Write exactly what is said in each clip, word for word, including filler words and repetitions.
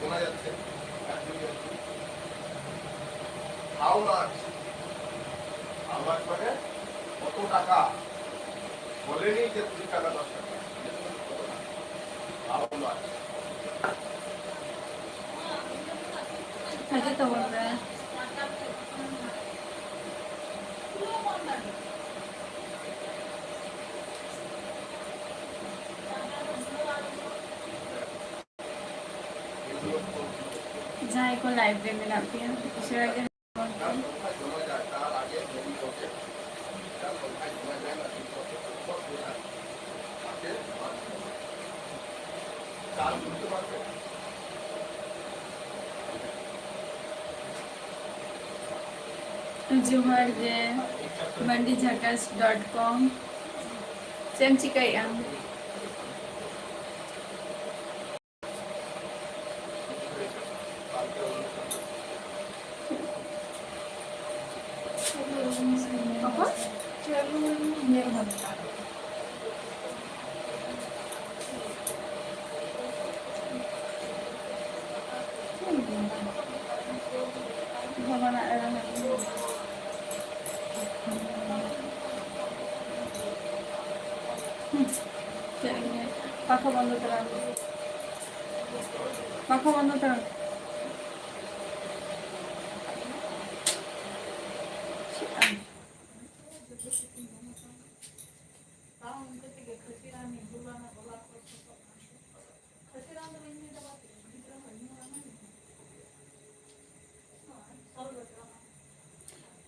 শোনা যাচ্ছে, একজন ব্যক্তি, হাউ মাছ, হাউ মাছ মানে কত টাকা? বলেনি যে কুড়ি টাকা, দশ টাকা, হাউ মাছ। আচ্ছা, তো বলবে। ᱡᱟᱦᱟᱸᱭ ᱠᱚ ᱞᱟᱭᱤᱵᱷ ᱨᱮ ᱢᱮᱱᱟᱜ ᱯᱮᱭᱟ, ᱩᱥᱟᱹᱨᱟ ᱜᱮ ᱦᱚᱯᱚᱱ ᱠᱚ᱾ ᱡᱚᱦᱟᱨ ᱜᱮ, ᱢᱟᱱᱰᱤ ᱡᱷᱟᱠᱟᱥ ᱰᱚᱴ ᱠᱚᱢ᱾ ᱪᱮᱫ ᱮᱢ ᱪᱤᱠᱟᱹᱭᱮᱫᱼᱟ? ᱚᱠᱚᱭ? ᱵᱷᱟᱵᱟᱱᱟ ᱮᱨᱟ ᱦᱮᱢᱵᱨᱚᱢ᱾ ᱦᱩᱸ᱾ ᱪᱮᱫ ᱮᱢ ᱞᱟᱹᱭᱟ? ᱯᱟᱠᱷᱟ ᱵᱚᱱᱫᱚ ᱛᱚᱨᱟ᱾ ᱯᱟᱠᱷᱟ ᱵᱚᱱᱫᱚ ᱛᱚᱨᱟ᱾ ᱪᱮᱫ ᱟᱢ?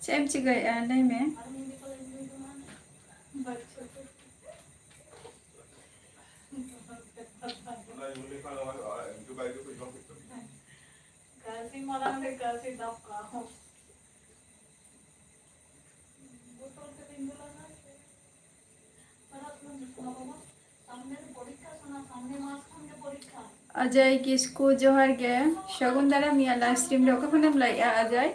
ᱪᱮᱫ ᱮᱢ ᱪᱤᱠᱟᱹᱭᱮᱫᱼᱟ? ᱞᱟᱹᱭ ᱢᱮ᱾ ᱠᱟᱹᱥᱤ ᱢᱟᱨᱟᱝ ᱨᱮ ᱠᱟᱹᱥᱤ ᱫᱟᱯᱠᱟ᱾ ᱚᱡᱚᱭ ᱠᱤᱥᱠᱩ, ᱡᱚᱦᱟᱨ ᱜᱮ᱾ ᱥᱟᱹᱜᱩᱱ ᱫᱟᱨᱟᱢ ᱤᱧᱟᱹᱜ ᱞᱟᱭᱤᱵᱷ ᱥᱴᱨᱤᱢ ᱨᱮ᱾ ᱚᱠᱟ ᱠᱷᱚᱱᱮᱢ ᱞᱟᱹᱭᱮᱜᱼᱟ, ᱚᱡᱚᱭ?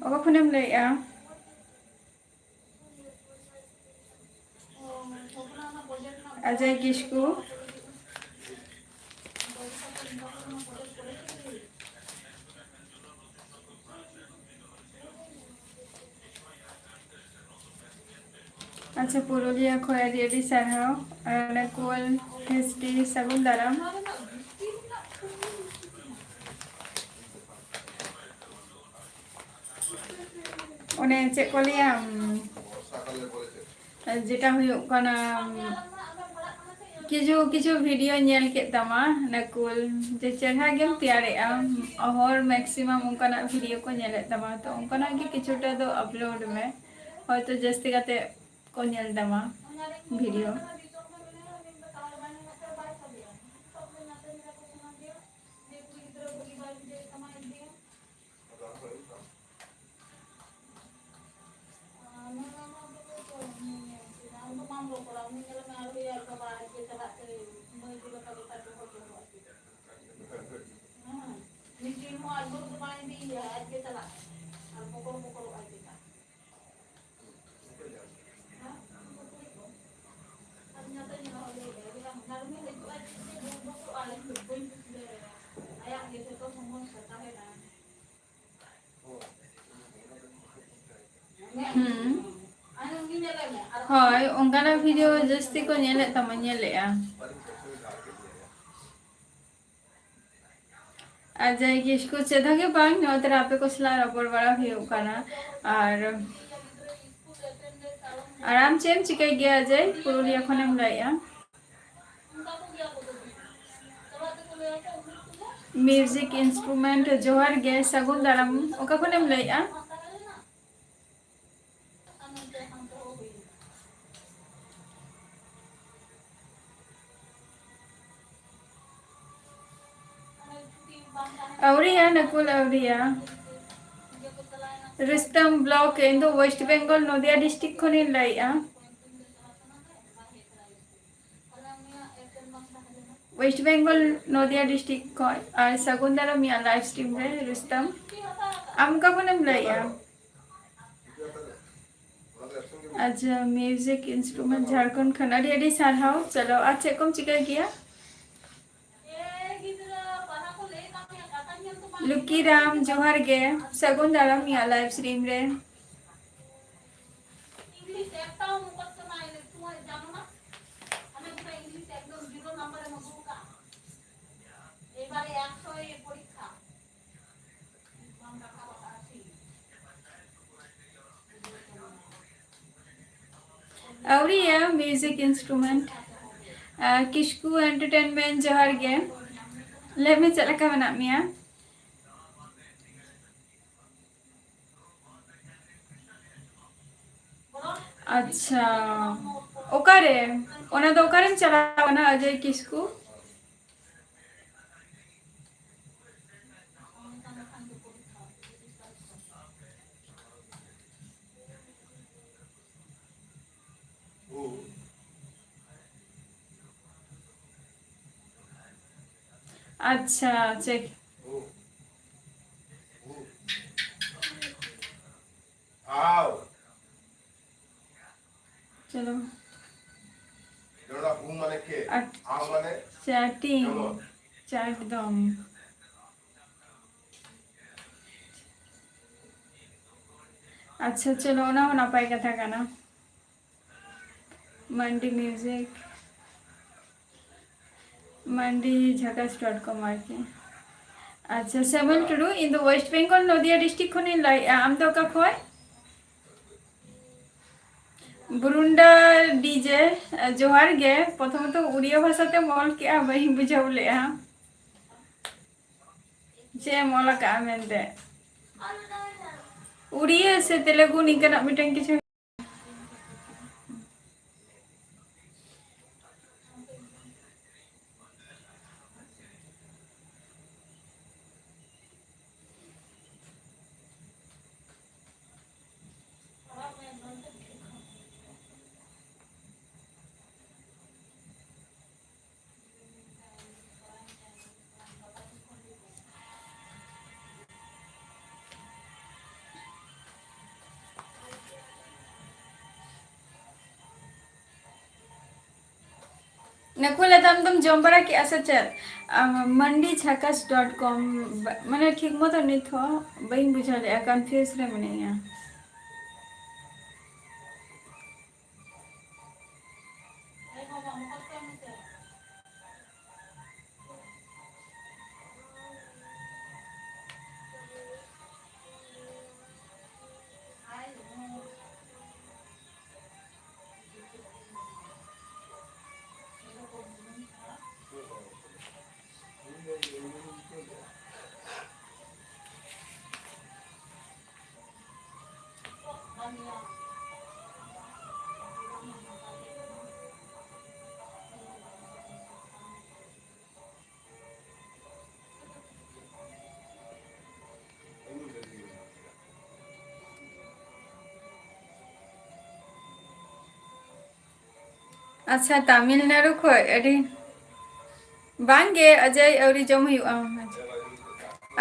ᱚᱠᱟ ᱠᱷᱚᱱᱮᱢ ᱞᱟᱹᱭᱮᱜᱼᱟ? ᱚᱡᱚᱭ ᱠᱤᱥᱠᱩ᱾ ᱟᱪᱪᱷᱟ, ᱯᱩᱨᱩᱞᱤᱭᱟᱹ ᱠᱷᱚᱱ ᱟᱹᱰᱤ ᱟᱹᱰᱤ ᱥᱟᱨᱦᱟᱣ᱾ ᱟᱨ ᱱᱟᱠᱩᱞ ᱦᱤᱥᱴᱨᱤ ᱥᱟᱹᱜᱩᱱ ᱫᱟᱨᱟᱢ᱾ ᱚᱱᱮ ᱪᱮᱫ ᱠᱚ ᱞᱟᱹᱭᱟ, ᱩᱢ, ᱡᱮᱴᱟ ᱦᱩᱭᱩᱜ ᱠᱟᱱᱟ, ᱠᱤᱪᱷᱩ ᱠᱤᱪᱷᱩ ᱵᱷᱤᱰᱤᱭᱳ ᱧᱮᱞ ᱠᱮᱫ ᱛᱟᱢᱟ ᱱᱟᱠᱩᱞ, ᱡᱮ ᱪᱮᱨᱦᱟ ᱜᱮᱢ ᱛᱮᱭᱟᱨᱮᱜᱼᱟ᱾ ᱦᱚᱲ ᱢᱮᱠᱥᱤᱢᱟᱢ ᱚᱱᱠᱟᱱᱟᱜ ᱵᱷᱤᱰᱤᱭᱳ ᱠᱚ ᱧᱮᱞᱮᱫ ᱛᱟᱢᱟ, ᱛᱚ ᱚᱱᱠᱟᱱᱟᱜ ᱜᱮ ᱠᱤᱪᱷᱩᱴᱟ ᱫᱚ ᱟᱯᱞᱳᱰ ᱢᱮ, ᱦᱚᱭᱛᱳ ᱡᱟᱹᱥᱛᱤ ᱠᱟᱛᱮ ᱠᱚ ᱧᱮᱞ ᱛᱟᱢᱟ ᱵᱷᱤᱰᱤᱭᱳ᱾ ᱦᱩᱸ᱾ ᱦᱳᱭ, ᱚᱱᱠᱟᱱᱟᱜ ᱵᱷᱤᱰᱤᱭᱳ ᱡᱟᱹᱥᱛᱤ ᱠᱚ ᱧᱮᱞᱮᱫ ᱛᱟᱢᱟ, ᱧᱮᱞᱮᱫᱼᱟ᱾ ᱟᱨ ᱡᱟᱭ ᱠᱤᱥᱠᱩ ᱪᱮᱫ ᱦᱚᱸ ᱜᱮ ᱵᱟᱝ, ᱱᱚᱣᱟ ᱛᱚᱨᱟ ᱟᱯᱮ ᱠᱚ ᱥᱟᱞᱟᱜ ᱨᱚᱯᱚᱲ ᱵᱟᱲᱟ ᱦᱩᱭᱩᱜ ᱠᱟᱱᱟ᱾ ᱟᱨ, ᱟᱨ ᱟᱢ ᱪᱮᱫ ᱮᱢ ᱪᱤᱠᱟᱹᱭ ᱜᱮᱭᱟ ᱡᱟᱭ? ᱯᱩᱨᱩᱞᱤᱭᱟᱹ ᱠᱷᱚᱱᱮᱢ ᱞᱟᱹᱭᱮᱜᱼᱟ᱾ ᱢᱤᱣᱡᱤᱠ ᱤᱱᱥᱴᱨᱩᱢᱮᱱᱴ, ᱡᱚᱦᱟᱨ ᱜᱮ, ᱥᱟᱹᱜᱩᱱ ᱫᱟᱨᱟᱢ᱾ ᱚᱠᱟ ᱠᱷᱚᱱᱮᱢ ᱞᱟᱹᱭᱮᱜᱼᱟ? ᱟᱹᱣᱨᱤᱭᱟ ᱱᱟᱠᱩᱞ, ᱟᱹᱣᱨᱤᱭᱟ᱾ ᱨᱩᱥᱛᱟᱢ ᱵᱞᱚᱠ, ᱤᱧ ᱫᱚ ᱳᱭᱮᱥᱴ ᱵᱮᱝᱜᱚᱞ ᱱᱚᱫᱤᱭᱟ ᱰᱤᱥᱴᱨᱤᱠᱴ ᱠᱷᱚᱱᱤᱧ ᱞᱟᱹᱭᱮᱜᱼᱟ᱾ ᱳᱭᱮᱥᱴ ᱵᱮᱝᱜᱚᱞ ᱱᱚᱫᱤᱭᱟ ᱰᱤᱥᱴᱨᱤᱠᱴ ᱠᱷᱚᱱ᱾ ᱟᱨ ᱥᱟᱹᱜᱩᱱ ᱫᱟᱨᱟᱢ ᱤᱧᱟᱹᱜ ᱞᱟᱭᱤᱵᱷ ᱥᱴᱨᱤᱢ ᱨᱮ ᱨᱩᱥᱛᱟᱢ᱾ ᱟᱢ ᱚᱠᱟ ᱠᱷᱚᱱᱮᱢ ᱞᱟᱹᱭᱮᱜᱼᱟ? ᱟᱪᱪᱷᱟ, music instrument ᱡᱷᱟᱲᱠᱷᱚᱸᱰ ᱠᱷᱚᱱ ᱟᱹᱰᱤ ᱟᱹᱰᱤ ᱥᱟᱨᱦᱟᱣ᱾ ᱪᱚᱞᱚ, ᱟᱨ ᱪᱮᱫ ᱠᱚᱢ ᱪᱤᱠᱟᱹᱭ ᱜᱮᱭᱟ? ᱞᱩᱠᱤ ᱨᱟᱢ, ᱡᱚᱦᱟᱨ ᱜᱮ᱾ ᱥᱟᱹᱜᱩᱱ ᱫᱟᱨᱟᱢ ᱤᱧᱟᱹᱜ live stream ᱨᱮ᱾ ᱟᱹᱣᱨᱤᱭᱟ, music instrument᱾ ᱟᱨ ᱠᱤᱥᱠᱩ Entertainment, ᱡᱚᱦᱟᱨ ᱜᱮ᱾ ᱞᱟᱹᱭ ᱢᱮ, ᱪᱮᱫ ᱞᱮᱠᱟ ᱢᱮᱱᱟᱜ ᱢᱮᱭᱟ? ᱟᱪᱪᱷᱟ, ᱚᱠᱟᱨᱮ? ᱚᱱᱟ ᱫᱚ ᱚᱠᱟᱨᱮᱢ ᱪᱟᱞᱟᱣ ᱠᱟᱱᱟ, ᱚᱡᱚᱭ ᱠᱤᱥᱠᱩ? ᱟᱪᱪᱷᱟ, ᱪᱮᱠ᱾ ᱪᱚᱞᱚ᱾ ᱟᱨ chatting, chat ᱫᱚᱢ᱾ ᱟᱪᱪᱷᱟ, ᱪᱚᱞᱚ, ᱚᱱᱟ ᱦᱚᱸ ᱱᱟᱯᱟᱭ ᱠᱟᱛᱷᱟ ᱠᱟᱱᱟ᱾ ᱢᱟᱱᱰᱤ music, ᱢᱟᱱᱰᱤ ᱡᱷᱟᱠᱟᱥ dot com ᱟᱨᱠᱤ᱾ ᱟᱪᱪᱷᱟ, ᱥᱮᱢᱚᱞ ᱴᱩᱰᱩ, ᱤᱧ ᱫᱚ West Bengal, ᱱᱚᱫᱤᱭᱟ district ᱠᱷᱚᱱᱤᱧ ᱞᱟᱹᱭᱮᱜᱼᱟ᱾ ᱟᱢ ᱫᱚ ᱚᱠᱟ ᱠᱷᱚᱱ? ᱵᱨᱩᱱᱰᱟ DJ, ᱡᱚᱦᱟᱨ ᱜᱮ᱾ ᱯᱨᱚᱛᱷᱚᱢᱚᱛᱚ ᱩᱲᱤᱭᱟ ᱵᱷᱟᱥᱟ ᱛᱮᱢ ᱚᱞ ᱠᱮᱜᱼᱟ, ᱵᱟᱹᱧ ᱵᱩᱡᱷᱟᱹᱣ ᱞᱮᱜᱼᱟ᱾ ᱪᱮᱫ ᱮᱢ ᱚᱞ ᱟᱠᱟᱜᱼᱟ ᱢᱮᱱᱛᱮ? ᱩᱲᱤᱭᱟ ᱥᱮ ᱛᱮᱞᱮᱜᱩ, ᱱᱤᱝᱠᱟᱹᱱᱟᱜ ᱢᱤᱫᱴᱟᱝ ᱠᱤᱪᱷᱩ᱾ ᱱᱟᱹᱠᱩᱞ ᱞᱮᱫᱟᱢ ᱫᱚᱢ ᱡᱚᱢ ᱵᱟᱲᱟ ᱠᱮᱜᱼᱟ ᱥᱮ ᱪᱮᱫ? ᱟᱢ, ᱢᱟᱱᱰᱤ ᱡᱷᱟᱠᱟᱥ dot com, ᱵᱟ-, ᱢᱟᱱᱮ ᱴᱷᱤᱠ ᱢᱚᱛᱚ ᱱᱤᱛ ᱦᱚᱸ ᱵᱟᱹᱧ ᱵᱩᱡᱷᱟᱹᱣ ᱞᱮᱜᱼᱟ, confuse ᱨᱮ ᱢᱤᱱᱟᱹᱧᱟ᱾ ᱟᱪᱪᱷᱟ, ᱛᱟᱢᱤᱞᱱᱟᱲᱩ ᱠᱷᱚᱡ ᱟᱹᱰᱤ, ᱵᱟᱝᱜᱮ ᱚᱡᱚᱭ, ᱟᱹᱣᱨᱤ ᱡᱚᱢ ᱦᱩᱭᱩᱜᱼᱟ᱾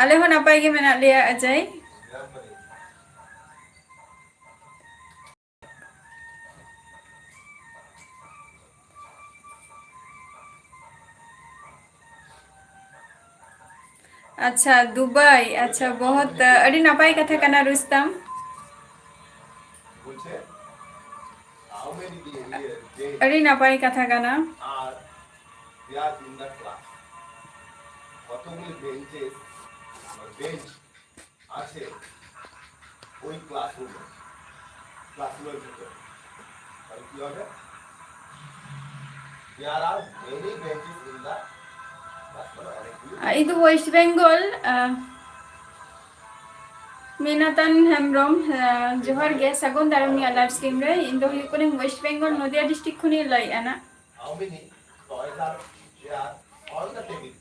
ᱟᱞᱮ ᱦᱚᱸ ᱱᱟᱯᱟᱭ ᱜᱮ ᱢᱮᱱᱟᱜ ᱞᱮᱭᱟ ᱚᱡᱚᱭ᱾ ᱟᱪᱪᱷᱟ, ᱫᱩᱵᱟᱭ, ᱟᱪᱪᱷᱟ, ᱵᱚᱦᱚᱛ, ᱟᱹᱰᱤ ᱱᱟᱯᱟᱭ ᱠᱟᱛᱷᱟ ᱠᱟᱱᱟ ᱨᱩᱥᱛᱟᱢ᱾ ᱟᱹᱰᱤ ᱱᱟᱯᱟᱭ ᱠᱟᱛᱷᱟ ᱠᱟᱱᱟ᱾ They are in the class. কতগুলি বেঞ্চেস, বেঞ্চ আছে ওই ক্লাসরুমে, ক্লাসরুমের ভিতরে। তাহলে কি হবে? There are many benches in the class, মানে অনেকগুলি। আহ, ಇದು ವೆಸ್ಟ್ ಬೆಂಗಾಲ್, ᱟᱦ, ᱢᱮᱱᱟᱛᱟᱱ ᱦᱮᱢᱵᱨᱚᱢ, ᱟᱦ, ᱡᱚᱦᱟᱨ ᱜᱮ, ᱥᱟᱹᱜᱩᱱ ᱫᱟᱨᱟᱢ ᱤᱧᱟᱹᱜ live stream ᱨᱮ᱾ ᱤᱧ ᱫᱚ ᱦᱩᱭᱩᱜ ᱠᱟᱹᱱᱟᱹᱧ ᱣᱮᱥᱴ ᱵᱮᱝᱜᱚᱞ, ᱱᱚᱫᱤᱭᱟ district ᱠᱷᱚᱱᱤᱧ ᱞᱟᱹᱭᱮᱫᱼᱟ ᱱᱟᱜ᱾ How many toys are there on the table?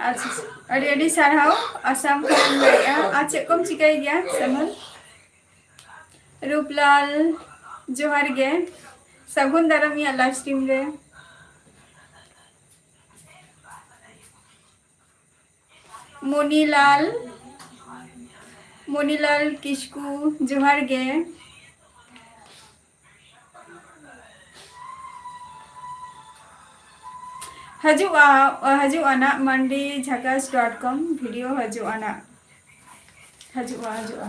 ᱟᱪᱪᱷᱟ, ᱟᱹᱰᱤ ᱟᱹᱰᱤ ᱥᱟᱨᱦᱟᱣ, ᱟᱥᱟᱢ ᱠᱷᱚᱱᱮᱢ ᱞᱟᱹᱭᱮᱫᱼᱟ᱾ ᱟᱨ ᱪᱮᱫ ᱠᱚᱢ ᱪᱤᱠᱟᱹᱭ ᱜᱮᱭᱟ, ᱥᱮᱢᱚᱞ? ᱨᱩᱯᱞᱟᱞ, ᱡᱚᱦᱟᱨ ᱜᱮ, ᱥᱟᱹᱜᱩᱱ ᱫᱟᱨᱟᱢ ᱤᱧᱟᱹᱜ live stream ᱨᱮ᱾ ᱢᱚᱱᱤᱞᱟᱞ, ᱢᱚᱱᱤᱞᱟᱞ ᱠᱤᱥᱠᱩ, ᱡᱚᱦᱟᱨ ᱜᱮ᱾ ᱦᱤᱡᱩᱜᱼᱟ, ᱦᱤᱡᱩᱜᱼᱟ ᱱᱟᱜ ᱢᱟᱱᱰᱤ ᱡᱷᱟᱠᱟᱥ dot com video ᱦᱤᱡᱩᱜᱼᱟ ᱱᱟᱜ᱾ ᱦᱤᱡᱩᱜᱼᱟ, ᱦᱤᱡᱩᱜᱼᱟ᱾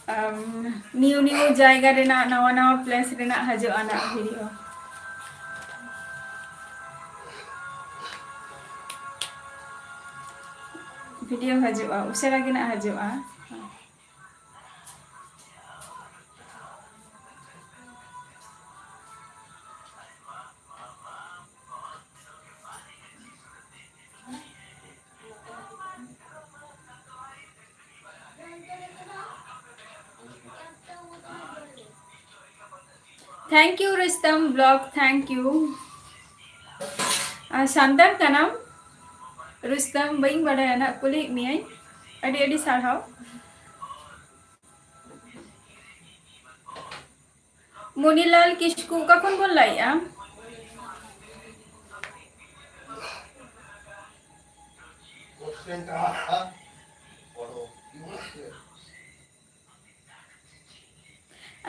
ᱟᱢ, new new ᱡᱟᱭᱜᱟ ᱨᱮᱱᱟᱜ, ᱱᱟᱣᱟ ᱱᱟᱣᱟ place ᱨᱮᱱᱟᱜ ᱦᱤᱡᱩᱜᱼᱟ ᱱᱟᱜ video᱾ Video ᱦᱤᱡᱩᱜᱼᱟ, ᱩᱥᱟᱹᱨᱟ ᱜᱮ ᱱᱟᱜ ᱦᱤᱡᱩᱜᱼᱟ᱾ Thank you ᱨᱩᱥᱛᱟᱢ vlog, thank you᱾ ᱟᱨ ᱥᱟᱱᱛᱟᱲ ᱠᱟᱱᱟᱢ ᱨᱩᱥᱛᱟᱢ? ᱵᱟᱹᱧ ᱵᱟᱲᱟᱭᱟ ᱱᱟᱜ, ᱠᱩᱞᱤᱭᱮᱫ ᱢᱤᱭᱟᱹᱧ᱾ ᱟᱹᱰᱤ ᱟᱹᱰᱤ ᱥᱟᱨᱦᱟᱣ᱾ ᱢᱚᱱᱤᱞᱟᱞ ᱠᱤᱥᱠᱩ, ᱚᱠᱟ ᱠᱷᱚᱱ ᱵᱚᱱ ᱞᱟᱭᱮᱜᱼᱟ?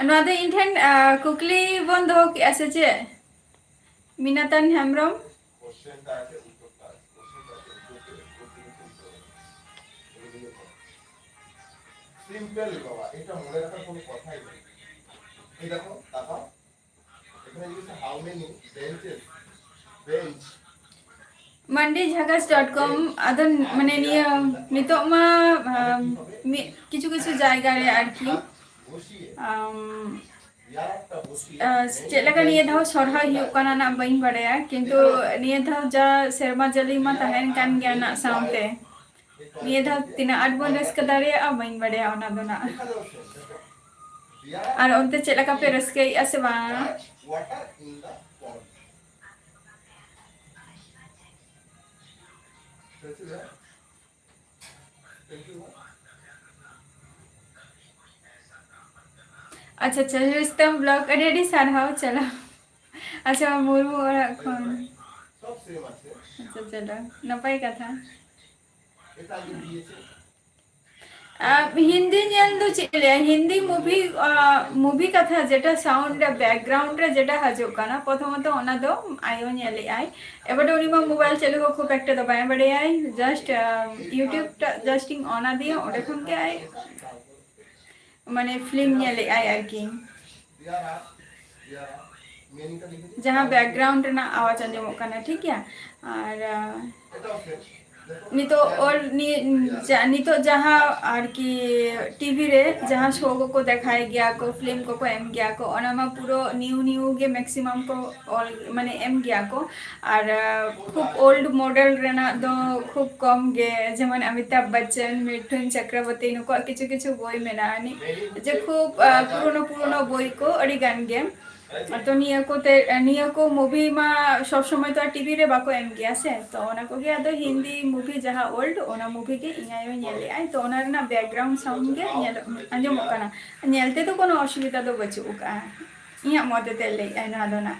ᱱᱚᱣᱟ ᱫᱚ ᱤᱧ ᱴᱷᱮᱱ, ᱟ, ᱠᱩᱠᱞᱤ ᱵᱚᱱ ᱫᱚᱦᱚ ᱠᱮᱜᱼᱟ ᱥᱮ ᱪᱮᱫ? ᱢᱤᱱᱟᱛᱟᱱ ᱦᱮᱢᱵᱨᱚᱢ᱾ সিম্পল বাবা, এটা মনে রাখার কোনো কথাই নেই। এই দেখো, তাকাও। এখানে লিখেছে how many benches, bench। Mandijagas dot com, ᱟᱫᱚ ᱢᱟᱱᱮ ᱱᱤᱭᱟᱹ ᱱᱤᱛᱚᱜ ᱢᱟ, ᱟᱢ, ᱢᱤᱫ ᱠᱤᱪᱷᱩ ᱠᱤᱪᱷᱩ ᱡᱟᱭᱜᱟ ᱨᱮ ᱟᱨᱠᱤ, ᱟᱢ, ᱟᱨ ᱪᱮᱫ ᱞᱮᱠᱟ ᱱᱤᱭᱟᱹ ᱫᱷᱟᱣ ᱥᱚᱨᱦᱟᱭ ᱦᱩᱭᱩᱜ ᱠᱟᱱᱟ ᱱᱟᱜ ᱵᱟᱹᱧ ᱵᱟᱲᱟᱭᱟ, ᱠᱤᱱᱛᱩ ᱱᱤᱭᱟᱹ ᱫᱷᱟᱣ ᱡᱟ ᱥᱮᱨᱢᱟ ᱡᱟᱹᱞᱤ ᱢᱟ ᱛᱟᱦᱮᱱ ᱠᱟᱱ ᱜᱮᱭᱟ ᱱᱟᱜ ᱥᱟᱶᱛᱮ᱾ ᱱᱤᱭᱟᱹ ᱫᱷᱟᱣ ᱛᱤᱱᱟᱹᱜ ᱟᱸᱴ ᱵᱚᱱ ᱨᱟᱹᱥᱠᱟᱹ ᱫᱟᱲᱮᱭᱟᱜᱼᱟ ᱵᱟᱹᱧ ᱵᱟᱲᱟᱭᱟ ᱚᱱᱟ ᱫᱚ ᱱᱟᱜ᱾ ᱟᱨ ᱚᱱᱛᱮ ᱪᱮᱫ ᱞᱮᱠᱟ ᱯᱮ ᱨᱟᱹᱥᱠᱟᱹᱭᱮᱫᱼᱟ ᱥᱮ ᱵᱟᱝ? ᱟᱪᱪᱷᱟ, ᱟᱪᱪᱷᱟ, ᱨᱩᱥᱛᱟᱢ vlog, ᱟᱹᱰᱤ ᱟᱹᱰᱤ ᱥᱟᱨᱦᱟᱣ᱾ ᱪᱟᱞᱟᱣ, ᱟᱪᱪᱷᱟ, ᱢᱩᱨᱢᱩ ᱚᱲᱟᱜ ᱠᱷᱚᱱ᱾ ᱟᱪᱪᱷᱟ, ᱪᱟᱞᱟᱣ, ᱱᱟᱯᱟᱭ ᱠᱟᱛᱷᱟ᱾ ᱟᱨ ᱦᱤᱱᱫᱤ ᱧᱮᱞ ᱫᱚ ᱪᱮᱫ ᱞᱟᱹᱭᱟ, ᱦᱤᱱᱫᱤ movie, ᱟᱨ, movie ᱠᱟᱛᱷᱟ ᱡᱮᱴᱟ sound ᱨᱮ, background ᱨᱮ ᱡᱮᱴᱟ ᱦᱤᱡᱩᱜ ᱠᱟᱱᱟ, ᱯᱨᱚᱛᱷᱚᱢᱚᱛᱚ ᱚᱱᱟ ᱫᱚ ᱟᱭᱳ ᱧᱮᱞᱮᱫ ᱟᱭ᱾ ᱮᱵᱟᱨ ᱩᱱᱤ ᱢᱟ mobile ᱪᱟᱹᱞᱩ ᱦᱚᱸ ᱠᱷᱩᱵ ᱮᱠᱴᱟ ᱫᱚ ᱵᱟᱭ ᱵᱟᱲᱟᱭᱟᱭ, just, ᱟᱨ, YouTube ᱴᱟᱜ just ᱤᱧ on ᱟᱫᱮᱭᱟ, ᱚᱸᱰᱮ ᱠᱷᱚᱱ ᱜᱮ ᱟᱡ ᱢᱟᱱᱮ film ᱧᱮᱞᱮᱫ ᱟᱭ ᱟᱨᱠᱤ᱾ ᱡᱟᱦᱟᱸ background ᱨᱮᱱᱟᱜ ᱟᱣᱟᱡᱽ ᱟᱸᱡᱚᱢᱚᱜ ᱠᱟᱱᱟ, ᱴᱷᱤᱠ ᱜᱮᱭᱟ? ᱟᱨ, ᱟᱨ, ᱱᱤᱛᱚᱜ all ᱱᱤᱭᱟᱹ, ᱡᱟ-, ᱱᱤᱛᱚᱜ ᱡᱟᱦᱟᱸ ᱟᱨᱠᱤ TV ᱨᱮ ᱡᱟᱦᱟᱸ show ᱠᱚᱠᱚ ᱫᱮᱠᱷᱟᱭ ᱜᱮᱭᱟ ᱠᱚ, film ᱠᱚᱠᱚ ᱮᱢ ᱜᱮᱭᱟ ᱠᱚ, ᱚᱱᱟ ᱢᱟ ᱯᱩᱨᱟᱹ new new ᱜᱮ maximum ᱠᱚ all, ᱢᱟᱱᱮ, ᱮᱢ ᱜᱮᱭᱟ ᱠᱚ᱾ ᱟᱨ, ᱟᱨ, ᱠᱷᱩᱵ old model ᱨᱮᱱᱟᱜ ᱫᱚ ᱠᱷᱩᱵ ᱠᱚᱢ ᱜᱮ, ᱡᱮᱢᱚᱱ ᱚᱢᱤᱛᱟᱵᱷ ᱵᱚᱪᱪᱚᱱ, ᱢᱤᱴᱷᱩᱱ ᱪᱚᱠᱨᱚᱵᱚᱨᱛᱤ, ᱱᱩᱠᱩᱣᱟᱜ ᱠᱤᱪᱷᱩ ᱠᱤᱪᱷᱩ ᱵᱳᱭ ᱢᱮᱱᱟᱜᱼᱟ, ᱱᱤ-, ᱡᱮ ᱠᱷᱩᱵ, ᱟᱨ, ᱯᱩᱨᱳᱱᱳ ᱯᱩᱨᱳᱱᱳ ᱵᱳᱭ ᱠᱚ ᱟᱹᱰᱤ ᱜᱟᱱ ᱜᱮ᱾ ᱛᱚ ᱱᱤᱭᱟᱹ ᱠᱚᱛᱮ, ᱱᱤᱭᱟᱹ ᱠᱚ movie ᱢᱟ ᱥᱚᱵ ᱥᱚᱢᱚᱭ ᱛᱚ ᱟᱨ TV ᱨᱮ ᱵᱟᱠᱚ ᱮᱢ ᱜᱮᱭᱟ ᱥᱮ, ᱛᱚ ᱚᱱᱟ ᱠᱚᱜᱮ ᱟᱫᱚ ᱦᱤᱱᱫᱤ movie ᱡᱟᱦᱟᱸ old, ᱚᱱᱟ movie ᱜᱮ ᱤᱧ ᱟᱭᱳ ᱧᱮᱞᱮᱫ ᱟᱭ, ᱛᱚ ᱚᱱᱟ ᱨᱮᱱᱟᱜ background sound ᱜᱮ ᱧᱮᱞᱚᱜ, ᱟᱸᱡᱚᱢᱚᱜ ᱠᱟᱱᱟ᱾ ᱧᱮᱞ ᱛᱮᱫᱚ ᱠᱳᱱᱳ ᱚᱥᱩᱵᱤᱫᱷᱟ ᱫᱚ ᱵᱟᱹᱪᱩᱜ ᱟᱠᱟᱜᱼᱟ, ᱤᱧᱟᱹᱜ ᱢᱚᱛ ᱛᱮ ᱞᱟᱹᱭᱮᱫ ᱟᱭ ᱱᱚᱣᱟ ᱫᱚ ᱱᱟᱜ᱾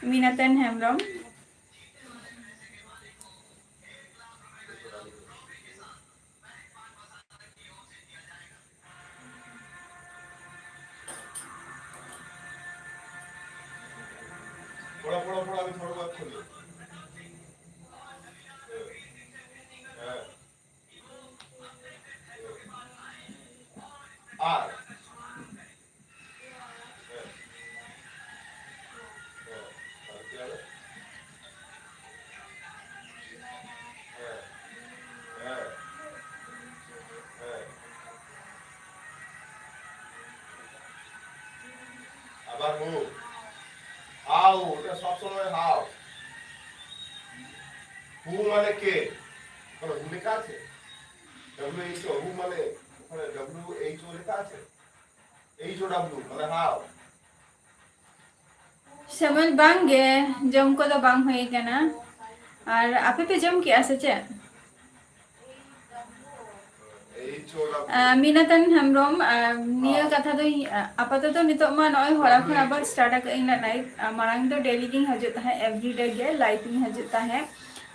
ᱢᱤᱱᱟᱛᱟᱱ ᱦᱮᱢᱵᱨᱚᱢ᱾ थोड़ा, थोड़ा, थोड़ा, अभी थोड़ा बहुत खोलिए। हाँ। हाँ। আবার হু। হাউ, এটা সবসময় হাউ। হু মানে কে? ওখানে হু লেখা আছে? ডাব্লিউ এইচ ও, হু মানে, ওখানে ডাব্লিউ এইচ ও লেখা আছে? এইচ ও ডাব্লিউ, মানে হাউ। ᱥᱮᱢᱚᱞ, ᱵᱟᱝ ᱜᱮ, ᱡᱚᱢ ᱠᱚᱫᱚ ᱵᱟᱝ ᱦᱩᱭ ᱟᱠᱟᱱᱟ᱾ ᱟᱨ ᱟᱯᱮ ᱯᱮ ᱡᱚᱢ ᱠᱮᱜᱼᱟ ᱥᱮ ᱪᱮᱫ? ᱟᱨ, ᱢᱤᱱᱟᱛᱟᱱ ᱦᱮᱢᱵᱨᱚᱢ, ᱟᱨ, ᱱᱤᱭᱟᱹ ᱠᱟᱛᱷᱟ ᱫᱚ ᱤᱧ, ᱟᱨ, ᱟᱯᱟᱛᱚᱛᱚ ᱱᱤᱛᱚᱜ ᱢᱟ ᱱᱚᱜᱼᱚᱭ ᱦᱚᱞᱟ ᱠᱷᱚᱱ ᱟᱵᱟᱨ start ᱟᱠᱟᱫ ᱟᱹᱧ ᱱᱟᱜ live᱾ ᱟᱨ, ᱢᱟᱲᱟᱝ ᱫᱚ daily ᱜᱤᱧ ᱦᱤᱡᱩᱜ ᱛᱟᱦᱮᱸᱫ, everyday ᱜᱮ live ᱤᱧ ᱦᱤᱡᱩᱜ ᱛᱟᱦᱮᱸᱫ᱾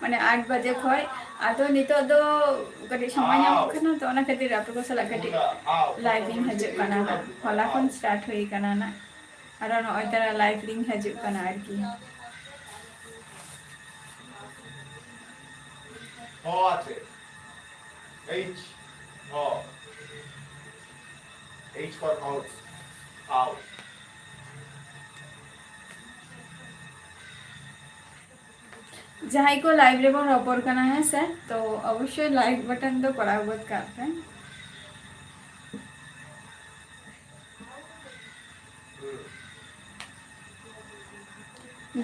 ᱢᱟᱱᱮ ᱟᱴ ᱵᱟᱡᱮ ᱠᱷᱚᱡ᱾ ᱟᱫᱚ ᱱᱤᱛᱚᱜ ᱫᱚ ᱠᱟᱹᱴᱤᱡ ᱥᱚᱢᱚᱭ ᱧᱟᱢᱚᱜ ᱠᱟᱱᱟ, ᱛᱚ ᱚᱱᱟ ᱠᱷᱟᱹᱛᱤᱨ ᱟᱯᱮ ᱠᱚ ᱥᱟᱞᱟᱜ ᱠᱟᱹᱴᱤᱡ live ᱤᱧ ᱦᱤᱡᱩᱜ ᱠᱟᱱᱟ ᱱᱟᱜ᱾ ᱦᱚᱞᱟ ᱠᱷᱚᱱ start ᱦᱩᱭ ᱠᱟᱱᱟ ᱱᱟᱜ᱾ ᱟᱨᱚ ᱱᱚᱜᱼᱚᱭ ᱛᱟᱨᱟ live ᱨᱤᱧ ᱦᱤᱡᱩᱜ ᱠᱟᱱᱟ ᱟᱨᱠᱤ᱾ ᱦᱚ ᱟᱪᱪᱷᱟ᱾ H, ᱦᱚ᱾ H for house. House. ᱡᱟᱦᱟᱸᱭ ᱠᱚ live ᱨᱮᱵᱚᱱ ᱨᱚᱯᱚᱲ ᱠᱟᱱᱟ, ᱦᱮᱸ ᱥᱮ, ᱛᱚ ᱚᱵᱚᱥᱥᱳᱭ like button ᱫᱚ ᱠᱚᱨᱟᱣ ᱜᱚᱫ ᱠᱟᱜ ᱯᱮ᱾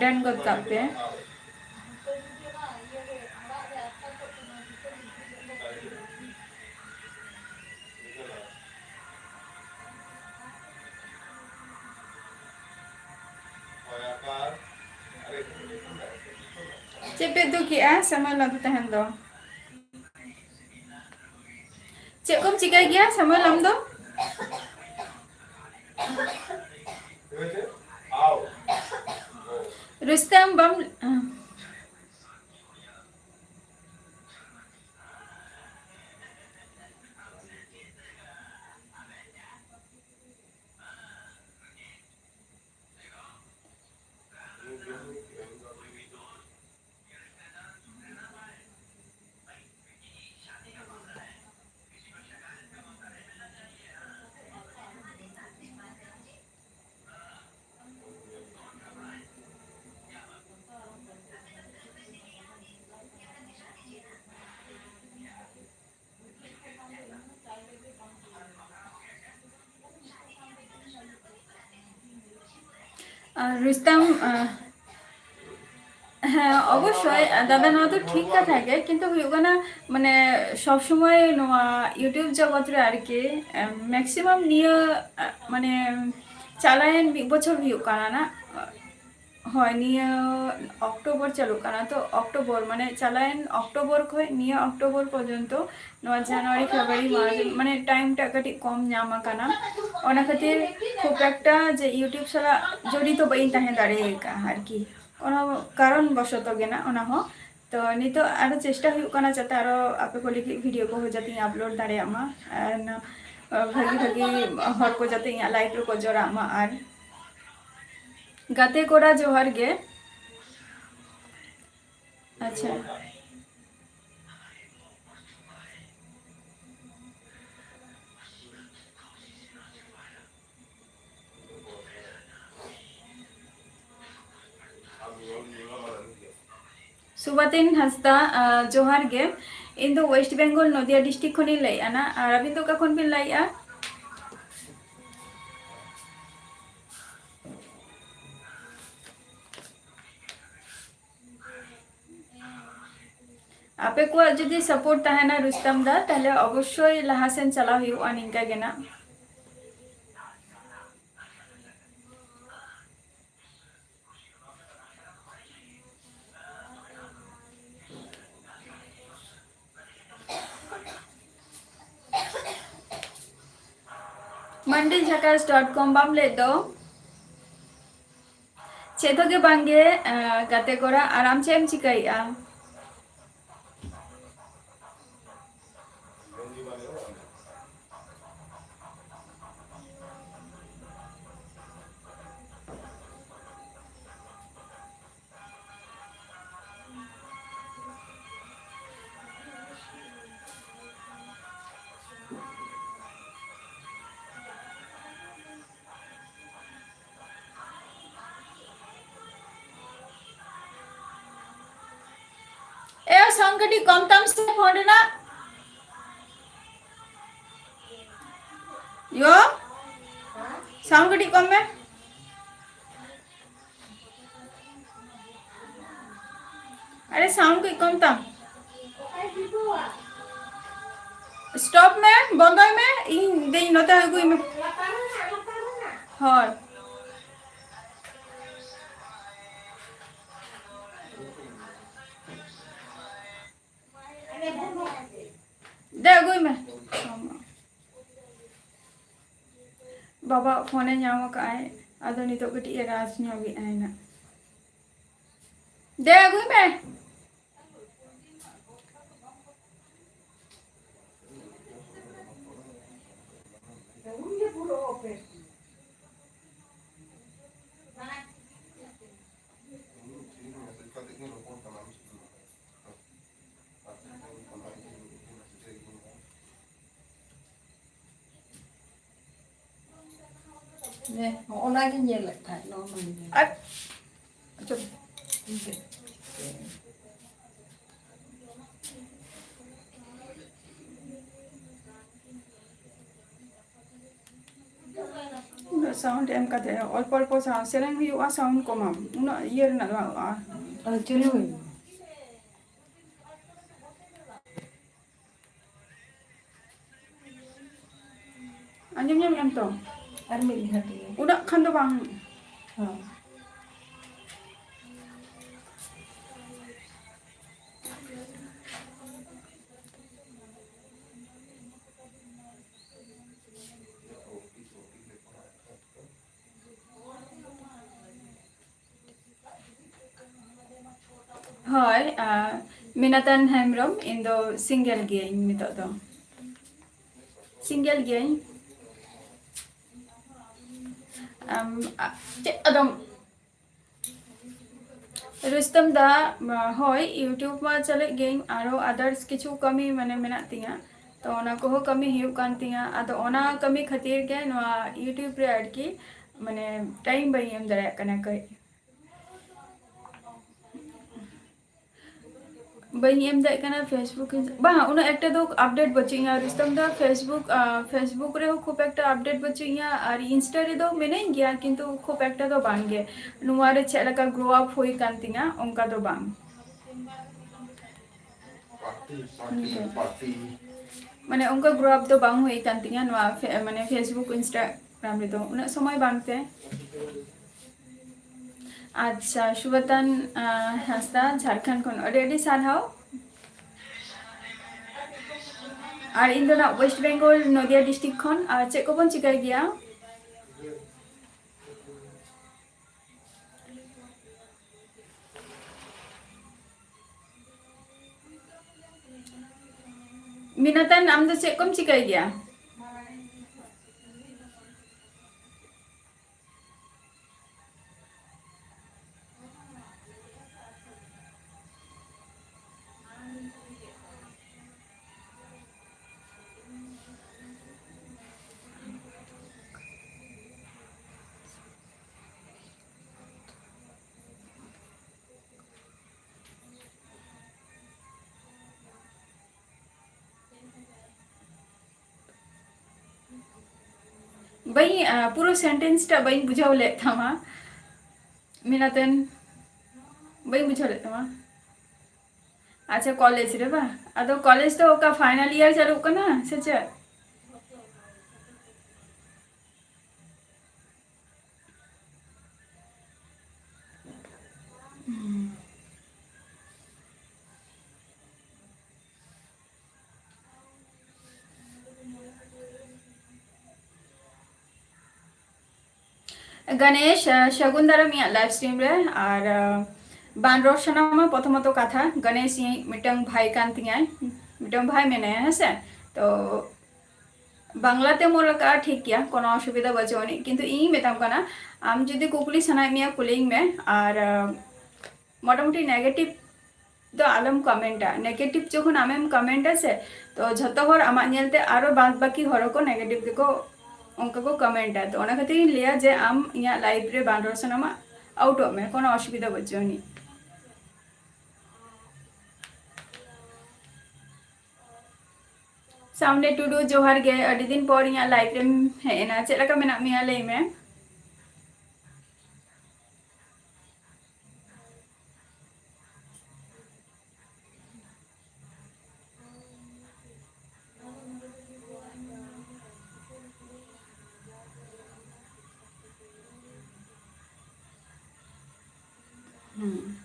Done ᱜᱚᱫ ᱠᱟᱜ ᱯᱮ᱾ ᱪᱮᱫ ᱯᱮ ᱩᱛᱩ ᱠᱮᱜᱼᱟ ᱥᱟᱢᱟᱞ ᱟᱹᱛᱩ ᱛᱟᱦᱮᱱ ᱫᱚ? ᱪᱮᱫ ᱠᱚᱢ ᱪᱤᱠᱟᱹᱭ ᱜᱮᱭᱟ ᱥᱟᱢᱟᱞ ᱟᱢ ᱫᱚ? ᱨᱩᱥᱛᱟᱢ ᱵᱟᱢ ᱟᱨ ᱨᱩᱥᱛᱟᱢ, ᱟᱸ, ᱦᱮᱸ, ᱚᱵᱚᱥᱥᱳᱭ, ᱫᱟᱫᱟ, ᱱᱚᱣᱟ ᱫᱚ ᱴᱷᱤᱠ ᱠᱟᱛᱷᱟ ᱜᱮ, ᱠᱤᱱᱛᱩ ᱦᱩᱭᱩᱜ ᱠᱟᱱᱟ, ᱢᱟᱱᱮ, ᱥᱚᱵ ᱥᱚᱢᱚᱭ ᱱᱚᱣᱟ YouTube ᱡᱚᱜᱚᱛ ᱨᱮ ᱟᱨᱠᱤ, ᱮᱢ, maximum ᱱᱤᱭᱟᱹ, ᱮ, ᱢᱟᱱᱮ, ᱪᱟᱞᱟᱣᱮᱱ ᱢᱤᱫ ᱵᱚᱪᱷᱚᱨ ᱦᱩᱭᱩᱜ ᱠᱟᱱᱟ ᱱᱟᱜ, ᱦᱳᱭ, ᱱᱤᱭᱟᱹ ᱚᱠᱴᱳᱵᱚᱨ ᱪᱟᱹᱞᱩᱜ ᱠᱟᱱᱟ, ᱛᱚ ᱚᱠᱴᱳᱵᱚᱨ, ᱢᱟᱱᱮ, ᱪᱟᱞᱟᱣᱮᱱ ᱚᱠᱴᱳᱵᱚᱨ ᱠᱷᱚᱡ ᱱᱤᱭᱟᱹ ᱚᱠᱴᱳᱵᱚᱨ ᱯᱚᱨᱡᱚᱱᱛᱚ, ᱱᱚᱣᱟ ᱡᱟᱱᱩᱣᱟᱨᱤ, ᱯᱷᱮᱵᱽᱨᱩᱣᱟᱨᱤ, ᱢᱟᱨᱪ, ᱢᱟᱱᱮ, time ᱴᱟᱜ ᱠᱟᱹᱴᱤᱡ ᱠᱚᱢ ᱧᱟᱢ ᱟᱠᱟᱱᱟ᱾ ᱚᱱᱟ ᱠᱷᱟᱹᱛᱤᱨ ᱠᱷᱩᱵ ᱮᱠᱴᱟ ᱡᱮ YouTube ᱥᱟᱞᱟᱜ ᱡᱚᱲᱤᱛᱚ ᱵᱟᱹᱧ ᱛᱟᱦᱮᱸ ᱫᱟᱲᱮ ᱟᱠᱟᱫᱼᱟ ᱟᱨᱠᱤ, ᱠᱳᱱᱳ ᱠᱟᱨᱚᱱ ᱵᱚᱥᱚᱛᱚ ᱜᱮ ᱱᱟᱜ ᱚᱱᱟ ᱦᱚᱸ᱾ ᱛᱚ ᱱᱤᱛᱚᱜ ᱟᱨᱚ ᱪᱮᱥᱴᱟ ᱦᱩᱭᱩᱜ ᱠᱟᱱᱟ ᱡᱟᱛᱮ ᱟᱨᱚ ᱟᱯᱮ ᱠᱚ ᱞᱟᱹᱜᱤᱫ ᱵᱷᱤᱰᱤᱭᱳ ᱠᱚᱦᱚᱸ ᱡᱟᱛᱮᱧ ᱟᱯᱞᱳᱰ ᱫᱟᱲᱮᱭᱟᱜ ᱢᱟ, ᱟᱨ ᱱᱟ-, ᱵᱷᱟᱹᱜᱤ ᱵᱷᱟᱹᱜᱤ ᱦᱚᱲ ᱠᱚ ᱡᱟᱛᱮ ᱤᱧᱟᱹᱜ ᱞᱟᱭᱤᱯᱷ ᱨᱮᱠᱚ ᱡᱚᱲᱟᱜ ᱢᱟ, ᱟᱨ ᱜᱟᱛᱮ ᱠᱚᱲᱟ ᱡᱚᱦᱟᱨ ᱜᱮ᱾ ᱟᱪᱪᱷᱟ᱾ ᱥᱩᱵᱟᱛᱤᱱ ᱦᱟᱸᱥᱫᱟ, ᱟᱸ, ᱡᱚᱦᱟᱨ ᱜᱮ᱾ ᱤᱧ ᱫᱚ ᱳᱭᱮᱥᱴ ᱵᱮᱝᱜᱚᱞ ᱱᱚᱫᱤᱭᱟ ᱰᱤᱥᱴᱨᱤᱠᱴ ᱠᱷᱚᱱᱤᱧ ᱞᱟᱹᱭᱮᱫᱼᱟ ᱱᱟ᱾ ᱟᱨ ᱟᱹᱵᱤᱱ ᱫᱚ ᱚᱠᱟ ᱠᱷᱚᱱ ᱵᱤᱱ ᱞᱟᱹᱭᱮᱫᱼᱟ? ᱟᱯᱮ ᱠᱚᱣᱟᱜ ᱡᱩᱫᱤ ᱥᱟᱯᱳᱨᱴ ᱛᱟᱦᱮᱱᱟ ᱨᱩᱥᱛᱟᱢ ᱫᱟ, ᱛᱟᱦᱞᱮ ᱚᱵᱚᱥᱥᱳᱭ ᱞᱟᱦᱟ ᱥᱮᱱ ᱪᱟᱞᱟᱣ ᱦᱩᱭᱩᱜᱼᱟ ᱱᱤᱝᱠᱟ ᱜᱮ ᱱᱟᱜ᱾ ᱢᱟᱱᱰᱤ ᱡᱷᱟᱠᱟᱥ ᱰᱚᱴ ᱠᱚᱢ ᱵᱟᱢ ᱞᱟᱹᱭᱮᱫ ᱫᱚ? ᱪᱮᱫ ᱦᱚᱸ ᱜᱮ ᱵᱟᱝ ᱜᱮ, ᱟᱸ, ᱜᱟᱛᱮ ᱠᱚᱲᱟ, ᱟᱨ ᱟᱢ ᱪᱮᱫ ᱮᱢ ᱪᱤᱠᱟᱹᱭᱮᱫᱼᱟ? ᱮ, ᱥᱟᱣᱩᱱᱰ ᱠᱟᱹᱴᱤᱡ ᱠᱚᱢ ᱛᱟᱢ ᱥᱮ ᱯᱷᱳᱱ ᱨᱮᱱᱟᱜ᱾ ᱭᱳ, ᱥᱟᱣᱩᱱᱰ ᱠᱟᱹᱴᱤᱡ ᱠᱚᱢ ᱢᱮ᱾ ᱟᱨᱮ, ᱥᱟᱣᱩᱱᱰ ᱠᱟᱹᱡ ᱠᱚᱢ ᱛᱟᱢ᱾ ᱥᱴᱚᱯ ᱢᱮ, ᱵᱚᱱᱫᱚᱭ ᱢᱮ, ᱤᱧ ᱫᱮᱧ ᱱᱚᱛᱮ ᱟᱹᱜᱩᱭ ᱢᱮ᱾ ᱦᱳᱭ᱾ ᱫᱮ, ᱟᱹᱜᱩᱭ ᱢᱮ᱾ ᱵᱟᱵᱟ ᱯᱷᱳᱱᱮ ᱧᱟᱢ ᱟᱠᱟᱫᱼᱟᱭ, ᱟᱫᱚ ᱱᱤᱛᱚᱜ ᱠᱟᱹᱴᱤᱡ ᱮ ᱨᱟᱡᱽ ᱧᱚᱜ ᱮᱫᱼᱟᱭ ᱱᱟᱜ᱾ ᱫᱮ, ᱟᱹᱜᱩᱭ ᱢᱮ᱾ ᱦᱮᱸ, ᱦᱚᱸᱜᱼᱚ ᱱᱟ ᱜᱤᱧ ᱧᱮᱞᱮᱫ ᱛᱟᱦᱮᱸᱫ, ᱱᱚᱜᱼᱚ ᱱᱚᱣᱟ ᱜᱮ᱾ ᱟᱨ, ᱟᱪᱪᱷᱟ, ᱴᱷᱤᱠ ᱜᱮᱭᱟ᱾ ᱩᱱᱟᱹᱜ sound ᱮᱢ ᱠᱟᱛᱮ ᱚᱞᱯᱚ ᱚᱞᱯᱚ sound ᱥᱮᱨᱮᱧ ᱦᱩᱭᱩᱜᱼᱟ, sound ᱠᱚᱢᱟᱢ, ᱩᱱᱟᱹᱜ ᱤᱭᱟᱹ ᱨᱮᱱᱟᱜ ᱫᱚ ᱵᱟᱝ᱾ ᱟᱫᱚ ᱪᱟᱹᱞᱩ ᱦᱩᱭᱩᱜᱼᱟ᱾ ᱟᱸᱡᱚᱢ ᱧᱟᱢ ᱮᱫᱟᱢ ᱛᱚ? ᱟᱨ ᱢᱤᱫ ᱫᱷᱟᱣ ᱛᱮᱜᱮ᱾ ᱩᱱᱟᱹᱜ ᱠᱷᱟᱱ ᱫᱚ ᱵᱟᱝ᱾ ᱦᱚᱸ᱾ ᱦᱳᱭ, ᱟᱨ ᱢᱤᱱᱟᱛᱟᱱ ᱦᱮᱢᱵᱨᱚᱢ, ᱤᱧ ᱫᱚ single ᱜᱤᱭᱟᱹᱧ ᱱᱤᱛᱚᱜ ᱫᱚ᱾ Single ᱜᱤᱭᱟᱹᱧ᱾ ᱟᱢ, ᱟ, ᱪᱮᱫ ᱟᱫᱚᱢ ᱨᱩᱥᱛᱚᱢ ᱫᱟ, ᱢᱟ, ᱦᱳᱭ, YouTube ᱢᱟ ᱪᱟᱞᱟᱜ ᱜᱤᱭᱟᱹᱧ, ᱟᱨᱚ others ᱠᱤᱪᱷᱩ ᱠᱟᱹᱢᱤ ᱢᱟᱱᱮ ᱢᱮᱱᱟᱜ ᱛᱤᱧᱟᱹ, ᱛᱚ ᱚᱱᱟ ᱠᱚᱦᱚᱸ ᱠᱟᱹᱢᱤ ᱦᱩᱭᱩᱜ ᱠᱟᱱ ᱛᱤᱧᱟᱹ᱾ ᱟᱫᱚ ᱚᱱᱟ ᱠᱟᱹᱢᱤ ᱠᱷᱟᱹᱛᱤᱨ ᱜᱮ ᱱᱚᱣᱟ YouTube ᱨᱮ ᱟᱨᱠᱤ ᱢᱟᱱᱮ time ᱵᱟᱹᱧ ᱮᱢ ᱫᱟᱲᱮᱭᱟᱜ ᱠᱟᱱᱟ ᱠᱟᱹᱡ᱾ ᱵᱟᱹᱧ ᱮᱢ ᱫᱟᱲᱮᱭᱟᱜ ᱠᱟᱱᱟ Facebook, Insta-, ᱵᱟᱝ, ᱩᱱᱟᱹᱜ ᱮᱠᱴᱟ ᱫᱚ update ᱵᱟᱹᱪᱩᱜ ᱤᱧᱟ ᱨᱩᱥᱛᱚᱢ ᱫᱟ᱾ Facebook, ᱟ, Facebook ᱨᱮᱦᱚᱸ ᱠᱷᱩᱵ ᱮᱠᱴᱟ update ᱵᱟᱹᱪᱩᱜ ᱤᱧᱟ, ᱟᱨ Insta ᱨᱮᱫᱚ ᱢᱤᱱᱟᱹᱧ ᱜᱮᱭᱟ, ᱠᱤᱱᱛᱩ ᱠᱷᱩᱵ ᱮᱠᱴᱟ ᱫᱚ ᱵᱟᱝ ᱜᱮ᱾ ᱱᱚᱣᱟ ᱨᱮ ᱪᱮᱫ ᱞᱮᱠᱟ grow up ᱦᱩᱭ ᱠᱟᱱ ᱛᱤᱧᱟ, ᱚᱱᱠᱟ ᱫᱚ ᱵᱟᱝ᱾ ᱢᱟᱱᱮ ᱚᱱᱠᱟ grow up ᱫᱚ ᱵᱟᱝ ᱦᱩᱭ ᱠᱟᱱ ᱛᱤᱧᱟ ᱱᱚᱣᱟ ᱯᱷᱮ-, ᱢᱟᱱᱮ Facebook, Instagram ᱨᱮᱫᱚ ᱩᱱᱟᱹᱜ ᱥᱚᱢᱚᱭ ᱵᱟᱝᱛᱮ᱾ ᱟᱪᱪᱷᱟ, ᱥᱩᱵᱟᱛᱟᱱ, ᱟᱸ, ᱦᱟᱸᱥᱫᱟ, ᱡᱷᱟᱲᱠᱷᱚᱸᱰ ᱠᱷᱚᱱ ᱟᱹᱰᱤ ᱟᱹᱰᱤ ᱥᱟᱨᱦᱟᱣ᱾ ᱟᱨ ᱤᱧ ᱫᱚ ᱱᱟᱜ West Bengal, ᱱᱚᱫᱤᱭᱟ district ᱠᱷᱚᱱ᱾ ᱟᱨ ᱪᱮᱫ ᱠᱚᱵᱚᱱ ᱪᱤᱠᱟᱹᱭ ᱜᱮᱭᱟ? ᱢᱤᱱᱟᱛᱟᱱ, ᱟᱢ ᱫᱚ ᱪᱮᱫ ᱠᱚᱢ ᱪᱤᱠᱟᱹᱭ ᱜᱮᱭᱟ? ᱵᱟᱹᱧ, ᱟ, ᱯᱩᱨᱟᱹ sentence ᱴᱟᱜ ᱵᱟᱹᱧ ᱵᱩᱡᱷᱟᱹᱣ ᱞᱮᱫ ᱛᱟᱢᱟ᱾ ᱢᱮᱱᱟᱛᱮᱱ ᱵᱟᱹᱧ ᱵᱩᱡᱷᱟᱹᱣ ᱞᱮᱫ ᱛᱟᱢᱟ᱾ ᱟᱪᱪᱷᱟ, ᱠᱚᱞᱮᱡᱽ ᱨᱮ ᱵᱟᱝ? ᱟᱫᱚ ᱠᱚᱞᱮᱡᱽ ᱫᱚ ᱚᱠᱟ final year ᱪᱟᱹᱞᱩᱜ ᱠᱟᱱᱟ ᱥᱮ ᱪᱮᱫ? ᱜᱚᱱᱮᱥ, ᱟᱸ, ᱥᱟᱹᱜᱩᱱ ᱫᱟᱨᱟᱢ ᱤᱧᱟᱹᱜ live stream ᱨᱮ᱾ ᱟᱨ, ᱟᱸ, ᱵᱟᱝ ᱨᱚᱲ ᱥᱟᱱᱟᱢᱟ, ᱯᱨᱚᱛᱷᱚᱢᱚᱛᱚ ᱠᱟᱛᱷᱟ, ᱜᱚᱱᱮᱥ ᱤᱧ ᱢᱤᱫᱴᱟᱝ ᱵᱷᱟᱭ ᱠᱟᱱ ᱛᱤᱧᱟᱭ, ᱢᱤᱫᱴᱟᱝ ᱵᱷᱟᱭ ᱢᱮᱱᱟᱭᱟ, ᱦᱮᱸ ᱥᱮ? ᱛᱚ ᱵᱟᱝᱞᱟ ᱛᱮᱢ ᱚᱞ ᱟᱠᱟᱫᱼᱟ, ᱴᱷᱤᱠ ᱜᱮᱭᱟ, ᱠᱳᱱᱳ ᱚᱥᱩᱵᱤᱫᱷᱟ ᱵᱟᱹᱪᱩᱜ ᱟᱹᱱᱤᱡ, ᱠᱤᱱᱛᱩ ᱤᱧᱤᱧ ᱢᱮᱛᱟᱢ ᱠᱟᱱᱟ, ᱟᱢ ᱡᱩᱫᱤ ᱠᱩᱠᱞᱤ ᱥᱟᱱᱟᱭᱮᱫ ᱢᱮᱭᱟ, ᱠᱩᱞᱤᱧ ᱢᱮ᱾ ᱟᱨ, ᱟᱸ, ᱢᱚᱴᱟᱢᱩᱴᱤ negative ᱫᱚ ᱟᱞᱚᱢ comment ᱟ᱾ Negative ᱡᱚᱠᱷᱚᱱ ᱟᱢᱮᱢ comment ᱟ ᱥᱮ, ᱛᱚ ᱡᱷᱚᱛᱚ ᱦᱚᱲ ᱟᱢᱟᱜ ᱧᱮᱞᱛᱮ ᱟᱨᱚ ᱵᱟᱫ ᱵᱟᱹᱠᱤ ᱦᱚᱲ ᱦᱚᱸᱠᱚ negative ᱜᱮᱠᱚ, ᱚᱱᱠᱟ ᱠᱚ comment ᱟ᱾ ᱛᱚ ᱚᱱᱟ ᱠᱷᱟᱹᱛᱤᱨ ᱤᱧ ᱞᱟᱹᱭᱟ ᱡᱮ ᱟᱢ ᱤᱧᱟᱹᱜ live ᱨᱮ ᱵᱟᱝ ᱨᱚᱲ ᱥᱟᱱᱟᱢᱟ, out ᱚᱜ ᱢᱮ, ᱠᱳᱱᱳ ᱚᱥᱩᱵᱤᱫᱷᱟ ᱵᱟᱹᱪᱩᱜ ᱟᱹᱱᱤᱡ᱾ ᱥᱟᱢᱱᱮ ᱴᱩᱰᱩ, ᱡᱚᱦᱟᱨ ᱜᱮ, ᱟᱹᱰᱤ ᱫᱤᱱ ᱯᱚᱨ ᱤᱧᱟᱹᱜ live ᱨᱮᱢ ᱦᱮᱡ ᱮᱱᱟ, ᱪᱮᱫ ᱞᱮᱠᱟ ᱢᱮᱱᱟᱜ ᱢᱮᱭᱟ ᱞᱟᱹᱭ ᱢᱮ? ᱦᱩᱸ᱾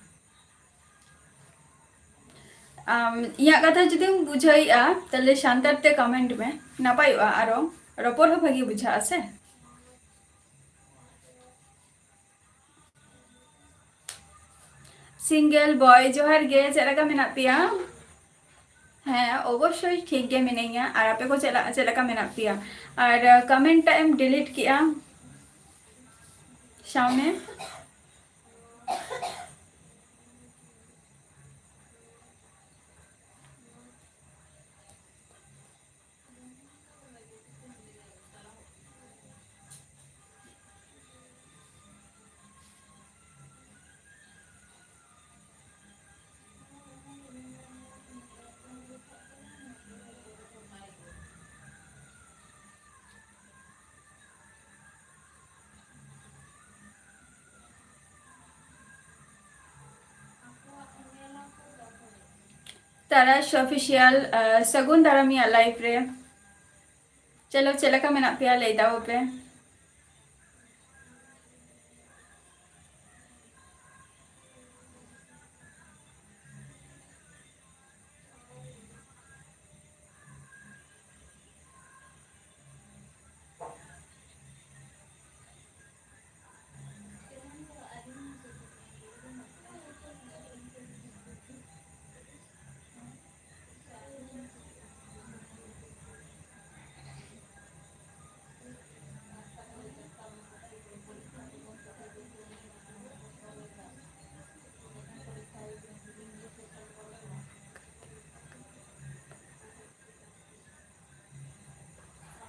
ᱟᱢ ᱤᱧᱟᱹᱜ ᱠᱟᱛᱷᱟ ᱡᱩᱫᱤᱢ ᱵᱩᱡᱷᱟᱹᱣᱮᱫᱼᱟ, ᱛᱟᱦᱞᱮ ᱥᱟᱱᱛᱟᱲ ᱛᱮ comment ᱢᱮ, ᱱᱟᱯᱟᱭᱚᱜᱼᱟ, ᱟᱨᱚ ᱨᱚᱯᱚᱲ ᱦᱚᱸ ᱵᱷᱟᱜᱮ ᱵᱩᱡᱷᱟᱹᱜᱼᱟ ᱥᱮ᱾ Single boy, ᱡᱚᱦᱟᱨ ᱜᱮ, ᱪᱮᱫ ᱞᱮᱠᱟ ᱢᱮᱱᱟᱜ ᱯᱮᱭᱟ? ᱦᱮᱸ, ᱚᱵᱚᱥᱥᱳᱭ ᱴᱷᱤᱠ ᱜᱮ ᱢᱤᱱᱟᱹᱧᱟ᱾ ᱟᱨ ᱟᱯᱮ ᱠᱚ ᱪᱮᱫ ᱞᱮ-, ᱪᱮᱫ ᱞᱮᱠᱟ ᱢᱮᱱᱟᱜ ᱯᱮᱭᱟ? ᱟᱨ, ᱟᱸ, comment ᱴᱟᱜ ᱮᱢ delete ᱠᱮᱜᱼᱟ, ᱥᱟᱢᱱᱮ᱾ ᱛᱟᱨᱟᱥ ᱚᱯᱷᱤᱥᱤᱭᱟᱞ, ᱟᱸ, ᱥᱟᱹᱜᱩᱱ ᱫᱟᱨᱟᱢ ᱤᱧᱟᱹᱜ ᱞᱟᱭᱤᱯᱷ ᱨᱮ᱾ ᱪᱚᱞᱚ, ᱪᱮᱫ ᱞᱮᱠᱟ ᱢᱮᱱᱟᱜ ᱯᱮᱭᱟ ᱞᱟᱹᱭ ᱛᱟᱵᱚ ᱯᱮ᱾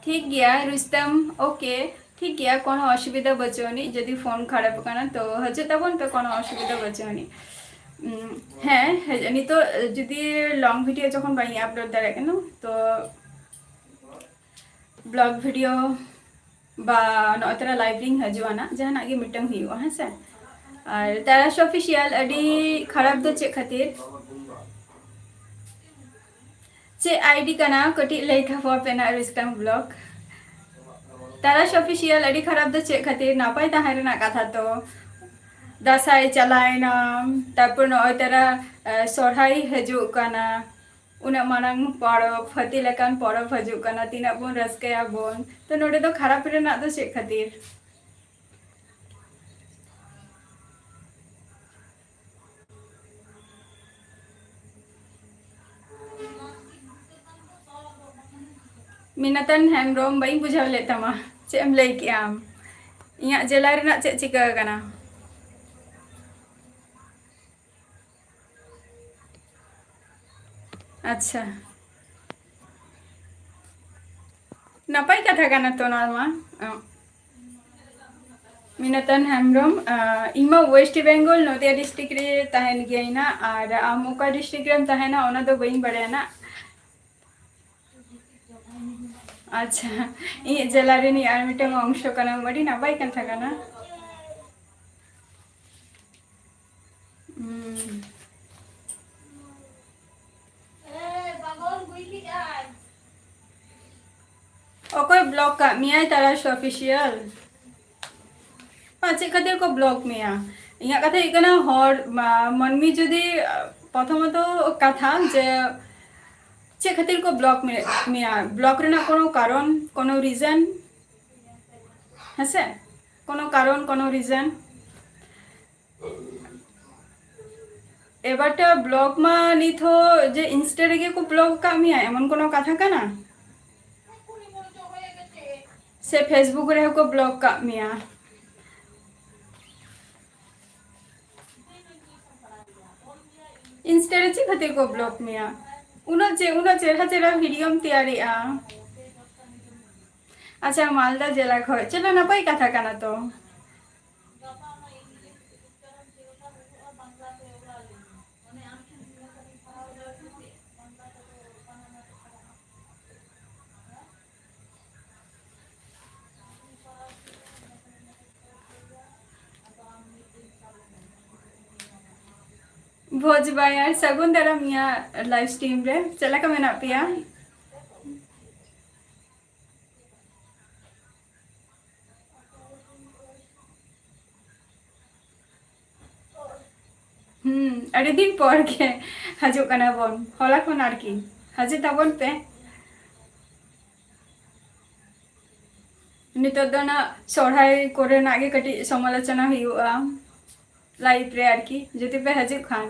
ᱴᱷᱤᱠ ᱜᱮᱭᱟ ᱨᱩᱥᱛᱟᱢ, ᱳᱠᱮ, ᱴᱷᱤᱠ ᱜᱮᱭᱟ, ᱠᱳᱱᱳ ᱚᱥᱩᱵᱤᱫᱷᱟ ᱵᱟᱹᱪᱩᱜ ᱟᱹᱱᱤᱡ᱾ ᱡᱩᱫᱤ ᱯᱷᱳᱱ ᱠᱷᱟᱨᱟᱯ ᱟᱠᱟᱱᱟ ᱛᱚ ᱦᱤᱡᱩᱜ ᱛᱟᱵᱚᱱ ᱯᱮ, ᱠᱳᱱᱳ ᱚᱥᱩᱵᱤᱫᱷᱟ ᱵᱟᱹᱪᱩᱜ ᱟᱹᱱᱤᱡ᱾ ᱩᱢ, ᱦᱮᱸ, ᱦᱮᱡ, ᱱᱤᱛᱚᱜ ᱡᱩᱫᱤ ᱞᱚᱝ ᱵᱷᱤᱰᱤᱭᱳ ᱡᱚᱠᱷᱚᱱ ᱵᱟᱹᱧ ᱟᱯᱞᱳᱰ ᱫᱟᱲᱮᱭᱟᱜ ᱠᱟᱱᱟ ᱛᱚ ᱵᱞᱚᱜ ᱵᱷᱤᱰᱤᱭᱳ ᱵᱟ ᱱᱚᱜᱼᱚᱭ ᱛᱚᱨᱟ ᱞᱟᱭᱤᱵᱷ ᱨᱤᱧ ᱦᱤᱡᱩᱜᱼᱟ ᱱᱟᱜ, ᱡᱟᱦᱟᱱᱟᱜ ᱜᱮ ᱢᱤᱫᱴᱟᱝ ᱦᱩᱭᱩᱜᱼᱟ, ᱦᱮᱸ ᱥᱮ᱾ ᱟᱨ ᱛᱟᱨᱟᱥ ᱚᱯᱷᱤᱥᱤᱭᱟᱞ, ᱟᱹᱰᱤ ᱠᱷᱟᱨᱟᱯ ᱫᱚ ᱪᱮᱫ ᱠᱷᱟᱹᱛᱤᱨ? ᱪᱮᱫ ᱟᱭᱰᱤ ᱠᱟᱱᱟ? ᱠᱟᱹᱴᱤᱡ ᱞᱟᱹᱭ ᱛᱟᱵᱚ ᱯᱮ ᱱᱟᱜ, ᱨᱩᱥᱛᱟᱢ ᱵᱞᱚᱜ᱾ ᱛᱟᱨᱟᱥ ᱚᱯᱷᱤᱥᱤᱭᱟᱞ, ᱟᱹᱰᱤ ᱠᱷᱟᱨᱟᱯ ᱫᱚ ᱪᱮᱫ ᱠᱷᱟᱹᱛᱤᱨ? ᱱᱟᱯᱟᱭ ᱛᱟᱦᱮᱸ ᱨᱮᱱᱟᱜ ᱠᱟᱛᱷᱟ ᱛᱚ᱾ ᱫᱟᱸᱥᱟᱭ ᱪᱟᱞᱟᱣᱮᱱᱟ, ᱛᱟᱨᱯᱚᱨ ᱱᱚᱜᱼᱚᱭ ᱛᱚᱨᱟ, ᱮ, ᱥᱚᱨᱦᱟᱭ ᱦᱤᱡᱩᱜ ᱠᱟᱱᱟ, ᱩᱱᱟᱹᱜ ᱢᱟᱨᱟᱝ ᱯᱚᱨᱚᱵᱽ, ᱦᱟᱹᱛᱤ ᱞᱮᱠᱟᱱ ᱯᱚᱨᱚᱵᱽ ᱦᱤᱡᱩᱜ ᱠᱟᱱᱟ, ᱛᱤᱱᱟᱹᱜ ᱵᱚᱱ ᱨᱟᱹᱥᱠᱟᱹᱭᱟᱵᱚᱱ᱾ ᱛᱚ ᱱᱚᱰᱮ ᱫᱚ ᱠᱷᱟᱨᱟᱯ ᱨᱮᱱᱟᱜ ᱫᱚ ᱪᱮᱫ ᱠᱷᱟᱹᱛᱤᱨ? ᱢᱤᱱᱟᱛᱟᱱ ᱦᱮᱢᱵᱨᱚᱢ, ᱵᱟᱹᱧ ᱵᱩᱡᱷᱟᱹᱣ ᱞᱮᱫ ᱛᱟᱢᱟ, ᱪᱮᱫ ᱮᱢ ᱞᱟᱹᱭ ᱠᱮᱜᱼᱟ ᱟᱢ? ᱤᱧᱟᱹᱜ ᱡᱮᱞᱟ ᱨᱮᱱᱟᱜ ᱪᱮᱫ ᱪᱤᱠᱟᱹ ᱟᱠᱟᱱᱟ? ᱟᱪᱪᱷᱟ, ᱱᱟᱯᱟᱭ ᱠᱟᱛᱷᱟ ᱠᱟᱱᱟ ᱛᱚ ᱱᱚᱣᱟ ᱢᱟ᱾ ᱚ, ᱢᱤᱱᱟᱛᱟᱱ ᱦᱮᱢᱵᱨᱚᱢ, ᱟ, ᱤᱧ ᱢᱟ ᱳᱭᱮᱥᱴ ᱵᱮᱝᱜᱚᱞ ᱱᱚᱫᱤᱭᱟ ᱰᱤᱥᱴᱨᱤᱠᱴ ᱨᱮ ᱛᱟᱦᱮᱱ ᱜᱤᱭᱟᱹᱧ ᱱᱟᱜ, ᱟᱨ ᱟᱢ ᱚᱠᱟ ᱰᱤᱥᱴᱨᱤᱠᱴ ᱨᱮᱢ ᱛᱟᱦᱮᱱᱟ ᱚᱱᱟ ᱫᱚ ᱵᱟᱹᱧ ᱵᱟᱲᱟᱭᱟ ᱱᱟᱜ᱾ ᱟᱪᱪᱷᱟ, ᱤᱧᱟᱹᱜ ᱡᱮᱞᱟ ᱨᱤᱱᱤᱡ ᱟᱨ ᱢᱤᱫᱴᱟᱝ ᱚᱝᱥᱚ ᱠᱟᱱᱟᱢ, ᱟᱹᱰᱤ ᱱᱟᱯᱟᱭ ᱠᱟᱛᱷᱟ ᱠᱟᱱᱟ᱾ ᱦᱩᱸ᱾ ᱚᱠᱚᱭ ᱵᱞᱚᱠ ᱠᱟᱜ ᱢᱮᱭᱟᱭ ᱛᱟᱨᱟᱥ ᱚᱯᱷᱤᱥᱤᱭᱟᱞ? ᱟᱨ ᱪᱮᱫ ᱠᱷᱟᱹᱛᱤᱨ ᱠᱚ ᱵᱞᱚᱠ ᱢᱮᱭᱟ? ᱤᱧᱟᱹᱜ ᱠᱟᱛᱷᱟ ᱦᱩᱭᱩᱜ ᱠᱟᱱᱟ, ᱦᱚᱲ, ᱢᱟ-, ᱢᱟᱹᱱᱢᱤ ᱡᱩᱫᱤ, ᱟ, ᱯᱨᱚᱛᱷᱚᱢᱚᱛᱚ ᱠᱟᱛᱷᱟ ᱡᱮ ᱪᱮᱫ ᱠᱷᱟᱹᱛᱤᱨ ᱠᱚ ᱵᱞᱚᱠ ᱢᱮ-, ᱢᱮᱭᱟ? ᱵᱞᱚᱠ ᱨᱮᱱᱟᱜ ᱠᱳᱱᱳ ᱠᱟᱨᱚᱱ, ᱠᱳᱱᱳ ᱨᱤᱡᱟᱱ, ᱦᱮᱸᱥᱮ? ᱠᱳᱱᱳ ᱠᱟᱨᱚᱱ, ᱠᱳᱱᱳ ᱨᱤᱡᱟᱱ? ᱮᱵᱟᱨ ᱴᱟ ᱵᱞᱚᱠ ᱢᱟ ᱱᱤᱛ ᱦᱚᱸ ᱡᱮ ᱤᱱᱥᱴᱟ ᱨᱮᱜᱮ ᱠᱚ ᱵᱞᱚᱠ ᱟᱠᱟᱫ ᱢᱮᱭᱟ, ᱮᱢᱚᱱ ᱠᱳᱱᱳ ᱠᱟᱛᱷᱟ ᱠᱟᱱᱟ? ᱥᱮ ᱯᱷᱮᱥᱵᱩᱠ ᱨᱮᱦᱚᱸ ᱠᱚ ᱵᱞᱚᱠ ᱠᱟᱜ ᱢᱮᱭᱟ? ᱤᱱᱥᱴᱟ ᱨᱮ ᱪᱮᱫ ᱠᱷᱟᱹᱛᱤᱨ ᱠᱚ ᱵᱞᱚᱠ ᱢᱮᱭᱟ? ᱩᱱᱟᱹᱜ ᱪᱮ-, ᱩᱱᱟᱹᱜ ᱪᱮᱦᱨᱟ ᱪᱮᱦᱨᱟ ᱵᱷᱤᱰᱤᱭᱳᱢ ᱛᱮᱭᱟᱨᱮᱜᱼᱟ᱾ ᱟᱪᱪᱷᱟ, ᱢᱟᱞᱫᱟ ᱡᱮᱞᱟ ᱠᱷᱚᱡ᱾ ᱪᱚᱞᱚ, ᱱᱟᱯᱟᱭ ᱠᱟᱛᱷᱟ ᱠᱟᱱᱟ ᱛᱚ᱾ ᱵᱷᱚᱡᱽ ᱵᱟᱭᱟᱨ, ᱥᱟᱹᱜᱩᱱ ᱫᱟᱨᱟᱢ ᱤᱧᱟᱹᱜ ᱞᱟᱭᱤᱵᱷ ᱥᱴᱨᱤᱢ ᱨᱮ᱾ ᱪᱮᱫ ᱞᱮᱠᱟ ᱢᱮᱱᱟᱜ ᱯᱮᱭᱟ? ᱦᱩᱸ, ᱟᱹᱰᱤ ᱫᱤᱱ ᱯᱚᱨ ᱜᱮ ᱦᱤᱡᱩᱜ ᱠᱟᱱᱟ ᱵᱚᱱ, ᱦᱚᱞᱟ ᱠᱷᱚᱱ ᱟᱨᱠᱤ᱾ ᱦᱤᱡᱩᱜ ᱛᱟᱵᱚᱱ ᱯᱮ᱾ ᱱᱤᱛᱚᱜ ᱫᱚ ᱱᱟᱜ ᱥᱚᱨᱦᱟᱭ ᱠᱚᱨᱮᱱᱟᱜ ᱜᱮ ᱠᱟᱹᱴᱤᱡ ᱥᱚᱢᱟᱞᱳᱪᱚᱱᱟ ᱦᱩᱭᱩᱜᱼᱟ ᱞᱟᱭᱤᱵᱷ ᱨᱮ ᱟᱨᱠᱤ, ᱡᱩᱫᱤ ᱯᱮ ᱦᱤᱡᱩᱜ ᱠᱷᱟᱱ᱾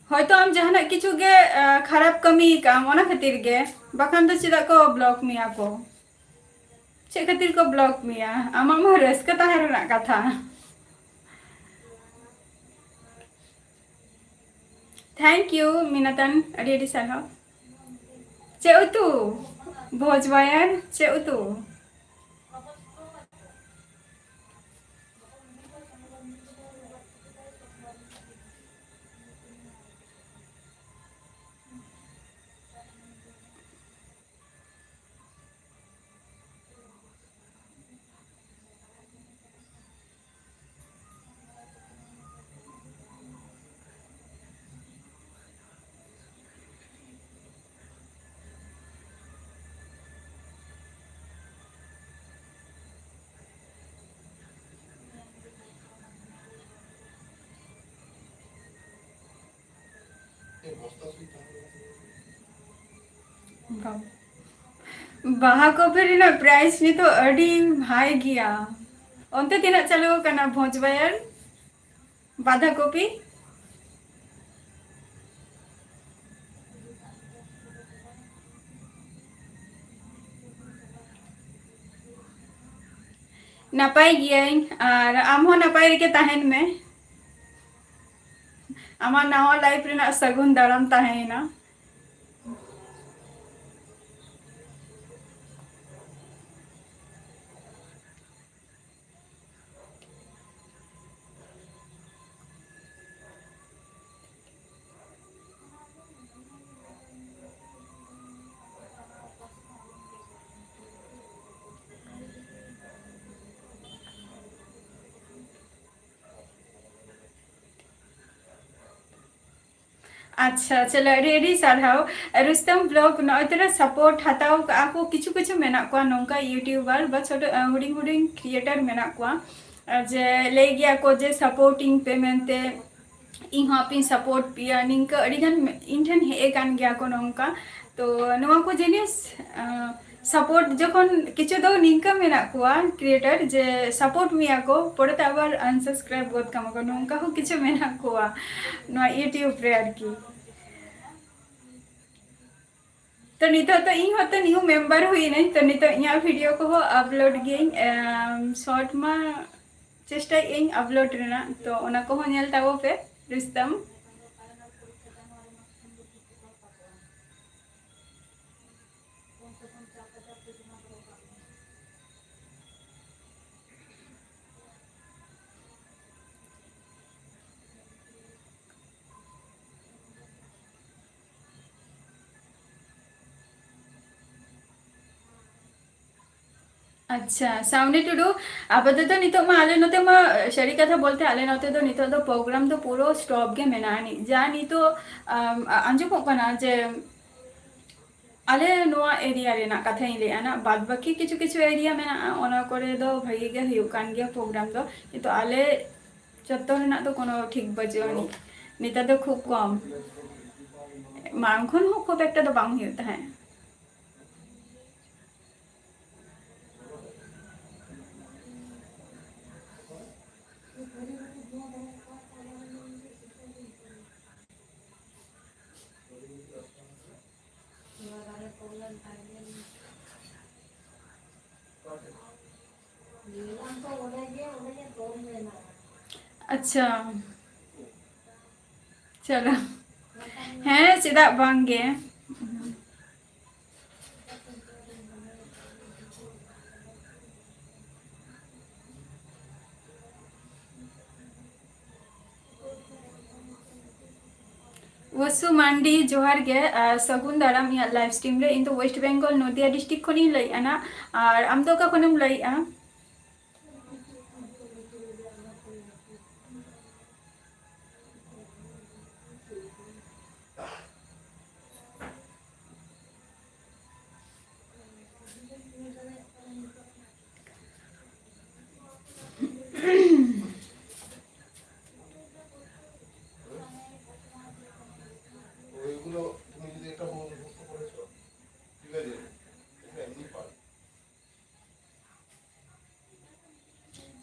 ᱦᱚᱭᱛᱚ ᱟᱢ ᱡᱟᱦᱟᱱᱟᱜ ᱠᱤᱪᱷᱩ ᱜᱮ, ᱟ, ᱠᱷᱟᱨᱟᱯ ᱠᱟᱹᱢᱤ ᱠᱟᱜ ᱟᱢ, ᱚᱱᱟ ᱠᱷᱟᱹᱛᱤᱨ ᱜᱮ, ᱵᱟᱠᱷᱟᱱ ᱫᱚ ᱪᱮᱫᱟᱜ ᱠᱚ ᱵᱞᱚᱠ ᱢᱮᱭᱟ ᱠᱚ? ᱪᱮᱫ ᱠᱷᱟᱹᱛᱤᱨ ᱠᱚ ᱵᱞᱚᱠ ᱢᱮᱭᱟ? ᱟᱢᱟᱜ ᱢᱟ ᱨᱟᱹᱥᱠᱟᱹ ᱛᱟᱦᱮᱸ ᱨᱮᱱᱟᱜ ᱠᱟᱛᱷᱟ᱾ Thank you, ᱢᱤᱱᱟᱛᱟᱱ, ᱟᱹᱰᱤ ᱟᱹᱰᱤ ᱥᱟᱨᱦᱟᱣ᱾ ᱪᱮᱫ ᱩᱛᱩ? ᱵᱷᱚᱡᱽ ᱵᱟᱭᱟᱨ, ᱪᱮᱫ ᱩᱛᱩ? ᱵᱟᱦᱟ ᱠᱚᱯᱤ ᱨᱮᱱᱟᱜ ᱯᱨᱟᱭᱤᱥ ᱱᱤᱛᱚᱜ ᱟᱹᱰᱤ ᱦᱟᱭ ᱜᱮᱭᱟ᱾ ᱚᱱᱛᱮ ᱛᱤᱱᱟᱹᱜ ᱪᱟᱹᱞᱩ ᱟᱠᱟᱱᱟ ᱵᱷᱚᱸᱡᱽ ᱵᱟᱭᱟᱨ ᱵᱟᱸᱫᱷᱟ ᱠᱚᱯᱤ? ᱱᱟᱯᱟᱭ ᱜᱤᱭᱟᱹᱧ, ᱟᱨ ᱟᱢ ᱦᱚᱸ ᱱᱟᱯᱟᱭ ᱨᱮᱜᱮ ᱛᱟᱦᱮᱱ ᱢᱮ᱾ ᱟᱢᱟᱜ ᱱᱟᱣᱟ ᱞᱟᱭᱤᱯᱷ ᱨᱮᱱᱟᱜ ᱥᱟᱹᱜᱩᱱ ᱫᱟᱨᱟᱢ ᱛᱟᱦᱮᱸᱭᱮᱱᱟ᱾ ᱟᱪᱪᱷᱟ, ᱪᱚᱞᱚ, ᱟᱹᱰᱤ ᱟᱹᱰᱤ ᱥᱟᱨᱦᱟᱣ᱾ ᱨᱩᱥᱛᱟᱢ ᱵᱞᱚᱜ ᱱᱚᱜᱼᱚᱭ ᱛᱚᱨᱟ ᱥᱟᱯᱳᱨᱴ ᱦᱟᱛᱟᱣ ᱠᱟᱜᱼᱟ ᱠᱚ ᱠᱤᱪᱷᱩ ᱠᱤᱪᱷᱩ ᱢᱮᱱᱟᱜ ᱠᱚᱣᱟ, ᱱᱚᱝᱠᱟ ᱤᱭᱩᱴᱤᱭᱩᱵᱟᱨ ᱵᱟ ᱪᱷᱳᱴᱳ, ᱟᱸ, ᱦᱩᱰᱤᱧ ᱦᱩᱰᱤᱧ ᱠᱨᱤᱭᱮᱴᱟᱨ ᱢᱮᱱᱟᱜ ᱠᱚᱣᱟ, ᱟᱨ ᱡᱮ ᱞᱟᱹᱭ ᱜᱮᱭᱟ ᱠᱚ ᱡᱮ ᱥᱟᱯᱳᱨᱴᱤᱝ ᱯᱮ ᱢᱮᱱᱛᱮ, ᱤᱧ ᱦᱚᱸ ᱟᱯᱮᱧ ᱥᱟᱯᱳᱨᱴ ᱯᱮᱭᱟ, ᱱᱤᱝᱠᱟᱹ ᱟᱹᱰᱤ ᱜᱟᱱ ᱤᱧ ᱴᱷᱮᱱ ᱦᱮᱡ ᱟᱠᱟᱱ ᱜᱮᱭᱟ ᱠᱚ ᱱᱚᱝᱠᱟ᱾ ᱛᱚ ᱱᱚᱣᱟ ᱠᱚ ᱡᱤᱱᱤᱥ, ᱟᱸ, ᱥᱟᱯᱳᱨᱴ ᱡᱚᱠᱷᱚᱱ ᱠᱤᱪᱷᱩ ᱫᱚ ᱱᱤᱝᱠᱟᱹ ᱢᱮᱱᱟᱜ ᱠᱚᱣᱟ ᱠᱨᱤᱭᱮᱴᱟᱨ ᱡᱮ ᱥᱟᱯᱳᱨᱴ ᱢᱮᱭᱟ ᱠᱚ, ᱯᱚᱨᱮᱛᱮ ᱟᱵᱟᱨ ᱟᱱᱥᱟᱵᱥᱠᱨᱟᱭᱤᱵ ᱜᱚᱫ ᱠᱟᱢᱟ ᱠᱚ, ᱱᱚᱝᱠᱟ ᱦᱚᱸ ᱠᱤᱪᱷᱩ ᱢᱮᱱᱟᱜ ᱠᱚᱣᱟ ᱱᱚᱣᱟ ᱤᱭᱩᱴᱤᱭᱩᱵᱽ ᱨᱮ ᱟᱨᱠᱤ᱾ ᱛᱚ ᱱᱤᱛᱚᱜ ᱫᱚ ᱤᱧ ᱦᱚᱸᱛᱚ ᱱᱤᱭᱩ ᱢᱮᱢᱵᱟᱨ ᱦᱩᱭᱱᱟᱹᱧ, ᱛᱚ ᱱᱤᱛᱚᱜ ᱤᱧᱟᱹᱜ ᱵᱷᱤᱰᱤᱭᱳ ᱠᱚᱦᱚᱸ ᱟᱯᱞᱳᱰ ᱜᱤᱭᱟᱹᱧ, ᱮᱢ, ᱥᱚᱨᱴ ᱢᱟ ᱪᱮᱥᱴᱟᱭᱮᱫ ᱟᱹᱧ ᱟᱯᱞᱳᱰ ᱨᱮᱱᱟᱜ, ᱛᱚ ᱚᱱᱟ ᱠᱚᱦᱚᱸ ᱧᱮᱞ ᱛᱟᱵᱚ ᱯᱮ ᱨᱩᱥᱛᱟᱢ᱾ ᱟᱪᱪᱷᱟ, ᱥᱟᱣᱱᱤ ᱴᱩᱰᱩ, ᱟᱯᱟᱛᱚᱛᱚ ᱱᱤᱛᱚᱜ ᱢᱟ ᱟᱞᱮ ᱱᱚᱛᱮ ᱢᱟ, ᱥᱟᱹᱨᱤ ᱠᱟᱛᱷᱟ ᱵᱚᱞᱛᱮ, ᱟᱞᱮ ᱱᱚᱛᱮ ᱫᱚ ᱱᱤᱛᱚᱜ ᱫᱚ ᱯᱨᱳᱜᱨᱟᱢ ᱫᱚ ᱯᱩᱨᱟᱹ ᱥᱴᱚᱯ ᱜᱮ ᱢᱮᱱᱟᱜᱼᱟ᱾ ᱱᱤ-, ᱡᱟ ᱱᱤᱛᱚᱜ, ᱟᱢ, ᱟ-, ᱟᱸᱡᱚᱢᱚᱜ ᱠᱟᱱᱟ ᱡᱮ ᱟᱞᱮ ᱱᱚᱣᱟ ᱮᱨᱤᱭᱟ ᱨᱮᱱᱟᱜ ᱠᱟᱛᱷᱟᱧ ᱞᱟᱹᱭᱮᱫᱼᱟ ᱱᱟᱜ, ᱵᱟᱫ ᱵᱟᱹᱠᱤ ᱠᱤᱪᱷᱩ ᱠᱤᱪᱷᱩ ᱮᱨᱤᱭᱟ ᱢᱮᱱᱟᱜᱼᱟ, ᱚᱱᱟ ᱠᱚᱨᱮ ᱫᱚ ᱵᱷᱟᱜᱮ ᱜᱮ ᱦᱩᱭᱩᱜ ᱠᱟᱱ ᱜᱮᱭᱟ ᱯᱨᱳᱜᱨᱟᱢ ᱫᱚ, ᱠᱤᱱᱛᱩ ᱟᱞᱮ ᱪᱚᱛᱛᱚᱨ ᱨᱮᱱᱟᱜ ᱫᱚ ᱠᱳᱱᱳ ᱴᱷᱤᱠ ᱵᱟᱹᱪᱩᱜ ᱟᱹᱱᱤᱡ, ᱱᱮᱛᱟᱨ ᱫᱚ ᱠᱷᱩᱵ ᱠᱚᱢ᱾ ᱢᱟᱲᱟᱝ ᱠᱷᱚᱱ ᱦᱚᱸ ᱠᱷᱩᱵ ᱮᱠᱴᱟ ᱫᱚ ᱵᱟᱝ ᱦᱩᱭᱩᱜ ᱛᱟᱦᱮᱸᱫ᱾ ᱟᱪᱪᱷᱟ, ᱪᱚᱞᱚ᱾ ᱦᱮᱸ, ᱪᱮᱫᱟᱜ ᱵᱟᱝ ᱜᱮ᱾ ᱣᱟᱥᱩ ᱢᱟᱱᱰᱤ, ᱡᱚᱦᱟᱨ ᱜᱮ, ᱟᱨ ᱥᱟᱹᱜᱩᱱ ᱫᱟᱨᱟᱢ ᱤᱧᱟᱹᱜ live stream ᱨᱮ᱾ ᱤᱧ ᱫᱚ West Bengal, ᱱᱚᱫᱤᱭᱟ district ᱠᱷᱚᱱᱤᱧ ᱞᱟᱹᱭᱮᱫᱼᱟ ᱱᱟᱜ᱾ ᱟᱨ ᱟᱢ ᱫᱚ ᱚᱠᱟ ᱠᱷᱚᱱᱮᱢ ᱞᱟᱹᱭᱮᱫᱼᱟ?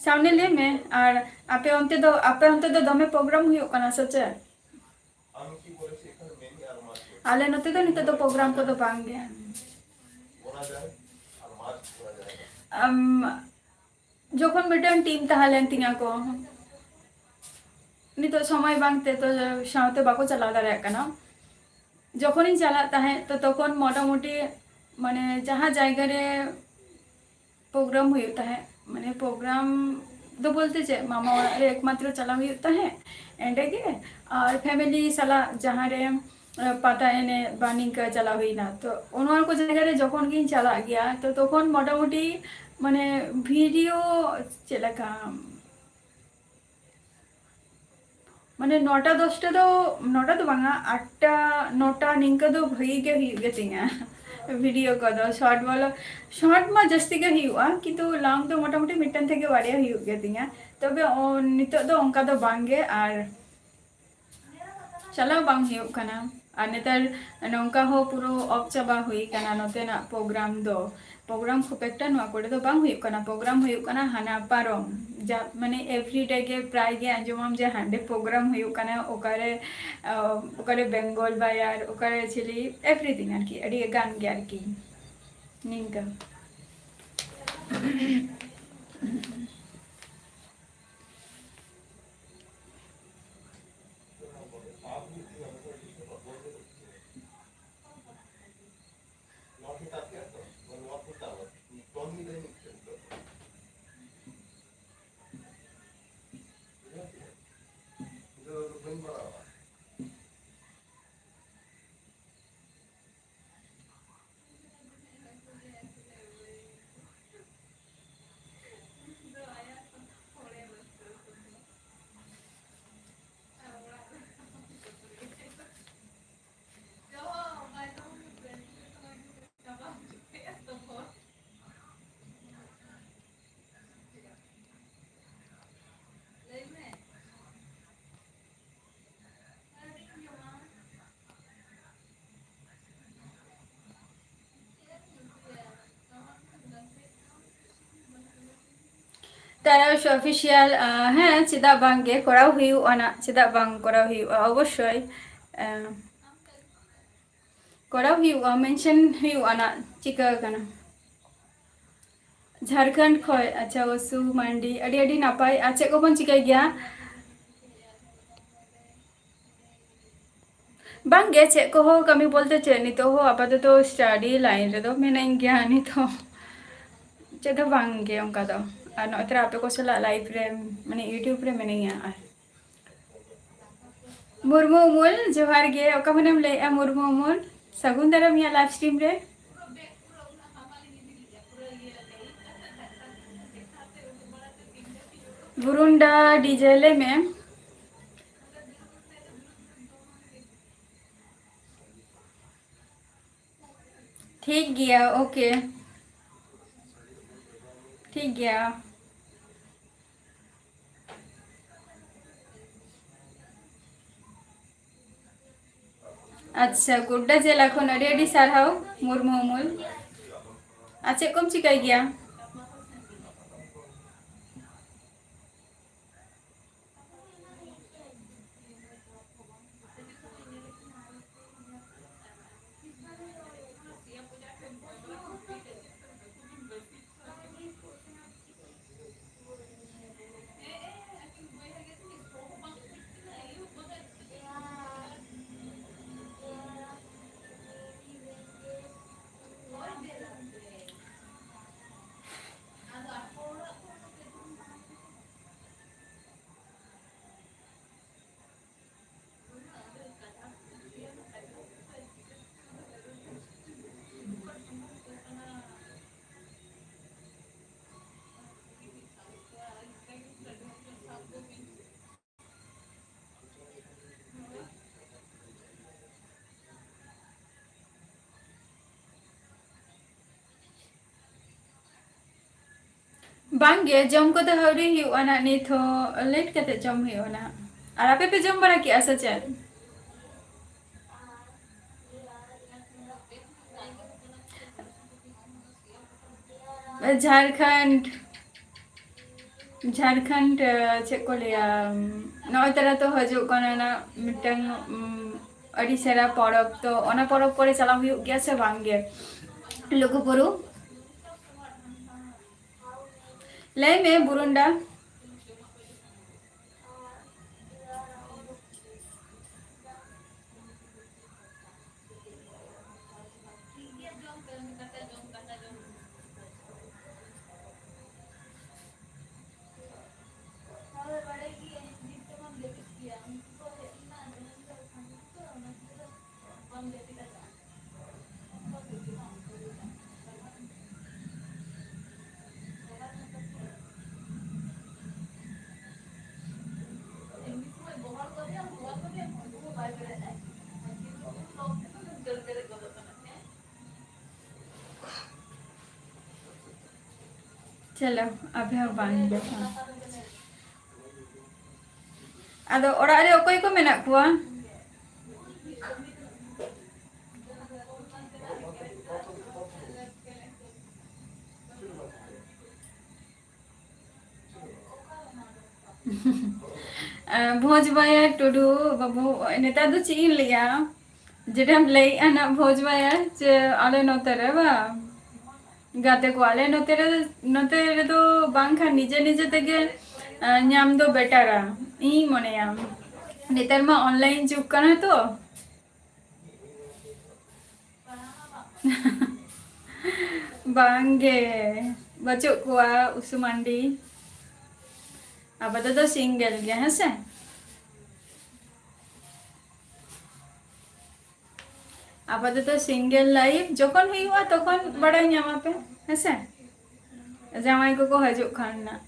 ᱥᱟᱢᱱᱮ ᱞᱟᱹᱭ ᱢᱮ, ᱟᱨ ᱟᱯᱮ ᱚᱱᱛᱮ ᱫᱚ, ᱟᱯᱮ ᱚᱱᱛᱮ ᱫᱚ ᱫᱚᱢᱮ program ᱦᱩᱭᱩᱜ ᱠᱟᱱᱟ ᱥᱮ ᱪᱮᱫ? ᱟᱞᱮ ᱱᱚᱛᱮ ᱫᱚ ᱱᱤᱛᱚᱜ ᱫᱚ program ᱠᱚᱫᱚ ᱵᱟᱝ ᱜᱮ᱾ ᱟᱢ, ᱡᱚᱠᱷᱚᱱ ᱢᱤᱫᱴᱟᱝ team ᱛᱟᱦᱮᱸ ᱞᱮᱱ ᱛᱤᱧᱟ ᱠᱚ, ᱱᱤᱛᱚᱜ ᱥᱚᱢᱚᱭ ᱵᱟᱝᱛᱮ ᱛᱚ ᱥᱟᱶᱛᱮ ᱵᱟᱠᱚ ᱪᱟᱞᱟᱣ ᱫᱟᱲᱮᱭᱟᱜ ᱠᱟᱱᱟ᱾ ᱡᱚᱠᱷᱚᱱᱤᱧ ᱪᱟᱞᱟᱜ ᱛᱟᱦᱮᱸᱫ, ᱛᱚ ᱛᱚᱠᱷᱚᱱ ᱢᱚᱴᱟᱢᱩᱴᱤ, ᱢᱟᱱᱮ, ᱡᱟᱦᱟᱸ ᱡᱟᱭᱜᱟ ᱨᱮ program ᱦᱩᱭᱩᱜ ᱛᱟᱦᱮᱸᱫ, ᱢᱟᱱᱮ, program ᱫᱚ ᱵᱚᱞᱛᱮ ᱪᱮᱫ, ᱢᱟᱢᱟ ᱚᱲᱟᱜ ᱨᱮ ᱮᱠᱢᱟᱛᱨᱚ ᱪᱟᱞᱟᱣ ᱦᱩᱭᱩᱜ ᱛᱟᱦᱮᱸᱫ, ᱮᱸᱰᱮ ᱜᱮ᱾ ᱟᱨ family ᱥᱟᱞᱟᱜ ᱡᱟᱦᱟᱸ ᱨᱮ, ᱮ, ᱯᱟᱛᱟ ᱮᱱᱮᱡ ᱵᱟ ᱱᱤᱝᱠᱟᱹ ᱪᱟᱞᱟᱣ ᱦᱩᱭᱱᱟ, ᱛᱚ ᱚᱱᱟ ᱠᱚ ᱡᱟᱭᱜᱟ ᱨᱮ ᱡᱚᱠᱷᱚᱱ ᱜᱤᱧ ᱪᱟᱞᱟᱜ ᱜᱮᱭᱟ, ᱛᱚ ᱛᱚᱠᱷᱚᱱ ᱢᱚᱴᱟᱢᱩᱴᱤ, ᱢᱟᱱᱮ, video ᱪᱮᱫ ᱞᱮᱠᱟ, ᱢᱟᱱᱮ, ᱱᱚᱴᱟ ᱫᱚᱥᱴᱟ ᱫᱚ, ᱱᱚᱴᱟ ᱫᱚ ᱵᱟᱝᱟ, ᱟᱴᱴᱟ, ᱱᱚᱴᱟ ᱱᱤᱝᱠᱟᱹ ᱫᱚ ᱵᱷᱟᱹᱜᱤ ᱜᱮ ᱦᱩᱭᱩᱜ ᱜᱮᱛᱤᱧᱟ᱾ Video ᱠᱚᱫᱚ short ᱵᱚᱞᱚ, short ᱢᱟ ᱡᱟᱹᱥᱛᱤ ᱜᱮ ᱦᱩᱭᱩᱜᱼᱟ, ᱠᱤᱱᱛᱩ long ᱫᱚ ᱢᱚᱴᱟᱢᱩᱴᱤ ᱢᱤᱫᱴᱮᱱ ᱛᱷᱮᱠᱮ ᱵᱟᱨᱭᱟ ᱦᱩᱭᱩᱜ ᱜᱮᱛᱤᱧᱟ᱾ ᱛᱚᱵᱮ ᱚ-, ᱱᱤᱛᱚᱜ ᱫᱚ ᱚᱱᱠᱟ ᱫᱚ ᱵᱟᱝ ᱜᱮ, ᱟᱨ ᱪᱟᱞᱟᱣ ᱵᱟᱝ ᱦᱩᱭᱩᱜ ᱠᱟᱱᱟ᱾ ᱟᱨ ᱱᱮᱛᱟᱨ ᱱᱚᱝᱠᱟ ᱦᱚᱸ ᱯᱩᱨᱟᱹ ᱚᱯᱷ ᱪᱟᱵᱟ ᱦᱩᱭ ᱠᱟᱱᱟ ᱱᱚᱛᱮᱱᱟᱜ ᱯᱨᱳᱜᱨᱟᱢ ᱫᱚ᱾ ᱯᱨᱳᱜᱨᱟᱢ ᱠᱷᱩᱵ ᱮᱠᱴᱟ ᱱᱚᱣᱟ ᱠᱚᱨᱮ ᱫᱚ ᱵᱟᱝ ᱦᱩᱭᱩᱜ ᱠᱟᱱᱟ, ᱯᱨᱳᱜᱨᱟᱢ ᱦᱩᱭᱩᱜ ᱠᱟᱱᱟ ᱦᱟᱱᱟ ᱯᱟᱨᱚᱢ, ᱡᱟ ᱢᱟᱱᱮ ᱮᱵᱷᱨᱤᱰᱮ ᱜᱮ ᱯᱨᱟᱭ ᱜᱮ ᱟᱸᱡᱚᱢᱟᱢ ᱡᱮ ᱦᱟᱸᱰᱮ ᱯᱨᱳᱜᱨᱟᱢ ᱦᱩᱭᱩᱜ ᱠᱟᱱᱟ, ᱚᱠᱟᱨᱮ ᱚᱠᱟᱨᱮ ᱵᱮᱝᱜᱚᱞ ᱵᱟᱭᱟᱨ, ᱚᱠᱟᱨᱮ ᱪᱤᱞᱤ, ᱮᱵᱷᱨᱤᱛᱷᱤᱝ ᱟᱨᱠᱤ, ᱟᱹᱰᱤ ᱜᱟᱱ ᱜᱮ ᱟᱨᱠᱤ ᱱᱤᱝᱠᱟᱹ᱾ ᱛᱟᱨᱟᱥ ᱚᱯᱷᱤᱥᱤᱭᱟᱞ, ᱟᱸ, ᱦᱮᱸ, ᱪᱮᱫᱟᱜ ᱵᱟᱝ ᱜᱮ ᱠᱚᱨᱟᱣ ᱦᱩᱭᱩᱜᱼᱟ ᱱᱟᱜ, ᱪᱮᱫᱟᱜ ᱵᱟᱝ ᱠᱚᱨᱟᱣ ᱦᱩᱭᱩᱜᱼᱟ, ᱚᱵᱚᱥᱥᱳᱭ, ᱟᱸ, ᱠᱚᱨᱟᱣ ᱦᱩᱭᱩᱜᱼᱟ, ᱢᱮᱱᱥᱚᱱ ᱦᱩᱭᱩᱜᱼᱟ ᱱᱟᱜ, ᱪᱤᱠᱟᱹ ᱟᱠᱟᱱᱟ᱾ ᱡᱷᱟᱲᱠᱷᱚᱸᱰ ᱠᱷᱚᱡ, ᱟᱪᱪᱷᱟ, ᱵᱚᱥᱩ ᱢᱟᱱᱰᱤ, ᱟᱹᱰᱤ ᱟᱹᱰᱤ ᱱᱟᱯᱟᱭ᱾ ᱟᱨ ᱪᱮᱫ ᱠᱚᱵᱚᱱ ᱪᱤᱠᱟᱹᱭ ᱜᱮᱭᱟ? ᱵᱟᱝ ᱜᱮ, ᱪᱮᱫ ᱠᱚᱦᱚᱸ ᱠᱟᱹᱢᱤ ᱵᱚᱞᱛᱮ ᱪᱮᱫ, ᱱᱤᱛᱚᱜ ᱦᱚᱸ ᱟᱯᱟᱛᱚᱛᱚ ᱥᱴᱟᱰᱤ ᱞᱟᱭᱤᱱ ᱨᱮᱫᱚ ᱢᱤᱱᱟᱹᱧ ᱜᱮᱭᱟ ᱱᱤᱛ ᱦᱚᱸ᱾ ᱪᱮᱫ ᱦᱚᱸ ᱵᱟᱝ ᱜᱮ ᱚᱱᱠᱟ ᱫᱚ᱾ ᱟᱨ ᱱᱚᱜᱼᱚᱭ ᱛᱚᱨᱟ ᱟᱯᱮ ᱠᱚ ᱥᱟᱞᱟᱜ ᱞᱟᱭᱤᱵᱷ ᱨᱮ, ᱢᱟᱱᱮ, ᱭᱩᱴᱩᱵᱽ ᱨᱮ ᱢᱤᱱᱟᱹᱧᱟ᱾ ᱟᱨ ᱢᱩᱨᱢᱩ ᱩᱢᱩᱞ, ᱡᱚᱦᱟᱨ ᱜᱮ, ᱚᱠᱟ ᱠᱷᱚᱱᱮᱢ ᱞᱟᱹᱭᱮᱫᱼᱟ ᱢᱩᱨᱢᱩ ᱩᱢᱩᱞ? ᱥᱟᱹᱜᱩᱱ ᱫᱟᱨᱟᱢ ᱤᱧᱟᱹᱜ ᱞᱟᱭᱤᱵᱷ ᱥᱴᱨᱤᱢ ᱨᱮ᱾ ᱵᱩᱨᱩᱱᱰᱟ ᱰᱤᱡᱮ, ᱞᱟᱹᱭ ᱢᱮ᱾ ᱴᱷᱤᱠ ᱜᱮᱭᱟ, ᱳᱠᱮ᱾ ᱴᱷᱤᱠ ᱜᱮᱭᱟ᱾ ᱟᱪᱪᱷᱟ, ᱜᱳᱰᱰᱟ ᱡᱮᱞᱟ ᱠᱷᱚᱱ ᱟᱹᱰᱤ ᱟᱹᱰᱤ ᱥᱟᱨᱦᱟᱣ ᱢᱩᱨᱢᱩ ᱩᱢᱩᱞ᱾ ᱟᱨ ᱪᱮᱫ ᱠᱚᱢ ᱪᱤᱠᱟᱹᱭ ᱜᱮᱭᱟ? ᱵᱟᱝᱜᱮ, ᱡᱚᱢ ᱠᱚᱫᱚ ᱟᱹᱣᱨᱤ ᱦᱩᱭᱩᱜᱼᱟ ᱱᱟᱜ, ᱱᱤᱛ ᱦᱚᱸ ᱞᱮᱴ ᱠᱟᱛᱮ ᱡᱚᱢ ᱦᱩᱭᱩᱜᱼᱟ ᱱᱟᱜ᱾ ᱟᱨ ᱟᱯᱮ ᱯᱮ ᱡᱚᱢ ᱵᱟᱲᱟ ᱠᱮᱜᱼᱟ ᱥᱮ ᱪᱮᱫ? ᱡᱷᱟᱲᱠᱷᱚᱸᱰ, ᱡᱷᱟᱲᱠᱷᱚᱸᱰ, ᱪᱮᱫ ᱠᱚ ᱞᱟᱹᱭᱟ, ᱱᱚᱜᱼᱚᱭ ᱛᱟᱨᱟ ᱛᱚ ᱦᱤᱡᱩᱜ ᱠᱟᱱᱟ ᱱᱟᱜ ᱢᱤᱫᱴᱟᱝ, ᱩᱢ, ᱟᱹᱰᱤ ᱪᱮᱦᱨᱟ ᱯᱚᱨᱚᱵᱽ, ᱛᱚ ᱚᱱᱟ ᱯᱚᱨᱚᱵᱽ ᱠᱚᱨᱮ ᱪᱟᱞᱟᱣ ᱦᱩᱭᱩᱜ ᱜᱮᱭᱟ ᱥᱮ ᱵᱟᱝ ᱜᱮ? ᱞᱩᱜᱩᱵᱩᱨᱩ᱾ ᱞᱟᱹᱭ ᱢᱮ, ᱵᱩᱨᱩᱱᱰᱟ᱾ ᱪᱚᱞᱚ, ᱟᱯᱮ ᱦᱚᱸ ᱵᱟᱝ ᱵᱮᱥᱟ᱾ ᱟᱫᱚ ᱚᱲᱟᱜ ᱨᱮ ᱚᱠᱚᱭ ᱠᱚ ᱢᱮᱱᱟᱜ ᱠᱚᱣᱟ? ᱟᱨ ᱵᱷᱚᱸᱡᱽ ᱵᱟᱭᱟ ᱴᱩᱰᱩ ᱵᱟᱹᱵᱩ, ᱱᱮᱛᱟᱨ ᱫᱚ ᱪᱮᱫ ᱤᱧ ᱞᱟᱹᱭᱟ, ᱡᱮᱴᱟᱢ ᱞᱟᱹᱭᱮᱜᱼᱟ ᱱᱟᱜ ᱵᱷᱚᱸᱡᱽ ᱵᱟᱭᱟ, ᱡᱮ ᱟᱞᱮ ᱱᱚᱛᱮ ᱨᱮ ᱵᱟᱝ, ᱜᱟᱛᱮ ᱠᱚ ᱟᱞᱮ ᱱᱚᱛᱮ ᱨᱮ, ᱱᱚᱛᱮ ᱨᱮᱫᱚ ᱵᱟᱝ ᱠᱷᱟᱱ ᱱᱤᱡᱮ ᱱᱤᱡᱮ ᱛᱮᱜᱮ, ᱟᱸ, ᱧᱟᱢ ᱫᱚ ᱵᱮᱴᱟᱨᱟ, ᱤᱧ ᱢᱚᱱᱮᱭᱟ᱾ ᱱᱮᱛᱟᱨ ᱢᱟ online ᱡᱩᱜᱽ ᱠᱟᱱᱟ ᱛᱚ᱾ ᱵᱟᱝᱜᱮ, ᱵᱟᱹᱪᱩᱜ ᱠᱚᱣᱟ ᱩᱥᱩ ᱢᱟᱱᱰᱤ᱾ ᱟᱯᱟᱛᱚᱛᱚ single ᱜᱮ, ᱦᱮᱸ ᱥᱮ? ᱟᱯᱟᱛᱚᱛᱚ single life, ᱡᱚᱠᱷᱚᱱ ᱦᱩᱭᱩᱜᱼᱟ ᱛᱚᱠᱷᱚᱱ ᱵᱟᱲᱟᱭ ᱧᱟᱢᱟᱯᱮ, ᱦᱮᱸ ᱥᱮ? ᱡᱟᱶᱟᱭ ᱠᱚᱠᱚ ᱦᱤᱡᱩᱜ ᱠᱷᱟᱱ ᱱᱟᱜ᱾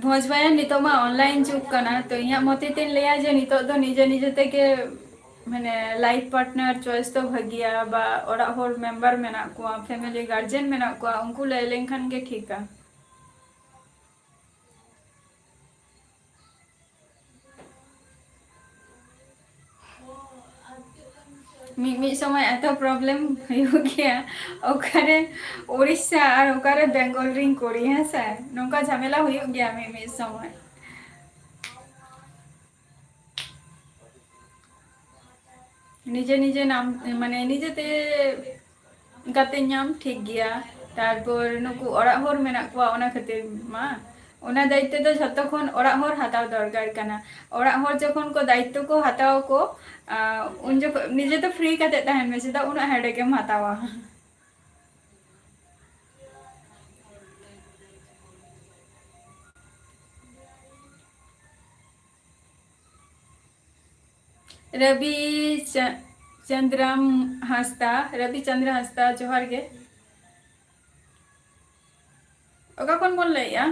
ᱵᱷᱚᱸᱡᱽ ᱵᱟᱭᱟ ᱱᱤᱛᱚᱜ ᱢᱟ online ᱡᱩᱜᱽ ᱠᱟᱱᱟ, ᱛᱚ ᱤᱧᱟᱹᱜ ᱢᱚᱛᱮ ᱛᱤᱧ ᱞᱟᱹᱭᱟ ᱡᱮ ᱱᱤᱛᱚᱜ ᱫᱚ ᱱᱤᱡᱮ ᱱᱤᱡᱮ ᱛᱮᱜᱮ, ᱢᱟᱱᱮ, life partner choice ᱫᱚ ᱵᱷᱟᱹᱜᱤᱭᱟ, ᱵᱟ ᱚᱲᱟᱜ ᱦᱚᱲ member ᱢᱮᱱᱟᱜ ᱠᱚᱣᱟ, family guardian ᱢᱮᱱᱟᱜ ᱠᱚᱣᱟ, ᱩᱱᱠᱩ ᱞᱟᱹᱭ ᱞᱮᱱᱠᱷᱟᱱ ᱜᱮ ᱴᱷᱤᱠᱟ᱾ ᱢᱤᱫ ᱢᱤᱫ ᱥᱚᱢᱚᱭ ᱮᱛᱚ problem ᱦᱩᱭᱩᱜ ᱜᱮᱭᱟ, ᱚᱠᱟᱨᱮ ᱩᱲᱤᱥᱥᱟ ᱟᱨ ᱚᱠᱟᱨᱮ ᱵᱮᱝᱜᱚᱞ ᱨᱤᱧ ᱠᱩᱲᱤ, ᱦᱮᱸ ᱥᱮ? ᱱᱚᱝᱠᱟ ᱡᱷᱟᱢᱮᱞᱟ ᱦᱩᱭᱩᱜ ᱜᱮᱭᱟ ᱢᱤᱫ ᱢᱤᱫ ᱥᱚᱢᱚᱭ᱾ ᱱᱤᱡᱮ ᱱᱤᱡᱮ ᱱᱟᱢ, ᱢᱟᱱᱮ, ᱱᱤᱡᱮᱛᱮ ᱜᱟᱛᱮ ᱧᱟᱢ ᱴᱷᱤᱠ ᱜᱮᱭᱟ, ᱛᱟᱨᱯᱚᱨ ᱱᱩᱠᱩ ᱚᱲᱟᱜ ᱦᱚᱲ ᱢᱮᱱᱟᱜ ᱠᱚᱣᱟ, ᱚᱱᱟ ᱠᱷᱟᱹᱛᱤᱨ ᱢᱟ ᱚᱱᱟ ᱫᱟᱭᱤᱛᱛᱚ ᱫᱚ ᱡᱷᱚᱛᱚ ᱠᱷᱚᱱ ᱚᱲᱟᱜ ᱦᱚᱲ ᱦᱟᱛᱟᱣ ᱫᱚᱨᱠᱟᱨ ᱠᱟᱱᱟ᱾ ᱚᱲᱟᱜ ᱦᱚᱲ ᱡᱚᱠᱷᱚᱱ ᱠᱚ ᱫᱟᱭᱤᱛᱛᱚ ᱠᱚ ᱦᱟᱛᱟᱣ ᱟᱠᱚ, ᱟᱸ, ᱩᱱ ᱡᱚᱠᱷᱚᱱ ᱱᱤᱡᱮ ᱫᱚ free ᱠᱟᱛᱮ ᱛᱟᱦᱮᱱ ᱢᱮ, ᱪᱮᱫᱟᱜ ᱩᱱᱟᱹᱜ headache ᱮᱢ ᱦᱟᱛᱟᱣᱟ? ᱨᱚᱵᱤ ᱪᱟ-, ᱪᱚᱱᱫᱨᱟᱢ ᱦᱟᱸᱥᱫᱟ, ᱨᱚᱵᱤ ᱪᱚᱱᱫᱨᱚ ᱦᱟᱸᱥᱫᱟ, ᱡᱚᱦᱟᱨ ᱜᱮ᱾ ᱚᱠᱟ ᱠᱷᱚᱱ ᱵᱚᱱ ᱞᱟᱹᱭᱮᱜᱼᱟ?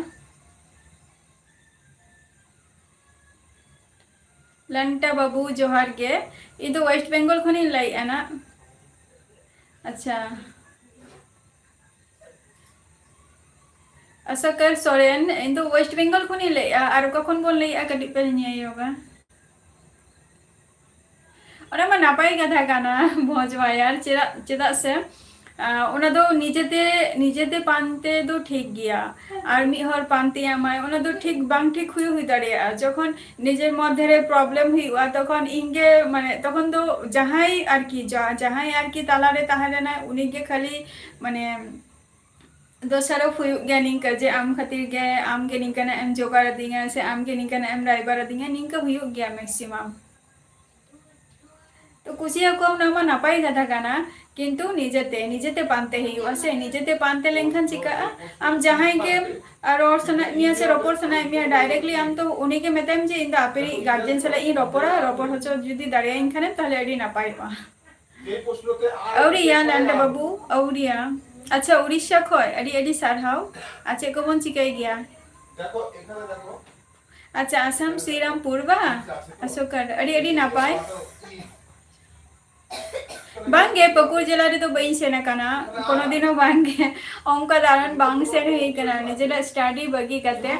ᱞᱟᱱᱴᱟ ᱵᱟᱹᱵᱩ, ᱡᱚᱦᱟᱨ ᱜᱮ᱾ ᱤᱧ ᱫᱚ West Bengal ᱠᱷᱚᱱᱤᱧ ᱞᱟᱹᱭᱮᱜᱼᱟ ᱱᱟᱜ᱾ ᱟᱪᱪᱷᱟ᱾ ᱟᱥᱟᱠᱟᱨ ᱥᱚᱨᱮᱱ, ᱤᱧ ᱫᱚ ᱳᱭᱮᱥᱴ ᱵᱮᱝᱜᱚᱞ ᱠᱷᱚᱱᱤᱧ ᱞᱟᱹᱭᱮᱜᱼᱟ᱾ ᱟᱨ ᱚᱠᱟ ᱠᱷᱚᱱ ᱵᱚᱱ ᱞᱟᱹᱭᱮᱜᱼᱟ, ᱠᱟᱹᱴᱤᱡ ᱯᱮ ᱧᱮᱞ ᱧᱚᱜᱟ᱾ ᱚᱱᱟ ᱢᱟ ᱱᱟᱯᱟᱭ ᱠᱟᱛᱷᱟ ᱠᱟᱱᱟ, ᱵᱷᱚᱸᱡᱽ ᱵᱟᱭᱟᱨ᱾ ᱪᱮᱫᱟᱜ, ᱪᱮᱫᱟᱜ ᱥᱮ, ᱟᱸ, ᱚᱱᱟ ᱫᱚ ᱱᱤᱡᱮᱛᱮ, ᱱᱤᱡᱮᱛᱮ ᱯᱟᱱᱛᱮ ᱫᱚ ᱴᱷᱤᱠ ᱜᱮᱭᱟ᱾ ᱟᱨ ᱢᱤᱫ ᱦᱚᱲ ᱯᱟᱱᱛᱮᱭᱟᱢᱟᱭ, ᱚᱱᱟ ᱫᱚ ᱴᱷᱤᱠ ᱵᱟᱝ ᱴᱷᱤᱠ ᱦᱩᱭ, ᱦᱩᱭ ᱫᱟᱲᱮᱭᱟᱜᱼᱟ᱾ ᱡᱚᱠᱷᱚᱱ ᱱᱤᱡᱮᱨ ᱢᱚᱫᱽᱫᱷᱮ ᱨᱮ problem ᱦᱩᱭᱩᱜᱼᱟ, ᱛᱚᱠᱷᱚᱱ ᱤᱧ ᱜᱮ, ᱢᱟᱱᱮ, ᱛᱚᱠᱷᱚᱱ ᱫᱚ ᱡᱟᱦᱟᱸᱭ ᱟᱨᱠᱤ, ᱡᱟ-, ᱡᱟᱦᱟᱸᱭ ᱟᱨᱠᱤ ᱛᱟᱞᱟᱨᱮ ᱛᱟᱦᱮᱸ ᱞᱮᱱᱟᱭ, ᱩᱱᱤ ᱜᱮ ᱠᱷᱟᱹᱞᱤ, ᱢᱟᱱᱮ, ᱫᱳᱥᱟᱨᱳᱯ ᱦᱩᱭᱩᱜ ᱜᱮᱭᱟ ᱱᱤᱝᱠᱟᱹ, ᱡᱮ ᱟᱢ ᱠᱷᱟᱹᱛᱤᱨ ᱜᱮ, ᱟᱢ ᱜᱮ ᱱᱤᱝᱠᱟᱹᱱᱟᱜ ᱮᱢ ᱡᱚᱜᱟᱲ ᱟᱹᱫᱤᱧᱟ ᱥᱮ ᱟᱢ ᱜᱮ ᱱᱤᱝᱠᱟᱹᱱᱟᱜ ᱮᱢ ᱨᱟᱭᱵᱟᱨ ᱟᱹᱫᱤᱧᱟ, ᱱᱤᱝᱠᱟᱹ ᱦᱩᱭᱩᱜ ᱜᱮᱭᱟ maximum᱾ ᱛᱚ ᱠᱩᱥᱤᱭᱟᱠᱚᱣᱟ, ᱚᱱᱟ ᱢᱟ ᱱᱟᱯᱟᱭ ᱠᱟᱛᱷᱟ ᱠᱟᱱᱟ, ᱠᱤᱱᱛᱩ ᱱᱤᱡᱮᱛᱮ, ᱱᱤᱡᱮᱛᱮ ᱯᱟᱱᱛᱮ ᱦᱩᱭᱩᱜᱼᱟ ᱥᱮ᱾ ᱱᱤᱡᱮᱛᱮ ᱯᱟᱱᱛᱮ ᱞᱮᱱᱠᱷᱟᱱ ᱪᱤᱠᱟᱹᱜᱼᱟ, ᱟᱢ ᱡᱟᱦᱟᱸᱭ ᱜᱮ ᱨᱚᱲ ᱥᱟᱱᱟᱭᱮᱫ ᱢᱮᱭᱟ ᱥᱮ ᱨᱚᱯᱚᱲ ᱥᱟᱱᱟᱭᱮᱫ ᱢᱮᱭᱟ, directly ᱟᱢ ᱛᱚ ᱩᱱᱤ ᱜᱮ ᱢᱮᱛᱟᱭ ᱢᱮ ᱡᱮ, "ᱤᱧ ᱫᱚ ᱟᱯᱮᱨᱤᱡ guardian ᱥᱟᱞᱟᱜ ᱤᱧ ᱨᱚᱯᱚᱲᱟ, ᱨᱚᱯᱚᱲ ᱦᱚᱪᱚ ᱡᱩᱫᱤ ᱫᱟᱲᱮᱭᱟᱹᱧ ᱠᱷᱟᱱᱮᱢ, ᱛᱟᱦᱞᱮ ᱟᱹᱰᱤ ᱱᱟᱯᱟᱭᱚᱜᱼᱟ᱾" ᱟᱹᱣᱨᱤᱭᱟ ᱞᱟᱱᱰᱟ ᱵᱟᱹᱵᱩ, ᱟᱹᱣᱨᱤᱭᱟ᱾ ᱟᱪᱪᱷᱟ, ᱩᱲᱤᱥᱥᱟ ᱠᱷᱚᱡ ᱟᱹᱰᱤ ᱟᱹᱰᱤ ᱥᱟᱨᱦᱟᱣ᱾ ᱟᱨ ᱪᱮᱫ ᱠᱚᱵᱚᱱ ᱪᱤᱠᱟᱹᱭ ᱜᱮᱭᱟ? ᱟᱪᱪᱷᱟ, ᱟᱥᱟᱢ ᱥᱨᱤᱨᱟᱢᱯᱩᱨ ᱵᱟ? ᱟᱥᱳᱠᱟᱨ, ᱟᱹᱰᱤ ᱟᱹᱰᱤ ᱱᱟᱯᱟᱭ᱾ ᱵᱟᱝᱜᱮ, ᱯᱟᱹᱠᱩᱲ ᱡᱮᱞᱟ ᱨᱮᱫᱚ ᱵᱟᱹᱧ ᱥᱮᱱ ᱟᱠᱟᱱᱟ ᱠᱳᱱᱳ ᱫᱤᱱ ᱦᱚᱸ, ᱵᱟᱝᱜᱮ᱾ ᱚᱱᱠᱟ ᱫᱟᱬᱟᱱ ᱵᱟᱝ ᱥᱮᱱ ᱦᱩᱭ ᱟᱠᱟᱱᱟ, ᱱᱤᱡᱮᱨᱟᱜ study ᱵᱟᱹᱜᱤ ᱠᱟᱛᱮ,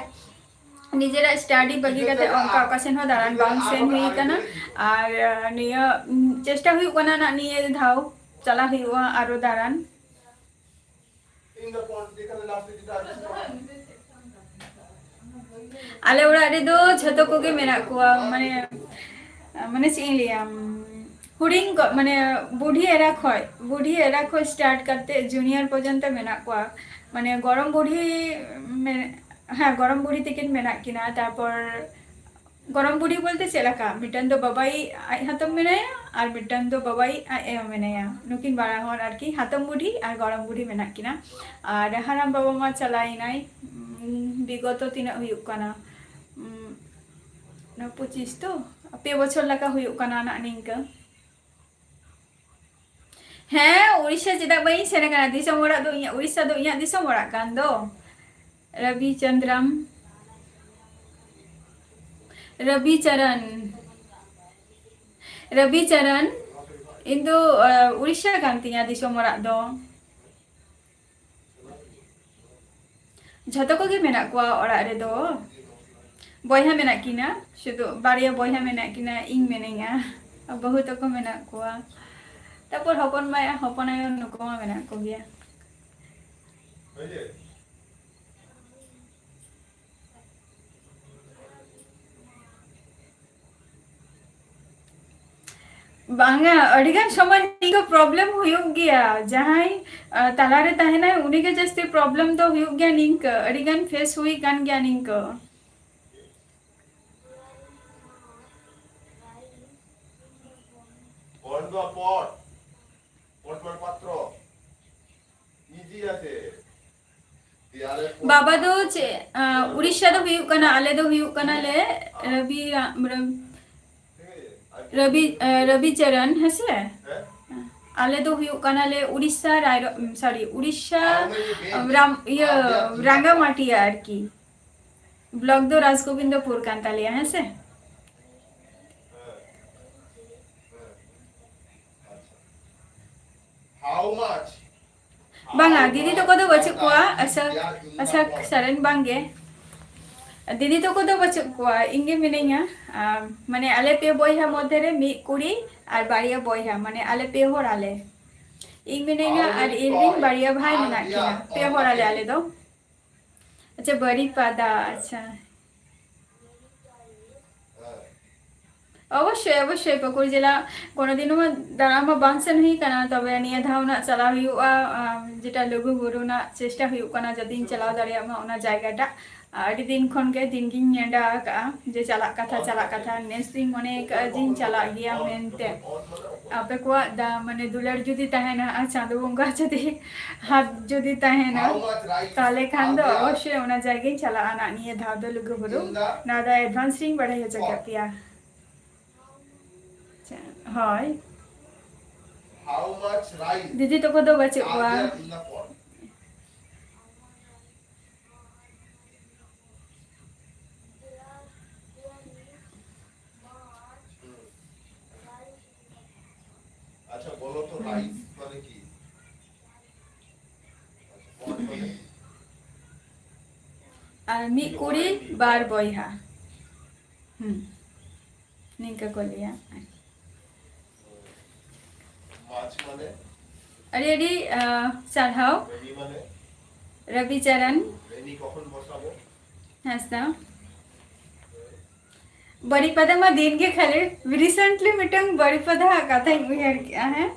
ᱱᱤᱡᱮᱨᱟᱜ study ᱵᱟᱹᱜᱤ ᱠᱟᱛᱮ ᱚᱱᱠᱟ ᱚᱠᱟ ᱥᱮᱱ ᱦᱚᱸ ᱫᱟᱬᱟᱱ ᱵᱟᱝ ᱥᱮᱱ ᱦᱩᱭ ᱟᱠᱟᱱᱟ᱾ ᱟᱨ, ᱟᱸ, ᱱᱤᱭᱟᱹ, ᱩᱸ, ᱪᱮᱥᱴᱟ ᱦᱩᱭᱩᱜ ᱠᱟᱱᱟ ᱱᱟᱜ ᱱᱤᱭᱟᱹ ᱫᱷᱟᱣ ᱪᱟᱞᱟᱜ ᱦᱩᱭᱩᱜᱼᱟ ᱟᱨᱚ ᱫᱟᱬᱟᱱ᱾ ᱟᱞᱮ ᱚᱲᱟᱜ ᱨᱮᱫᱚ ᱡᱷᱚᱛᱚ ᱠᱚᱜᱮ ᱢᱮᱱᱟᱜ ᱠᱚᱣᱟ, ᱢᱟᱱᱮ, ᱢᱟᱱᱮ ᱪᱮᱫ ᱤᱧ ᱞᱟᱹᱭᱟ, ᱦᱩᱰᱤᱧ ᱠᱚ, ᱢᱟᱱᱮ ᱵᱩᱰᱷᱤ ᱮᱨᱟ ᱠᱷᱚᱡ, ᱵᱩᱰᱷᱤ ᱮᱨᱟ ᱠᱷᱚᱡ start ᱠᱟᱛᱮ junior ᱯᱚᱨᱡᱚᱱᱛᱚ ᱢᱮᱱᱟᱜ ᱠᱚᱣᱟ᱾ ᱢᱟᱱᱮ ᱜᱚᱲᱚᱢ ᱵᱩᱰᱷᱤ, ᱢᱮ-, ᱦᱮᱸ, ᱜᱚᱲᱚᱢ ᱵᱩᱰᱷᱤ ᱛᱤᱠᱤᱱ ᱢᱮᱱᱟᱜ ᱠᱤᱱᱟ, ᱛᱟᱨᱯᱚᱨ ᱜᱚᱲᱚᱢ ᱵᱩᱰᱷᱤ ᱵᱚᱞᱛᱮ ᱪᱮᱫ ᱞᱮᱠᱟ? ᱢᱤᱫᱴᱟᱝ ᱫᱚ ᱵᱟᱵᱟᱭᱤᱡ ᱟᱡ ᱦᱟᱛᱚᱢ ᱢᱮᱱᱟᱭᱟ ᱟᱨ ᱢᱤᱫᱴᱟᱝ ᱫᱚ ᱵᱟᱵᱟᱭᱤᱡ ᱟᱡ ᱟᱭᱳ ᱢᱮᱱᱟᱭᱟ᱾ ᱱᱩᱠᱤᱱ ᱵᱟᱱᱟ ᱦᱚᱲ ᱟᱨᱠᱤ ᱦᱟᱛᱚᱢ ᱵᱩᱰᱷᱤ ᱟᱨ ᱜᱚᱲᱚᱢ ᱵᱩᱰᱷᱤ ᱢᱮᱱᱟᱜ ᱠᱤᱱᱟ᱾ ᱟᱨ ᱦᱟᱲᱟᱢ ᱵᱟᱵᱟ ᱢᱟ ᱪᱟᱞᱟᱣᱮᱱᱟᱭ, ᱩᱸ, ᱵᱤᱜᱚᱛᱚ ᱛᱤᱱᱟᱹᱜ ᱦᱩᱭᱩᱜ ᱠᱟᱱᱟ? ᱩᱸ, ᱚᱱᱟ ᱯᱚᱸᱪᱤᱥ ᱛᱚ, ᱯᱮ ᱵᱚᱪᱷᱚᱨ ᱞᱮᱠᱟ ᱦᱩᱭᱩᱜ ᱠᱟᱱᱟ ᱱᱟᱜ ᱱᱤᱝᱠᱟᱹ᱾ ᱦᱮᱸ, ᱩᱲᱤᱥᱥᱟ ᱪᱮᱫᱟᱜ ᱵᱟᱹᱧ ᱥᱮᱱ ᱟᱠᱟᱱᱟ? ᱫᱤᱥᱚᱢ ᱚᱲᱟᱜ ᱫᱚ ᱤᱧᱟᱹᱜ, ᱩᱲᱤᱥᱥᱟ ᱫᱚ ᱤᱧᱟᱹᱜ ᱫᱤᱥᱚᱢ ᱚᱲᱟᱜ ᱠᱟᱱ ᱫᱚ᱾ ᱨᱚᱵᱤ ᱪᱚᱱᱫᱨᱟᱢ, ᱨᱚᱵᱤ ᱪᱚᱨᱚᱱ, ᱨᱚᱵᱤ ᱪᱚᱨᱚᱱ, ᱤᱧ ᱫᱚ, ᱟ, ᱩᱲᱤᱥᱥᱟ ᱠᱟᱱ ᱛᱤᱧᱟ ᱫᱤᱥᱚᱢ ᱚᱲᱟᱜ ᱫᱚ᱾ ᱡᱷᱚᱛᱚ ᱠᱚᱜᱮ ᱢᱮᱱᱟᱜ ᱠᱚᱣᱟ ᱚᱲᱟᱜ ᱨᱮᱫᱚ᱾ ᱵᱚᱭᱦᱟ ᱢᱮᱱᱟᱜ ᱠᱤᱱᱟ, ᱥᱩᱫᱷᱩ ᱵᱟᱨᱭᱟ ᱵᱚᱭᱦᱟ ᱢᱮᱱᱟᱜ ᱠᱤᱱᱟ, ᱤᱧ ᱢᱤᱱᱟᱹᱧᱟ, ᱵᱟᱹᱦᱩ ᱛᱟᱠᱚ ᱢᱮᱱᱟᱜ ᱠᱚᱣᱟ, ᱛᱟᱯᱚᱨ ᱦᱚᱯᱚᱱ ᱢᱟᱭᱟ, ᱦᱚᱯᱚᱱ ᱟᱭᱳ, ᱱᱩᱠᱩ ᱢᱟ ᱢᱮᱱᱟᱜ ᱠᱚᱜᱮᱭᱟ᱾ ᱵᱟᱝᱟ, ᱟᱹᱰᱤᱜᱟᱱ ᱥᱚᱢᱚᱭ ᱱᱤᱝᱠᱟᱹ problem ᱦᱩᱭᱩᱜ ᱜᱮᱭᱟ᱾ ᱡᱟᱦᱟᱸᱭ, ᱟ, ᱛᱟᱞᱟᱨᱮ ᱛᱟᱦᱮᱱᱟᱭ, ᱩᱱᱤᱜᱮ ᱡᱟᱹᱥᱛᱤ problem ᱫᱚ ᱦᱩᱭᱩᱜ ᱜᱮᱭᱟ ᱱᱤᱝᱠᱟᱹ᱾ ᱟᱹᱰᱤᱜᱟᱱ face ᱦᱩᱭ ᱠᱟᱱ ᱜᱮᱭᱟ ᱱᱤᱝᱠᱟᱹ᱾ ᱵᱟᱵᱟ ᱫᱚ ᱪᱮᱫ, ᱟᱸ, ᱩᱲᱤᱥᱥᱟ ᱫᱚ ᱦᱩᱭᱩᱜ ᱠᱟᱱᱟ, ᱟᱞᱮ ᱫᱚ ᱦᱩᱭᱩᱜ ᱠᱟᱱᱟᱞᱮ ᱨᱚᱵᱤ ᱨᱟ-, ᱨᱚᱵ-, ᱨᱚᱵᱤ, ᱟᱸ, ᱨᱚᱵᱤ ᱪᱚᱨᱚᱱ, ᱦᱮᱸᱥᱮ? ᱟᱞᱮ ᱫᱚ ᱦᱩᱭᱩᱜ ᱠᱟᱱᱟᱞᱮ ᱩᱲᱤᱥᱥᱟ ᱨᱟᱭᱨᱚ-, ᱩᱢ, sorry, ᱩᱲᱤᱥᱥᱟ, ᱟᱢ, ᱨᱟᱢ-, ᱤᱭᱟᱹ, ᱨᱟᱝᱜᱟᱢᱟᱴᱤᱭᱟ ᱟᱨᱠᱤ᱾ Block ᱫᱚ ᱨᱟᱡᱽᱜᱳᱵᱤᱱᱫᱚᱯᱩᱨ ᱠᱟᱱ ᱛᱟᱞᱮᱭᱟ, ᱦᱮᱸᱥᱮ? How much? ᱵᱟᱝᱟ, ᱫᱤᱫᱤ ᱛᱟᱠᱚ ᱫᱚ ᱵᱟᱹᱪᱩᱜ ᱠᱚᱣᱟ᱾ ᱟᱪᱪᱷᱟ, ᱟᱪᱪᱷᱟ, ᱥᱟᱨᱮᱱ ᱵᱟᱝᱜᱮ᱾ ᱫᱤᱫᱤ ᱛᱟᱠᱚ ᱫᱚ ᱵᱟᱹᱪᱩᱜ ᱠᱚᱣᱟ, ᱤᱧ ᱜᱮ ᱢᱤᱱᱟᱹᱧᱟ᱾ ᱟᱢ, ᱢᱟᱱᱮ, ᱟᱞᱮ ᱯᱮ ᱵᱚᱭᱦᱟ ᱢᱚᱫᱽᱫᱷᱮ ᱨᱮ ᱢᱤᱫ ᱠᱩᱲᱤ ᱟᱨ ᱵᱟᱨᱭᱟ ᱵᱚᱭᱦᱟ, ᱢᱟᱱᱮ, ᱟᱞᱮ ᱯᱮ ᱦᱚᱲ ᱟᱞᱮ᱾ ᱤᱧ ᱢᱤᱱᱟᱹᱧᱟ ᱟᱨ ᱤᱧ ᱨᱮᱱ ᱵᱟᱨᱭᱟ ᱵᱷᱟᱭ ᱢᱮᱱᱟᱜ ᱠᱤᱱᱟ, ᱯᱮ ᱦᱚᱲ ᱟᱞᱮ, ᱟᱞᱮ ᱫᱚ᱾ ᱟᱪᱪᱷᱟ, ᱵᱟᱨᱤᱯᱟᱫᱟ, ᱟᱪᱪᱷᱟ᱾ ᱚᱵᱚᱥᱥᱳᱭ, ᱚᱵᱚᱥᱥᱳᱭ, ᱯᱟᱹᱠᱩᱲ ᱡᱮᱞᱟ ᱠᱳᱱᱳ ᱫᱤᱱ ᱦᱚᱸ ᱫᱟᱬᱟ ᱢᱟ ᱵᱟᱝ ᱥᱮᱱ ᱦᱩᱭ ᱠᱟᱱᱟ, ᱛᱚᱵᱮ ᱱᱤᱭᱟᱹ ᱫᱷᱟᱣ ᱱᱟᱜ ᱪᱟᱞᱟᱣ ᱦᱩᱭᱩᱜᱼᱟ, ᱟᱢ, ᱡᱮᱴᱟ ᱞᱩᱜᱩ ᱵᱩᱨᱩ ᱨᱮᱱᱟᱜ ᱪᱮᱥᱴᱟ ᱦᱩᱭᱩᱜ ᱠᱟᱱᱟ, ᱡᱚᱫᱤᱧ ᱪᱟᱞᱟᱣ ᱫᱟᱲᱮᱭᱟᱜ ᱢᱟ ᱚᱱᱟ ᱡᱟᱭᱜᱟ ᱴᱟᱜ᱾ ᱟᱹᱰᱤ ᱫᱤᱱ ᱠᱷᱚᱱ ᱜᱮ ᱫᱤᱱ ᱜᱤᱧ ᱱᱮᱰᱟ ᱟᱠᱟᱜᱼᱟ ᱡᱮ ᱪᱟᱞᱟᱜ ᱠᱟᱛᱷᱟ, ᱪᱟᱞᱟᱜ ᱠᱟᱛᱷᱟ, ᱱᱮᱥ ᱫᱩᱧ ᱢᱚᱱᱮ ᱟᱠᱟᱜᱼᱟ ᱡᱮᱧ ᱪᱟᱞᱟᱜ ᱜᱮᱭᱟ ᱢᱮᱱᱛᱮ᱾ ᱟᱯᱮ ᱠᱚᱣᱟᱜ ᱫᱟ-, ᱢᱟᱱᱮ ᱫᱩᱞᱟᱹᱲ ᱡᱩᱫᱤ ᱛᱟᱦᱮᱱᱟ ᱟᱨ ᱪᱟᱸᱫᱳ ᱵᱚᱸᱜᱟ ᱡᱩᱫᱤ ᱦᱟᱛ ᱡᱩᱫᱤ ᱛᱟᱦᱮᱱᱟ, ᱛᱟᱦᱞᱮ ᱠᱷᱟᱱ ᱫᱚ ᱚᱵᱚᱥᱥᱳᱭ ᱚᱱᱟ ᱡᱟᱭᱜᱟᱧ ᱪᱟᱞᱟᱜᱼᱟ ᱱᱟᱜ ᱱᱤᱭᱟᱹ ᱫᱷᱟᱣ ᱫᱚ ᱞᱩᱜᱩ ᱵᱩᱨᱩ᱾ ᱱᱚᱣᱟ ᱫᱚ advance ᱨᱤᱧ ᱵᱟᱲᱟᱭ ᱦᱚᱪᱚ ᱠᱮᱫ ᱯᱮᱭᱟ᱾ ᱦᱳᱭ᱾ ᱫᱤᱫᱤ ᱛᱟᱠᱚ ᱫᱚ ᱵᱟᱹᱪᱩᱜ ᱠᱚᱣᱟ᱾ আচ্ছা, বলো তো, রাইস মানে কি? আচ্ছা, পট মানে? ᱟᱨ ᱢᱤᱫ ᱠᱩᱲᱤ ᱵᱟᱨ ᱵᱚᱭᱦᱟ᱾ ᱦᱩᱸ, ᱱᱤᱝᱠᱟᱹ ᱠᱚ ᱞᱟᱹᱭᱟ᱾ ᱢᱟᱪᱷ ᱢᱟᱱᱮ? ᱟᱹᱰᱤ ᱟᱹᱰᱤ ᱟᱸ, ᱥᱟᱨᱦᱟᱣ᱾ ᱨᱮᱱᱤ ᱢᱟᱱᱮ? ᱨᱚᱵᱤ ᱪᱟᱨᱟᱱ ᱨᱮᱱᱤ ᱠᱚᱠᱷᱚᱱ ᱵᱚᱥᱟᱵᱚ? ᱦᱟᱸᱥᱫᱟ᱾ ᱵᱟᱹᱨᱤᱯᱟᱫᱟ ᱢᱟ ᱫᱤᱱ ᱜᱮ ᱠᱷᱟᱹᱞᱤ᱾ ᱨᱤᱥᱮᱱᱴᱞᱤ ᱢᱤᱫᱴᱟᱝ ᱵᱟᱹᱨᱤᱯᱟᱫᱟ ᱦᱟᱜ ᱠᱟᱛᱷᱟᱧ ᱩᱭᱦᱟᱹᱨ ᱠᱮᱜᱼᱟ᱾ ᱦᱮᱸ,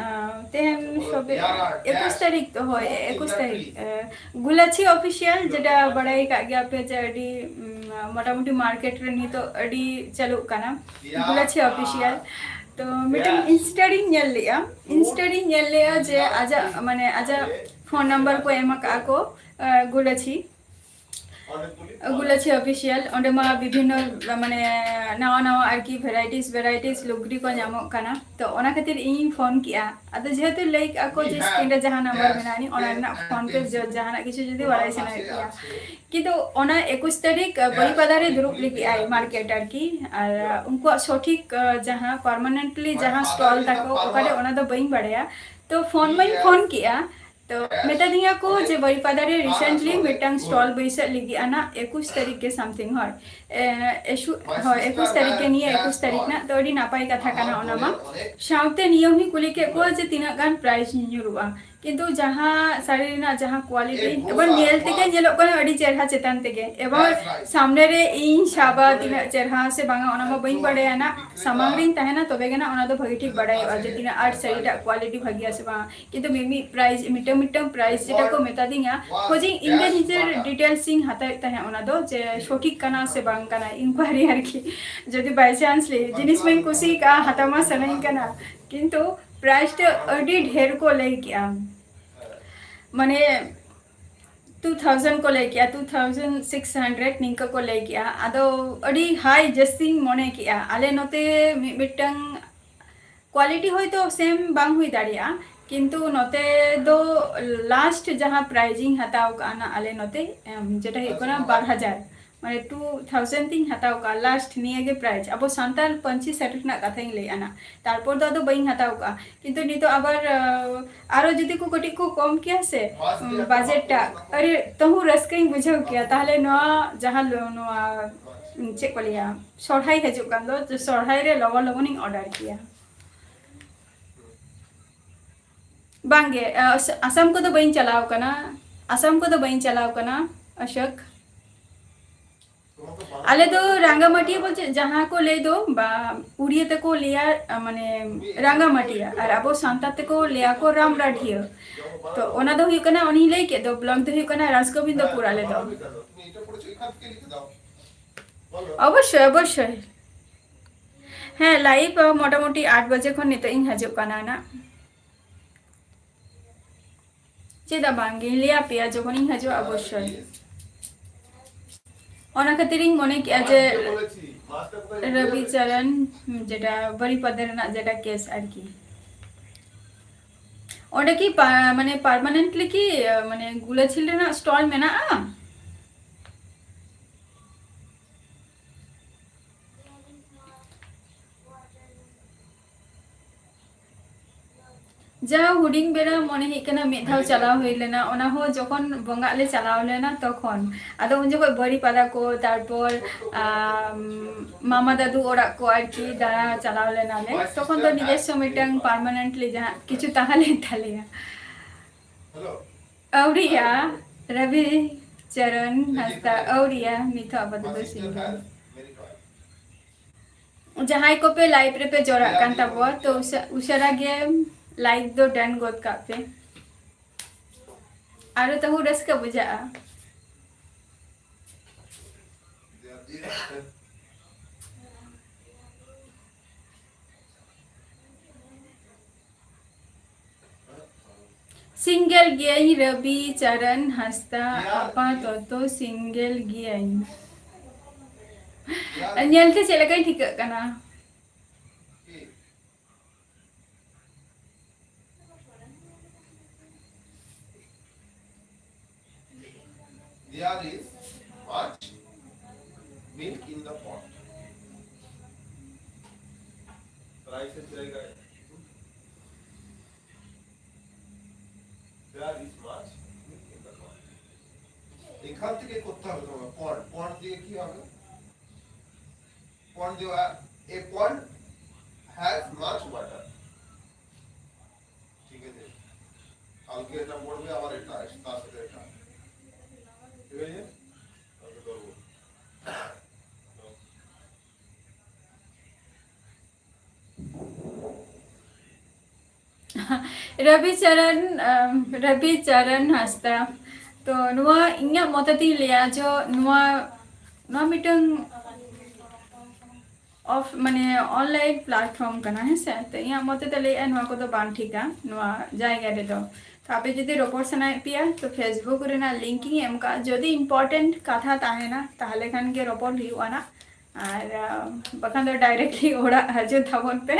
ᱟᱸ, ᱛᱮᱦᱮᱧ ᱥᱚᱵᱮ ᱮᱠᱩᱥ ᱛᱟᱹᱨᱤᱠᱷ, ᱦᱳᱭ, ᱮᱠᱩᱥ ᱛᱟᱹᱨᱤᱠᱷ᱾ ᱟᱸ, ᱜᱩᱞᱟᱪᱷᱤ ᱚᱯᱷᱤᱥᱤᱭᱟᱞ, ᱡᱮᱴᱟ ᱵᱟᱲᱟᱭ ᱠᱟᱜ ᱜᱮᱭᱟ ᱯᱮ ᱡᱮ ᱟᱹᱰᱤ, ᱩᱢ, ᱢᱚᱴᱟᱢᱩᱴᱤ ᱢᱟᱨᱠᱮᱴ ᱨᱮ ᱱᱤᱛᱚᱜ ᱟᱹᱰᱤ ᱪᱟᱹᱞᱩᱜ ᱠᱟᱱᱟ ᱜᱩᱞᱟᱪᱷᱤ ᱚᱯᱷᱤᱥᱤᱭᱟᱞ᱾ ᱛᱚ ᱢᱤᱫᱴᱟᱝ ᱤᱱᱥᱴᱟ ᱨᱤᱧ ᱧᱮᱞ ᱞᱮᱜᱼᱟ, ᱤᱱᱥᱴᱟ ᱨᱤᱧ ᱧᱮᱞ ᱞᱮᱜᱼᱟ ᱡᱮ ᱟᱡᱟᱜ, ᱢᱟᱱᱮ, ᱟᱡᱟᱜ ᱯᱷᱳᱱ ᱱᱟᱢᱵᱟᱨ ᱠᱚ ᱮᱢ ᱟᱠᱟᱜᱼᱟ ᱠᱚ, ᱟᱸ, ᱜᱩᱞᱟᱪᱷᱤ ᱜᱩᱞᱟᱪᱷᱤ ᱚᱯᱷᱤᱥᱤᱭᱟᱞ᱾ ᱚᱸᱰᱮ ᱢᱟ ᱵᱤᱵᱷᱤᱱᱱᱚ, ᱢᱟᱱᱮ, ᱱᱟᱣᱟ ᱱᱟᱣᱟ ᱟᱨᱠᱤ ᱵᱷᱮᱨᱟᱭᱴᱤᱥ ᱵᱷᱮᱨᱟᱭᱴᱤᱥ ᱞᱩᱜᱽᱲᱤ ᱠᱚ ᱧᱟᱢᱚᱜ ᱠᱟᱱᱟ᱾ ᱛᱚ ᱚᱱᱟ ᱠᱷᱟᱹᱛᱤᱨ ᱤᱧᱤᱧ ᱯᱷᱳᱱ ᱠᱮᱜᱼᱟ᱾ ᱟᱫᱚ ᱡᱮᱦᱮᱛᱩ ᱞᱟᱹᱭ ᱠᱮᱜᱼᱟ ᱠᱚ ᱡᱮ ᱥᱠᱨᱤᱱ ᱨᱮ ᱡᱟᱦᱟᱸ ᱱᱟᱢᱵᱟᱨ ᱢᱮᱱᱟᱜᱼᱟ, ᱚᱱᱟ ᱨᱮᱱᱟᱜ ᱯᱷᱳᱱ ᱯᱮ ᱡᱚ-, ᱡᱟᱦᱟᱱᱟᱜ ᱠᱤᱪᱷᱩ ᱡᱩᱫᱤ ᱵᱟᱲᱟᱭ ᱥᱟᱱᱟᱭᱮᱫ ᱯᱮᱭᱟ᱾ ᱠᱤᱱᱛᱩ ᱚᱱᱟ ᱮᱠᱩᱥ ᱛᱟᱹᱨᱤᱠᱷ ᱵᱟᱹᱨᱤᱯᱟᱫᱟ ᱨᱮ ᱫᱩᱲᱩᱵ ᱞᱟᱹᱜᱤᱫ ᱟᱭ ᱢᱟᱨᱠᱮᱴ ᱟᱨᱠᱤ᱾ ᱟᱨ ᱩᱱᱠᱩᱣᱟᱜ ᱥᱚᱴᱷᱤᱠ, ᱡᱟᱦᱟᱸ ᱯᱟᱨᱢᱟᱱᱮᱱᱴᱞᱤ ᱡᱟᱦᱟᱸ ᱥᱴᱚᱞ ᱛᱟᱠᱚ ᱚᱠᱟᱨᱮ, ᱚᱱᱟ ᱫᱚ ᱵᱟᱹᱧ ᱵᱟᱲᱟᱭᱟ᱾ ᱛᱚ ᱯᱷᱳᱱ ᱢᱟᱧ ᱯᱷᱳᱱ ᱠᱮᱜᱼᱟ, ᱛᱚ ᱢᱮᱛᱟ ᱫᱤᱧᱟ ᱠᱚ ᱡᱮ ᱵᱟᱹᱨᱤᱯᱟᱫᱟ ᱨᱮ ᱨᱤᱥᱮᱱᱴᱞᱤ ᱢᱤᱫᱴᱟᱝ ᱥᱴᱚᱞ ᱵᱟᱹᱭᱥᱟᱹᱜ ᱞᱟᱹᱜᱤᱫ ᱟᱱᱟ ᱮᱠᱩᱥ ᱛᱟᱹᱨᱤᱠᱷ ᱜᱮ ᱥᱟᱢᱛᱷᱤᱝ ᱦᱚᱭ, ᱮ, ᱮᱥᱩ-, ᱦᱳᱭ, ᱮᱠᱩᱥ ᱛᱟᱹᱨᱤᱠᱷ ᱜᱮ, ᱱᱤᱭᱟᱹ ᱮᱠᱩᱥ ᱛᱟᱹᱨᱤᱠᱷ ᱨᱮᱱᱟᱜ᱾ ᱛᱚ ᱟᱹᱰᱤ ᱱᱟᱯᱟᱭ ᱠᱟᱛᱷᱟ ᱠᱟᱱᱟ ᱚᱱᱟ ᱢᱟ᱾ ᱥᱟᱶᱛᱮ ᱱᱤᱭᱟᱹ ᱦᱚᱸᱧ ᱠᱩᱞᱤ ᱠᱮᱫ ᱠᱚᱣᱟ ᱡᱮ ᱛᱤᱱᱟᱹᱜ ᱜᱟᱱ ᱯᱨᱟᱭᱤᱥ ᱧᱩᱨᱩᱜᱼᱟ, ᱠᱤᱱᱛᱩ ᱡᱟᱦᱟᱸ ᱥᱟᱹᱲᱤ ᱨᱮᱱᱟᱜ ᱡᱟᱦᱟᱸ ᱠᱳᱣᱟᱞᱤᱴᱤ ᱮᱵᱚᱝ ᱧᱮᱞ ᱛᱮᱜᱮ ᱧᱮᱞᱚᱜ ᱠᱟᱱᱟ ᱟᱹᱰᱤ ᱪᱮᱨᱦᱟ ᱪᱮᱛᱟᱱ ᱛᱮᱜᱮ, ᱮᱵᱚᱝ ᱥᱟᱢᱱᱮ ᱨᱮ ᱤᱧ ᱥᱟᱵᱟ ᱛᱤᱱᱟᱹᱜ ᱪᱮᱨᱦᱟ ᱥᱮ ᱵᱟᱝᱟ ᱚᱱᱟ ᱢᱟ ᱵᱟᱹᱧ ᱵᱟᱲᱟᱭᱟ ᱱᱟᱜ, ᱥᱟᱢᱟᱝ ᱨᱤᱧ ᱛᱟᱦᱮᱱᱟ ᱛᱚᱵᱮ ᱜᱮ ᱱᱟᱜ ᱚᱱᱟ ᱫᱚ ᱵᱷᱟᱹᱜᱤ ᱴᱷᱤᱠ ᱵᱟᱲᱟᱭᱚᱜᱼᱟ ᱡᱮ ᱛᱤᱱᱟᱹᱜ ᱟᱸᱴ ᱥᱟᱹᱲᱤᱴᱟᱜ ᱠᱳᱣᱟᱞᱤᱴᱤ ᱵᱷᱟᱹᱜᱤᱭᱟ ᱥᱮ ᱵᱟᱝᱟ᱾ ᱠᱤᱱᱛᱩ ᱢᱤᱫ ᱢᱤᱫ ᱯᱨᱟᱭᱤᱥ, ᱢᱤᱫᱴᱟᱝ ᱢᱤᱫᱴᱟᱝ ᱯᱨᱟᱭᱤᱥ ᱡᱮᱴᱟ ᱠᱚ ᱢᱮᱛᱟ ᱫᱤᱧᱟ, ᱠᱷᱚᱡᱤᱧ ᱤᱧ ᱜᱮ ᱱᱤᱡᱮᱨ ᱰᱤᱴᱮᱞᱥ ᱤᱧ ᱦᱟᱛᱟᱣᱮᱫ ᱛᱟᱦᱮᱸᱫ ᱚᱱᱟ ᱫᱚ ᱡᱮ ᱥᱚᱴᱷᱤᱠ ᱠᱟᱱᱟ ᱥᱮ ᱵᱟᱝ ᱠᱟᱱᱟ, ᱤᱱᱠᱩᱣᱟᱨᱤ ᱟᱨᱠᱤ᱾ ᱡᱩᱫᱤ by chance ᱞᱟᱹᱭ ᱡᱤᱱᱤᱥ ᱢᱟᱧ ᱠᱩᱥᱤ ᱠᱟᱜᱼᱟ, ᱦᱟᱛᱟᱣ ᱢᱟ ᱥᱟᱱᱟᱧ ᱠᱟᱱᱟ, ᱠᱤᱱᱛᱩ ᱯᱨᱟᱭᱤᱥ ᱴᱟ ᱟᱹᱰᱤ ᱰᱷᱮᱨ ᱠᱚ ᱞᱟᱹᱭ ᱠᱮᱜᱼᱟ᱾ ᱢᱟᱱᱮ two thousand ᱠᱚ ᱞᱟᱹᱭ ᱠᱮᱜᱼᱟ, two thousand six hundred ᱱᱤᱝᱠᱟᱹ ᱠᱚ ᱞᱟᱹᱭ ᱠᱮᱜᱼᱟ᱾ ᱟᱫᱚ ᱟᱹᱰᱤ ᱦᱟᱭ ᱡᱟᱹᱥᱛᱤᱧ ᱢᱚᱱᱮ ᱠᱮᱜᱼᱟ᱾ ᱟᱞᱮ ᱱᱚᱛᱮ ᱢᱤᱫ ᱢᱤᱫᱴᱟᱝ ᱠᱳᱣᱟᱞᱤᱴᱤ ᱦᱚᱭᱛᱳ ᱥᱮᱢ ᱵᱟᱝ ᱦᱩᱭ ᱫᱟᱲᱮᱭᱟᱜᱼᱟ, ᱠᱤᱱᱛᱩ ᱱᱚᱛᱮ ᱫᱚ ᱞᱟᱥᱴ ᱡᱟᱦᱟᱸ ᱯᱨᱟᱭᱤᱡᱽ ᱤᱧ ᱦᱟᱛᱟᱣ ᱠᱟᱜᱼᱟ ᱱᱟ ᱟᱞᱮ ᱱᱚᱛᱮ, ᱮᱢ, ᱡᱮᱴᱟ ᱦᱩᱭᱩᱜ ᱠᱟᱱᱟ ᱵᱟᱨ ᱦᱟᱡᱟᱨ᱾ ᱢᱟᱱᱮ ᱴᱩ ᱛᱷᱟᱣᱡᱮᱱᱰ ᱛᱤᱧ ᱦᱟᱛᱟᱣ ᱠᱟᱜᱼᱟ ᱞᱟᱥᱴ ᱱᱤᱭᱟᱹ ᱜᱮ ᱯᱨᱟᱭᱤᱡᱽ, ᱟᱵᱚ ᱥᱟᱱᱛᱟᱲ ᱯᱟᱹᱧᱪᱤ ᱥᱮᱴ ᱨᱮᱱᱟᱜ ᱠᱟᱛᱷᱟᱧ ᱞᱟᱹᱭᱮᱫᱼᱟ ᱱᱟᱜ᱾ ᱛᱟᱨᱯᱚᱨ ᱫᱚ ᱟᱫᱚ ᱵᱟᱹᱧ ᱦᱟᱛᱟᱣ ᱠᱟᱜᱼᱟ, ᱠᱤᱱᱛᱩ ᱱᱤᱛᱚᱜ ᱟᱵᱟᱨ ᱟᱨᱚ ᱡᱩᱫᱤ ᱠᱚ ᱠᱟᱹᱴᱤᱡ ᱠᱚ ᱠᱚᱢ ᱠᱮᱭᱟ ᱥᱮ ᱵᱟᱡᱮᱴ ᱴᱟᱜ, ᱟᱹᱰᱤ ᱛᱟᱹᱦᱩ ᱨᱟᱹᱥᱠᱟᱹᱧ ᱵᱩᱡᱷᱟᱹᱣ ᱠᱮᱭᱟ᱾ ᱛᱟᱦᱚᱞᱮ ᱱᱚᱣᱟ ᱡᱟᱦᱟᱸ ᱱᱚᱣᱟ ᱪᱮᱫ ᱠᱚ ᱞᱟᱹᱭᱟ, ᱥᱚᱨᱦᱟᱭ ᱦᱤᱡᱩᱜ ᱠᱟᱱ ᱫᱚ, ᱥᱚᱨᱦᱟᱭ ᱨᱮ ᱞᱚᱜᱚᱱ ᱞᱚᱜᱚᱱᱤᱧ ᱚᱰᱟᱨ ᱠᱮᱭᱟ᱾ ᱵᱟᱝᱜᱮ, ᱟᱥᱟᱢ ᱠᱚᱫᱚ ᱵᱟᱹᱧ ᱪᱟᱞᱟᱣ ᱠᱟᱱᱟ, ᱟᱥᱟᱢ ᱠᱚᱫᱚ ᱵᱟᱹᱧ ᱪᱟᱞᱟᱣ ᱠᱟᱱᱟ ᱚᱥᱳᱠ᱾ ᱟᱞᱮ ᱫᱚ ᱨᱟᱸᱜᱟᱢᱟᱹᱴᱤᱭᱟᱹ ᱵᱚᱞᱛᱮ ᱡᱟᱦᱟᱸ ᱠᱚ ᱞᱟᱹᱭ ᱫᱚ ᱵᱟ, ᱩᱲᱤᱭᱟᱹ ᱛᱮᱠᱚ ᱞᱟᱹᱭᱟ ᱢᱟᱱᱮ ᱨᱟᱸᱜᱟᱢᱟᱹᱴᱤᱭᱟᱹ, ᱟᱨ ᱟᱵᱚ ᱥᱟᱱᱛᱟᱲ ᱛᱮᱠᱚ ᱞᱟᱹᱭᱟ ᱠᱚ ᱨᱟᱢᱨᱟᱰᱷᱤᱭᱟᱹ᱾ ᱛᱚ ᱚᱱᱟ ᱫᱚ ᱦᱩᱭᱩᱜ ᱠᱟᱱᱟ, ᱚᱱᱮᱧ ᱞᱟᱹᱭ ᱠᱮᱫ ᱫᱚ, ᱵᱞᱚᱠ ᱫᱚ ᱦᱩᱭᱩᱜ ᱠᱟᱱᱟ ᱨᱟᱡᱽᱜᱳᱵᱤᱱᱫᱚᱯᱩᱨ ᱟᱞᱮ ᱫᱚ᱾ ᱚᱵᱚᱥᱥᱳᱭ, ᱚᱵᱚᱥᱥᱳᱭ᱾ ᱦᱮᱸ, ᱞᱟᱭᱤᱵᱷ ᱢᱚᱴᱟᱢᱩᱴᱤ ᱟᱴ ᱵᱟᱡᱮ ᱠᱷᱚᱱ ᱱᱤᱛᱚᱜ ᱤᱧ ᱦᱤᱡᱩᱜ ᱠᱟᱱᱟ ᱱᱟᱜ᱾ ᱪᱮᱫᱟᱜ ᱵᱟᱝᱜᱤᱧ ᱞᱟᱹᱭ ᱟᱯᱮᱭᱟ ᱡᱚᱠᱷᱚᱱᱤᱧ ᱦᱤᱡᱩᱜᱼᱟ ᱚᱵᱚᱥᱥᱳᱭ᱾ ᱚᱱᱟ ᱠᱷᱟᱹᱛᱤᱨᱤᱧ ᱢᱚᱱᱮ ᱠᱮᱜᱼᱟ ᱡᱮ ᱨᱚᱵᱤ ᱪᱚᱨᱚᱱ, ᱡᱮᱴᱟ ᱵᱟᱨᱤᱯᱟᱫᱟ ᱨᱮᱱᱟᱜ ᱡᱮᱴᱟ ᱠᱮᱥ ᱟᱨᱠᱤ, ᱚᱸᱰᱮ ᱠᱤ ᱯᱟ-, ᱢᱟᱱᱮ ᱯᱟᱨᱢᱟᱱᱮᱱᱴᱞᱤ ᱠᱤ ᱢᱟᱱᱮ ᱜᱩᱞᱟᱹᱪᱷᱤᱞ ᱨᱮᱱᱟᱜ ᱥᱴᱚᱞ ᱢᱮᱱᱟᱜᱼᱟ? ᱡᱟ ᱦᱩᱰᱤᱧ ᱵᱮᱲᱟ ᱢᱚᱱᱮ ᱦᱩᱭᱩᱜ ᱠᱟᱱᱟ ᱢᱤᱫ ᱫᱷᱟᱣ ᱪᱟᱞᱟᱣ ᱦᱩᱭ ᱞᱮᱱᱟ, ᱚᱱᱟ ᱦᱚᱸ ᱡᱚᱠᱷᱚᱱ ᱵᱚᱸᱜᱟᱜ ᱞᱮ ᱪᱟᱞᱟᱣ ᱞᱮᱱᱟ ᱛᱚᱠᱷᱚᱱ᱾ ᱟᱫᱚ ᱩᱱ ᱡᱚᱠᱷᱚᱱ ᱵᱟᱹᱨᱤᱯᱟᱫᱟ ᱠᱚ, ᱛᱟᱨᱯᱚᱨ ᱟᱢ, ᱢᱟᱢᱟ ᱫᱟᱫᱩ ᱚᱲᱟᱜ ᱠᱚ ᱟᱨᱠᱤ ᱫᱟᱬᱟ ᱪᱟᱞᱟᱣ ᱞᱮᱱᱟᱞᱮ, ᱛᱚᱠᱷᱚᱱ ᱫᱚ ᱱᱤᱡᱮᱥᱥᱚ ᱢᱤᱫᱴᱟᱝ ᱯᱟᱨᱢᱟᱱᱮᱱᱴᱞᱤ ᱡᱟᱦᱟᱸ ᱠᱤᱪᱷᱩ ᱛᱟᱦᱮᱸ ᱞᱮᱱ ᱛᱟᱞᱮᱭᱟ᱾ ᱟᱹᱣᱨᱤᱭᱟ, ᱨᱚᱵᱤ ᱪᱚᱨᱚᱱ ᱦᱟᱸᱥᱫᱟ, ᱟᱹᱣᱨᱤᱭᱟ, ᱱᱤᱛ ᱦᱚᱸ ᱟᱯᱟᱛᱚᱛᱚ ᱥᱤᱝᱜᱮᱞ᱾ ᱡᱟᱦᱟᱸᱭ ᱠᱚᱯᱮ ᱞᱟᱭᱤᱵᱷ ᱨᱮᱯᱮ ᱡᱚᱲᱟᱜ ᱠᱟᱱ ᱛᱟᱵᱚᱣᱟ, ᱛᱚ ᱩᱥᱟᱹ-, ᱩᱥᱟᱹᱨᱟ ᱜᱮ ᱞᱟᱭᱤᱠ ᱫᱚ ᱰᱟᱱ ᱜᱚᱫ ᱠᱟᱜ ᱯᱮ, ᱟᱨᱚ ᱛᱟᱹᱦᱩ ᱨᱟᱹᱥᱠᱟᱹ ᱵᱩᱡᱷᱟᱹᱜᱼᱟ᱾ ᱥᱤᱝᱜᱮᱞ ᱜᱤᱭᱟᱹᱧ ᱨᱚᱵᱤ ᱪᱟᱨᱟᱱ ᱦᱟᱸᱥᱫᱟ, ᱟᱯᱟᱛᱚᱛᱚ ᱥᱤᱝᱜᱮᱞ ᱜᱤᱭᱟᱹᱧ᱾ ᱧᱮᱞᱛᱮ ᱪᱮᱫ ᱞᱮᱠᱟᱧ ᱴᱷᱤᱠᱟᱹᱜ ᱠᱟᱱᱟ? There is much. Milk in the pot. রাইসের জায়গায়, there is much milk in the pot. এখান থেকে করতে হবে তোমার পন্ড। পন্ড দিয়ে কি হবে? পন্ড দেওয়া, a pond has much water. ঠিক আছে, কালকে এটা পড়বে, আবার এটা, তার সাথে এটা। ঠিক আছে, কালকে করবো। ᱨᱚᱵᱤ ᱪᱚᱨᱚᱱ, ᱟᱢ, ᱨᱚᱵᱤ ᱪᱚᱨᱚᱱ ᱦᱟᱸᱥᱫᱟ᱾ ᱛᱚ ᱱᱚᱣᱟ ᱤᱧᱟᱹᱜ ᱢᱚᱛᱮ ᱛᱤᱧ ᱞᱟᱹᱭᱟ ᱡᱮ ᱱᱚᱣᱟ, ᱱᱚᱣᱟ ᱢᱤᱫᱴᱟᱝ ᱚᱯᱷ, ᱢᱟᱱᱮ online platform ᱠᱟᱱᱟ, ᱦᱮᱸ ᱥᱮ? ᱛᱚ ᱤᱧᱟᱹᱜ ᱢᱚᱛᱮ ᱛᱮ ᱞᱟᱹᱭᱮᱜᱼᱟ ᱱᱚᱣᱟ ᱠᱚᱫᱚ ᱵᱟᱝ ᱴᱷᱤᱠᱟ ᱱᱚᱣᱟ ᱡᱟᱭᱜᱟ ᱨᱮᱫᱚ᱾ ᱛᱚ ᱟᱯᱮ ᱡᱩᱫᱤ ᱨᱚᱯᱚᱲ ᱥᱟᱱᱟᱭᱮᱫ ᱯᱮᱭᱟ ᱛᱚ Facebook ᱨᱮᱱᱟᱜ link ᱤᱧ ᱮᱢ ᱠᱟᱜᱼᱟ᱾ ᱡᱩᱫᱤ important ᱠᱟᱛᱷᱟ ᱛᱟᱦᱮᱱᱟ ᱛᱟᱦᱞᱮ ᱠᱷᱟᱱ ᱜᱮ ᱨᱚᱯᱚᱲ ᱦᱩᱭᱩᱜᱼᱟ ᱱᱟᱜ, ᱟᱨ ᱟᱢ, ᱵᱟᱠᱷᱟᱱ ᱫᱚ directly ᱚᱲᱟᱜ ᱦᱤᱡᱩᱜ ᱛᱟᱵᱚᱱ ᱯᱮ,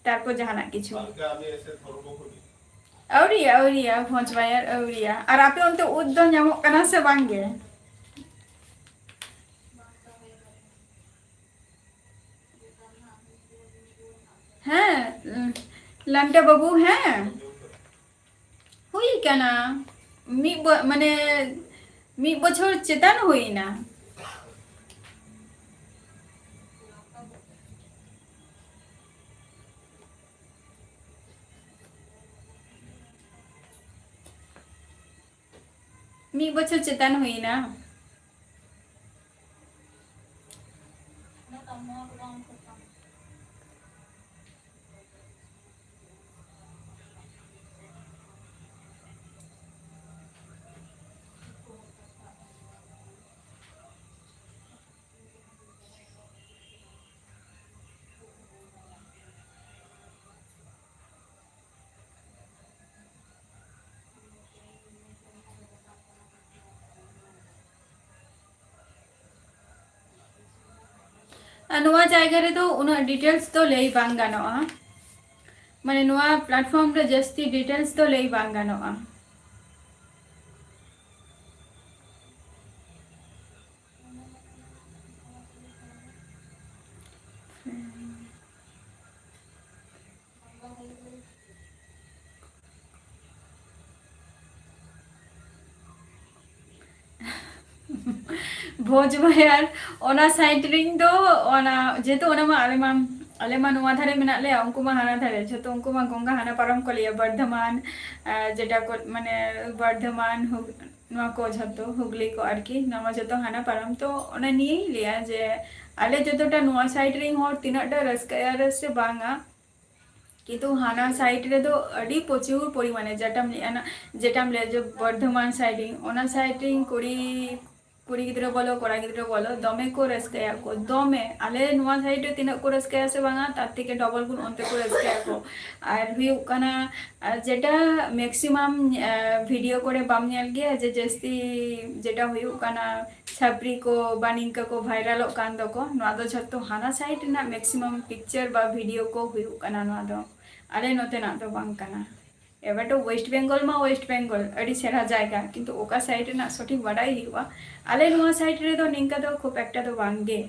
ᱛᱟᱨᱯᱚᱨ ᱡᱟᱦᱟᱱᱟᱜ ᱠᱤᱪᱷᱩ᱾ ᱠᱟᱞᱠᱮ ᱟᱢ ᱮᱥᱮ ᱫᱷᱚᱨᱢᱚ ᱠᱚ ᱱᱤᱭᱮ᱾ ᱟᱹᱣᱨᱤᱭᱟ, ᱟᱹᱣᱨᱤᱭᱟ, ᱵᱷᱚᱸᱡᱽ ᱵᱟᱭᱟᱨ ᱟᱹᱣᱨᱤᱭᱟ᱾ ᱟᱨ ᱟᱯᱮ ᱚᱱᱛᱮ ᱩᱫ ᱫᱚ ᱧᱟᱢᱚᱜ ᱠᱟᱱᱟ ᱥᱮ ᱵᱟᱝ ᱜᱮ? ᱦᱮᱸ, ᱞᱟᱱᱴᱟ ᱵᱟᱹᱵᱩ, ᱦᱮᱸ᱾ ᱦᱩᱭ ᱠᱟᱱᱟ, ᱢᱤᱫ ᱵᱚ-, ᱢᱟᱱᱮ, ᱢᱤᱫ ᱵᱚᱪᱷᱚᱨ ᱪᱮᱛᱟᱱ ᱦᱩᱭ ᱮᱱᱟ᱾ ᱢᱤᱫ ᱵᱚᱪᱷᱚᱨ ᱪᱮᱛᱟᱱ ᱦᱩᱭ ᱮᱱᱟ᱾ ᱟᱨ ᱱᱚᱣᱟ ᱡᱟᱭᱜᱟ ᱨᱮᱫᱚ ᱩᱱᱟᱹᱜ details ᱫᱚ ᱞᱟᱹᱭ ᱵᱟᱝ ᱜᱟᱱᱚᱜᱼᱟ, ᱢᱟᱱᱮ ᱱᱚᱣᱟ platform ᱨᱮ ᱡᱟᱹᱥᱛᱤ details ᱫᱚ ᱞᱟᱹᱭ ᱵᱟᱝ ᱜᱟᱱᱚᱜᱼᱟ᱾ ᱵᱷᱳᱡᱽ ᱵᱟᱡᱟᱨ, ᱚᱱᱟ ᱥᱟᱭᱤᱰ ᱨᱤᱧ ᱫᱚ, ᱚᱱᱟ, ᱡᱮᱦᱮᱛᱩ ᱚᱱᱟ ᱢᱟ ᱟᱞᱮ ᱢᱟ, ᱟᱞᱮ ᱢᱟ ᱱᱚᱣᱟ ᱫᱷᱟᱨᱮ ᱢᱮᱱᱟᱜ ᱞᱮᱭᱟ, ᱩᱱᱠᱩ ᱢᱟ ᱦᱟᱱᱟ ᱫᱷᱟᱨᱮ, ᱡᱷᱚᱛᱚ ᱩᱱᱠᱩ ᱢᱟ ᱜᱚᱝᱜᱟ ᱦᱟᱱᱟ ᱯᱟᱨᱚᱢ ᱠᱚ ᱞᱟᱹᱭᱟ, ᱵᱚᱨᱫᱷᱚᱢᱟᱱ, ᱟᱨ ᱡᱮᱴᱟ ᱠᱚ, ᱢᱟᱱᱮ, ᱵᱚᱨᱫᱷᱚᱢᱟᱱ, ᱦᱩᱜ-, ᱱᱚᱣᱟ ᱠᱚ ᱡᱷᱚᱛᱚ, ᱦᱩᱜᱽᱞᱤ ᱠᱚ ᱟᱨᱠᱤ, ᱱᱚᱣᱟ ᱢᱟ ᱡᱷᱚᱛᱚ ᱦᱟᱱᱟ ᱯᱟᱨᱚᱢ᱾ ᱛᱚ ᱚᱱᱟ ᱱᱤᱭᱮᱧ ᱞᱟᱹᱭᱟ ᱡᱮ ᱟᱞᱮ ᱡᱚᱛᱚᱴᱟ ᱱᱚᱣᱟ ᱥᱟᱭᱤᱰ ᱨᱮᱱ ᱦᱚᱲ ᱛᱤᱱᱟᱹᱜ ᱴᱟ ᱨᱟᱹᱥᱠᱟᱹᱭᱟ ᱨᱮ ᱥᱮ ᱵᱟᱝᱟ, ᱠᱤᱱᱛᱩ ᱦᱟᱱᱟ ᱥᱟᱭᱤᱰ ᱨᱮᱫᱚ ᱟᱹᱰᱤ ᱯᱨᱚᱪᱩᱨ ᱯᱚᱨᱤᱢᱟᱱᱮ, ᱡᱮᱴᱟᱢ ᱞᱟᱹᱭᱟ ᱱᱟ, ᱡᱮᱴᱟᱢ ᱞᱟᱹᱭᱟ ᱡᱮ ᱵᱚᱨᱫᱷᱚᱢᱟᱱ ᱥᱟᱭᱤᱰ ᱨᱤᱧ, ᱚᱱᱟ ᱥᱟᱭᱤᱰ ᱨᱤᱧ ᱠᱩᱲᱤ, ᱠᱩᱲᱤ ᱜᱤᱫᱽᱨᱟᱹ ᱵᱚᱞᱚ, ᱠᱚᱲᱟ ᱜᱤᱫᱽᱨᱟᱹ ᱵᱚᱞᱚ, ᱫᱚᱢᱮ ᱠᱚ ᱨᱟᱹᱥᱠᱟᱹᱭᱟ ᱠᱚ, ᱫᱚᱢᱮ᱾ ᱟᱞᱮ ᱱᱚᱣᱟ ᱥᱟᱭᱤᱰ ᱨᱮ ᱛᱤᱱᱟᱹᱜ ᱠᱚ ᱨᱟᱹᱥᱠᱟᱹᱭᱟ ᱥᱮ ᱵᱟᱝᱟ, ᱛᱟᱨ ᱛᱷᱮᱠᱮ ᱰᱚᱵᱚᱞ ᱜᱩᱱ ᱚᱱᱛᱮ ᱠᱚ ᱨᱟᱹᱥᱠᱟᱹᱭᱟ ᱠᱚ᱾ ᱟᱨ ᱦᱩᱭᱩᱜ ᱠᱟᱱᱟ, ᱟᱨ ᱡᱮᱴᱟ ᱢᱮᱠᱥᱤᱢᱟᱢ ᱵᱷᱤᱰᱤᱭᱳ ᱠᱚᱨᱮ ᱵᱟᱢ ᱧᱮᱞ ᱜᱮᱭᱟ ᱡᱮ ᱡᱟᱹᱥᱛᱤ ᱡᱮᱴᱟ ᱦᱩᱭᱩᱜ ᱠᱟᱱᱟ, ᱪᱷᱟᱯᱨᱤ ᱠᱚ ᱵᱟ ᱱᱤᱝᱠᱟᱹ ᱠᱚ ᱵᱷᱟᱭᱨᱟᱞᱚᱜ ᱠᱟᱱ ᱫᱚᱠᱚ, ᱱᱚᱣᱟ ᱫᱚ ᱡᱷᱚᱛᱚ ᱦᱟᱱᱟ ᱥᱟᱭᱤᱰ ᱨᱮᱱᱟᱜ ᱢᱮᱠᱥᱤᱢᱟᱢ ᱯᱤᱠᱪᱟᱨ ᱵᱟ ᱵᱷᱤᱰᱤᱭᱳ ᱠᱚ ᱦᱩᱭᱩᱜ ᱠᱟᱱᱟ, ᱱᱚᱣᱟ ᱫᱚ ᱟᱞᱮ ᱱᱚᱛᱮᱱᱟᱜ ᱫᱚ ᱵᱟᱝ ᱠᱟᱱᱟ᱾ ᱮᱵᱟᱨ ᱫᱚ ᱳᱭᱮᱥᱴ ᱵᱮᱝᱜᱚᱞ ᱢᱟ ᱳᱭᱮᱥᱴ ᱵᱮᱝᱜᱚᱞ, ᱟᱹᱰᱤ ᱪᱮᱦᱨᱟ ᱡᱟᱭᱜᱟ, ᱠᱤᱱᱛᱩ ᱚᱠᱟ ᱥᱟᱭᱤᱰ ᱨᱮᱱᱟᱜ ᱥᱚᱴᱷᱤᱠ ᱵᱟᱰᱟᱭ ᱦᱩᱭᱩᱜᱼᱟ᱾ ᱟᱞᱮ ᱱᱚᱣᱟ ᱥᱟᱭᱤᱰ ᱨᱮᱫᱚ ᱱᱤᱝᱠᱟ ᱫᱚ ᱠᱷᱩᱵ ᱮᱠᱴᱟ ᱫᱚ ᱵᱟᱝ ᱜᱮ᱾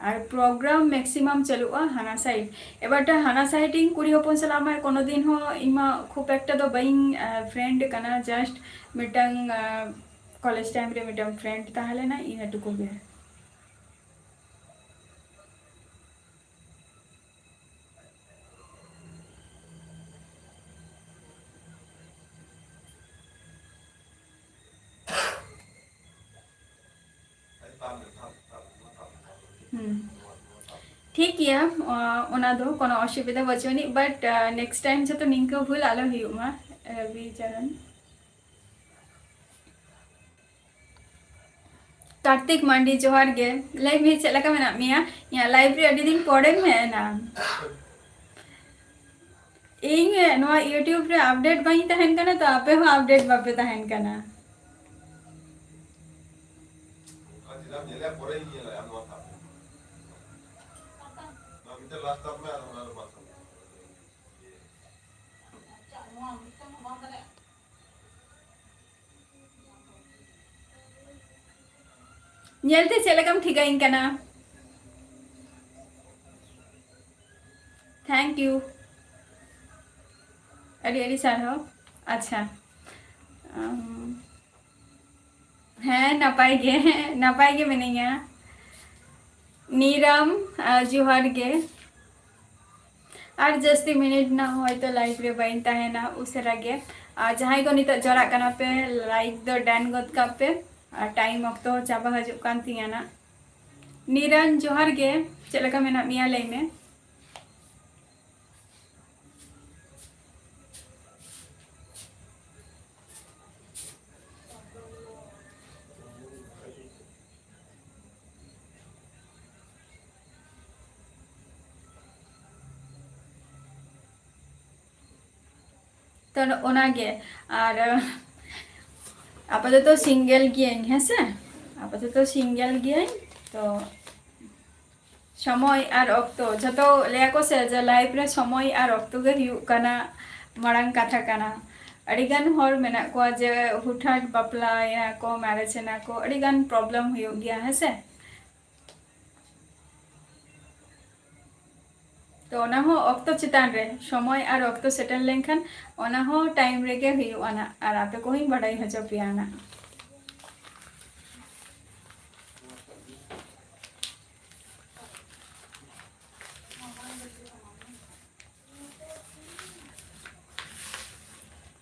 ᱟᱨ ᱯᱨᱳᱜᱨᱟᱢ ᱢᱮᱠᱥᱤᱢᱟᱢ ᱪᱟᱹᱞᱩᱜᱼᱟ ᱦᱟᱱᱟ ᱥᱟᱭᱤᱰ᱾ ᱮᱵᱟᱨ ᱫᱚ ᱦᱟᱱᱟ ᱥᱟᱭᱤᱰ ᱨᱤᱧ ᱠᱩᱲᱤ ᱦᱚᱯᱚᱱ ᱥᱟᱞᱟᱜ ᱢᱟ ᱠᱳᱱᱳ ᱫᱤᱱ ᱦᱚᱸ ᱤᱧ ᱢᱟ ᱠᱷᱩᱵ ᱮᱠᱴᱟ ᱫᱚ ᱵᱟᱹᱧ ᱯᱷᱨᱮᱱᱰ ᱠᱟᱱᱟ, ᱡᱟᱥᱴ ᱢᱤᱫᱴᱟᱝ ᱠᱚᱞᱮᱡᱽ ᱴᱟᱭᱤᱢ ᱨᱮ ᱢᱤᱫᱴᱟᱝ ᱯᱷᱨᱮᱱᱰ ᱛᱟᱦᱮᱸ ᱞᱮᱱᱟ, ᱤᱱᱟᱹ ᱴᱩᱠᱩ ᱜᱮ᱾ ᱦᱩᱸ᱾ ᱴᱷᱤᱠ ᱜᱮᱭᱟ, ᱚ-, ᱚᱱᱟ ᱫᱚ ᱠᱳᱱᱳ ᱚᱥᱩᱵᱤᱫᱷᱟ ᱵᱟᱹᱪᱩᱜ ᱟᱹᱱᱤᱡ, but, ᱟ, next time ᱡᱟᱛᱮ ᱱᱤᱝᱠᱟᱹ ᱵᱷᱩᱞ ᱟᱞᱚ ᱦᱩᱭᱩᱜ ᱢᱟ, ᱨᱚᱵᱤ ᱪᱚᱨᱚᱱ᱾ ᱠᱟᱨᱛᱤᱠ ᱢᱟᱱᱰᱤ, ᱡᱚᱦᱟᱨ ᱜᱮ᱾ ᱞᱟᱹᱭ ᱢᱮ, ᱪᱮᱫ ᱞᱮᱠᱟ ᱢᱮᱱᱟᱜ ᱢᱮᱭᱟ? ᱤᱧᱟᱹᱜ live ᱨᱮ ᱟᱹᱰᱤ ᱫᱤᱱ ᱯᱚᱨᱮᱢ ᱦᱮᱡ ᱮᱱᱟ᱾ ᱤᱧ ᱱᱚᱣᱟ YouTube ᱨᱮ update ᱵᱟᱹᱧ ᱛᱟᱦᱮᱱ ᱠᱟᱱᱟ, ᱛᱚ ᱟᱯᱮ ᱦᱚᱸ update ᱵᱟᱯᱮ ᱛᱟᱦᱮᱱ ᱠᱟᱱᱟ᱾ ᱚᱱᱠᱟ ᱪᱮᱫᱟᱜ ᱧᱮᱞᱮᱭᱟ, ᱯᱚᱨᱮᱧ ᱧᱮᱞᱟ ᱱᱚᱣᱟ ᱥᱟᱵ ᱢᱮ᱾ ᱱᱚᱣᱟ ᱢᱤᱫᱴᱮᱱ last ᱥᱟᱵ ᱢᱮ, ᱟᱨ ᱚᱱᱟ ᱫᱚ ᱵᱟᱝ ᱥᱟᱵ ᱢᱮ᱾ ᱧᱮᱞᱛᱮ ᱪᱮᱫ ᱞᱮᱠᱟᱢ ᱴᱷᱤᱠᱟᱹᱧ ᱠᱟᱱᱟ? Thank you. ᱟᱹᱰᱤ ᱟᱹᱰᱤ ᱥᱟᱨᱦᱟᱣ᱾ ᱟᱪᱪᱷᱟ, ᱟᱢ, ᱦᱮᱸ, ᱱᱟᱯᱟᱭ ᱜᱮ᱾ ᱱᱟᱯᱟᱭ ᱜᱮ ᱢᱤᱱᱟᱹᱧᱟ᱾ ᱱᱤᱨᱟᱢ, ᱟᱨ ᱡᱚᱦᱟᱨ ᱜᱮ᱾ ᱟᱨ ᱡᱟᱹᱥᱛᱤ ᱢᱤᱱᱤᱴ ᱱᱟᱜ ᱦᱚᱭᱛᱳ ᱞᱟᱭᱤᱵᱷ ᱨᱮ ᱵᱟᱹᱧ ᱛᱟᱦᱮᱱᱟ ᱩᱥᱟᱹᱨᱟ ᱜᱮ᱾ ᱟᱨ ᱡᱟᱦᱟᱸᱭ ᱠᱚ ᱱᱤᱛᱚᱜ ᱡᱚᱲᱟᱜ ᱠᱟᱱᱟ ᱯᱮ, ᱞᱟᱭᱤᱠ ᱫᱚ ᱰᱟᱱ ᱜᱚᱫ ᱠᱟᱜ ᱯᱮ᱾ ᱟᱨ ᱴᱟᱭᱤᱢ ᱚᱠᱛᱚ ᱦᱚᱸ ᱪᱟᱵᱟ ᱦᱤᱡᱩᱜ ᱠᱟᱱ ᱛᱤᱧᱟ ᱱᱟᱜ᱾ ᱱᱤᱨᱟᱱ, ᱡᱚᱦᱟᱨ ᱜᱮ, ᱪᱮᱫ ᱞᱮᱠᱟ ᱢᱮᱱᱟᱜ ᱢᱮᱭᱟ ᱞᱟᱹᱭ ᱢᱮ? ᱛᱚ, ᱚᱱᱟᱜᱮ᱾ ᱟᱨ ᱟᱯᱟᱛᱚᱛᱚ ᱥᱤᱝᱜᱮᱞ ᱜᱤᱭᱟᱹᱧ, ᱦᱮᱸᱥᱮ? ᱟᱯᱟᱛᱚᱛᱚ ᱥᱤᱝᱜᱮᱞ ᱜᱤᱭᱟᱹᱧ᱾ ᱛᱚ, ᱥᱚᱢᱚᱭ ᱟᱨ ᱚᱠᱛᱚ, ᱡᱷᱚᱛᱚ ᱞᱟᱹᱭᱟᱠᱚ ᱥᱮ ᱡᱮ ᱞᱟᱭᱤᱯᱷ ᱨᱮ ᱥᱚᱢᱚᱭ ᱟᱨ ᱚᱠᱛᱚ ᱜᱮ ᱦᱩᱭᱩᱜ ᱠᱟᱱᱟ ᱢᱟᱲᱟᱝ ᱠᱟᱛᱷᱟ ᱠᱟᱱᱟ᱾ ᱟᱹᱰᱤᱜᱟᱱ ᱦᱚᱲ ᱢᱮᱱᱟᱜ ᱠᱚᱣᱟ ᱡᱮ ᱦᱩᱴᱦᱟᱴ ᱵᱟᱯᱞᱟᱭᱮᱱᱟ ᱠᱚ, ᱢᱮᱨᱮᱡᱽ ᱮᱱᱟ ᱠᱚ, ᱟᱹᱰᱤᱜᱟᱱ ᱯᱨᱚᱵᱞᱮᱢ ᱦᱩᱭᱩᱜ ᱜᱮᱭᱟ, ᱦᱮᱸᱥᱮ? ᱛᱚ, ᱚᱱᱟ ᱦᱚᱸ ᱚᱠᱛᱚ ᱪᱮᱛᱟᱱ ᱨᱮ, ᱥᱚᱢᱚᱭ ᱟᱨ ᱚᱠᱛᱚ ᱥᱮᱴᱮᱨ ᱞᱮᱱᱠᱷᱟᱱ ᱚᱱᱟ ᱦᱚᱸ ᱴᱟᱭᱤᱢ ᱨᱮᱜᱮ ᱦᱩᱭᱩᱜᱼᱟ ᱱᱟᱜ, ᱟᱨ ᱟᱯᱮ ᱠᱚᱦᱚᱸᱧ ᱵᱟᱰᱟᱭ ᱦᱚᱪᱚ ᱯᱮᱭᱟ ᱱᱟᱜ᱾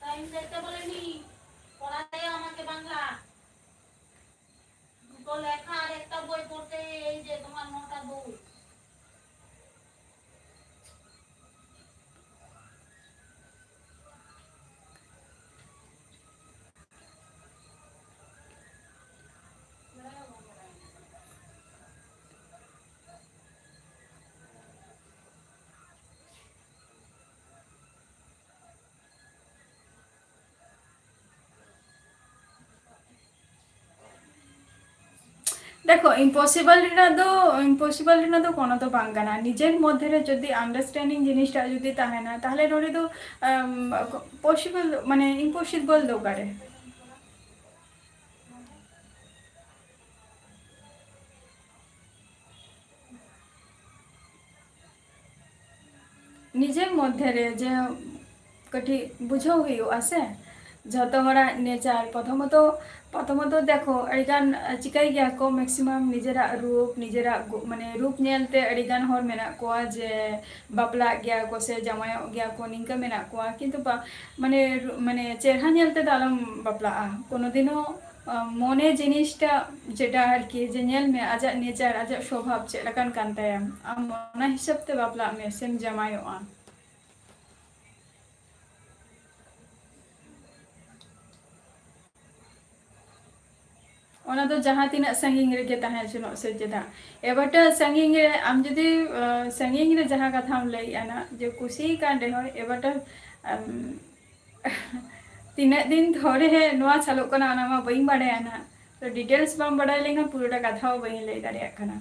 টাইম দেখতে বলেনি, পড়াতে আমাকে বাংলা। দুটো লেখা আর একটা বই পড়তে, এই যে তোমার নটা বই। ᱫᱮᱠᱷᱚ, ᱤᱢᱯᱚᱥᱤᱵᱚᱞ ᱨᱮᱱᱟᱜ ᱫᱚ, ᱤᱢᱯᱚᱥᱤᱵᱚᱞ ᱨᱮᱱᱟᱜ ᱫᱚ ᱠᱳᱱᱳ ᱫᱚ ᱵᱟᱝ ᱠᱟᱱᱟ᱾ ᱱᱤᱡᱮᱨ ᱢᱚᱫᱽᱫᱷᱮ ᱨᱮ ᱡᱩᱫᱤ ᱟᱱᱰᱟᱨᱥᱴᱮᱱᱰᱤᱝ ᱡᱤᱱᱤᱥᱴᱟᱜ ᱡᱩᱫᱤ ᱛᱟᱦᱮᱱᱟ, ᱛᱟᱦᱞᱮ ᱱᱚᱰᱮ ᱫᱚ, ᱟᱢ, ᱯᱚᱥᱤᱵᱚᱞ, ᱢᱟᱱᱮ, ᱤᱢᱯᱚᱥᱤᱵᱚᱞ ᱫᱚ ᱚᱠᱟᱨᱮ? ᱱᱤᱡᱮᱨ ᱢᱚᱫᱽᱫᱷᱮ ᱨᱮ ᱡᱮ ᱠᱟᱹᱴᱤᱡ ᱵᱩᱡᱷᱟᱹᱣ ᱦᱩᱭᱩᱜᱼᱟ ᱥᱮ, ᱡᱷᱚᱛᱚ ᱦᱚᱲᱟᱜ ᱱᱮᱪᱟᱨ, ᱯᱨᱚᱛᱷᱚᱢᱚᱛᱚ, ᱯᱨᱚᱛᱷᱚᱢᱚᱛᱚ ᱫᱮᱠᱷᱚ, ᱟᱹᱰᱤᱜᱟᱱ ᱪᱤᱠᱟᱹᱭ ᱜᱮᱭᱟ ᱠᱚ, ᱢᱮᱠᱥᱤᱢᱟᱢ ᱱᱤᱡᱮᱨᱟᱜ ᱨᱩᱯ, ᱱᱤᱡᱮᱨᱟᱜ ᱜᱩ-, ᱢᱟᱱᱮ ᱨᱩᱯ ᱧᱮᱞᱛᱮ ᱟᱹᱰᱤᱜᱟᱱ ᱦᱚᱲ ᱢᱮᱱᱟᱜ ᱠᱚᱣᱟ ᱡᱮ ᱵᱟᱯᱞᱟᱜ ᱜᱮᱭᱟ ᱠᱚ ᱥᱮ ᱡᱟᱶᱟᱭᱚᱜ ᱜᱮᱭᱟ ᱠᱚ, ᱱᱤᱝᱠᱟᱹ ᱢᱮᱱᱟᱜ ᱠᱚᱣᱟ᱾ ᱠᱤᱱᱛᱩ ᱵᱟ-, ᱢᱟᱱᱮ ᱨᱩ-, ᱢᱟᱱᱮ ᱪᱮᱦᱨᱟ ᱧᱮᱞ ᱛᱮᱫᱚ ᱟᱞᱚᱢ ᱵᱟᱯᱞᱟᱜᱼᱟ ᱠᱳᱱᱳ ᱫᱤᱱ ᱦᱚᱸ᱾ ᱟᱸ, ᱢᱚᱱᱮ ᱡᱤᱱᱤᱥᱴᱟ ᱡᱮᱴᱟ ᱟᱨᱠᱤ, ᱡᱮ ᱧᱮᱞ ᱢᱮ ᱟᱡᱟᱜ ᱱᱮᱪᱟᱨ, ᱟᱡᱟᱜ ᱥᱚᱵᱷᱟᱵ ᱪᱮᱫ ᱞᱮᱠᱟᱱ ᱠᱟᱱ ᱛᱟᱭᱟ, ᱟᱢ ᱚᱱᱟ ᱦᱤᱥᱟᱹᱵ ᱛᱮ ᱵᱟᱯᱞᱟᱜ ᱢᱮ ᱥᱮᱢ ᱡᱟᱶᱟᱭᱚᱜᱼᱟ᱾ ᱚᱱᱟ ᱫᱚ ᱡᱟᱦᱟᱸ ᱛᱤᱱᱟᱹᱜ ᱥᱟᱺᱜᱤᱧ ᱨᱮᱜᱮ ᱛᱟᱦᱮᱸ ᱦᱚᱪᱚᱱᱚᱜ ᱥᱮ ᱪᱮᱫᱟᱜ, ᱮᱵᱟᱨᱴᱟ ᱥᱟᱺᱜᱤᱧ ᱨᱮ ᱟᱢ ᱡᱩᱫᱤ, ᱟᱸ, ᱥᱟᱺᱜᱤᱧ ᱨᱮ ᱡᱟᱦᱟᱸ ᱠᱟᱛᱷᱟᱢ ᱞᱟᱹᱭᱮᱜᱼᱟ ᱱᱟᱜ, ᱡᱮ ᱠᱩᱥᱤ ᱠᱟᱱ ᱨᱮᱦᱚᱸ, ᱮᱵᱟᱨᱴᱟ, ᱟᱢ, ᱛᱤᱱᱟᱹᱜ ᱫᱤᱱ ᱫᱷᱚᱨᱮ ᱱᱚᱣᱟ ᱪᱟᱞᱩᱜ ᱠᱟᱱᱟ ᱚᱱᱟ ᱢᱟ ᱵᱟᱹᱧ ᱵᱟᱲᱟᱭᱟ ᱱᱟᱜ᱾ ᱛᱚ details ᱵᱟᱢ ᱵᱟᱲᱟᱭ ᱞᱮᱱᱠᱷᱟᱱ ᱯᱩᱨᱟᱹᱴᱟ ᱠᱟᱛᱷᱟ ᱦᱚᱸ ᱵᱟᱹᱧ ᱞᱟᱹᱭ ᱫᱟᱲᱮᱭᱟᱜ ᱠᱟᱱᱟ᱾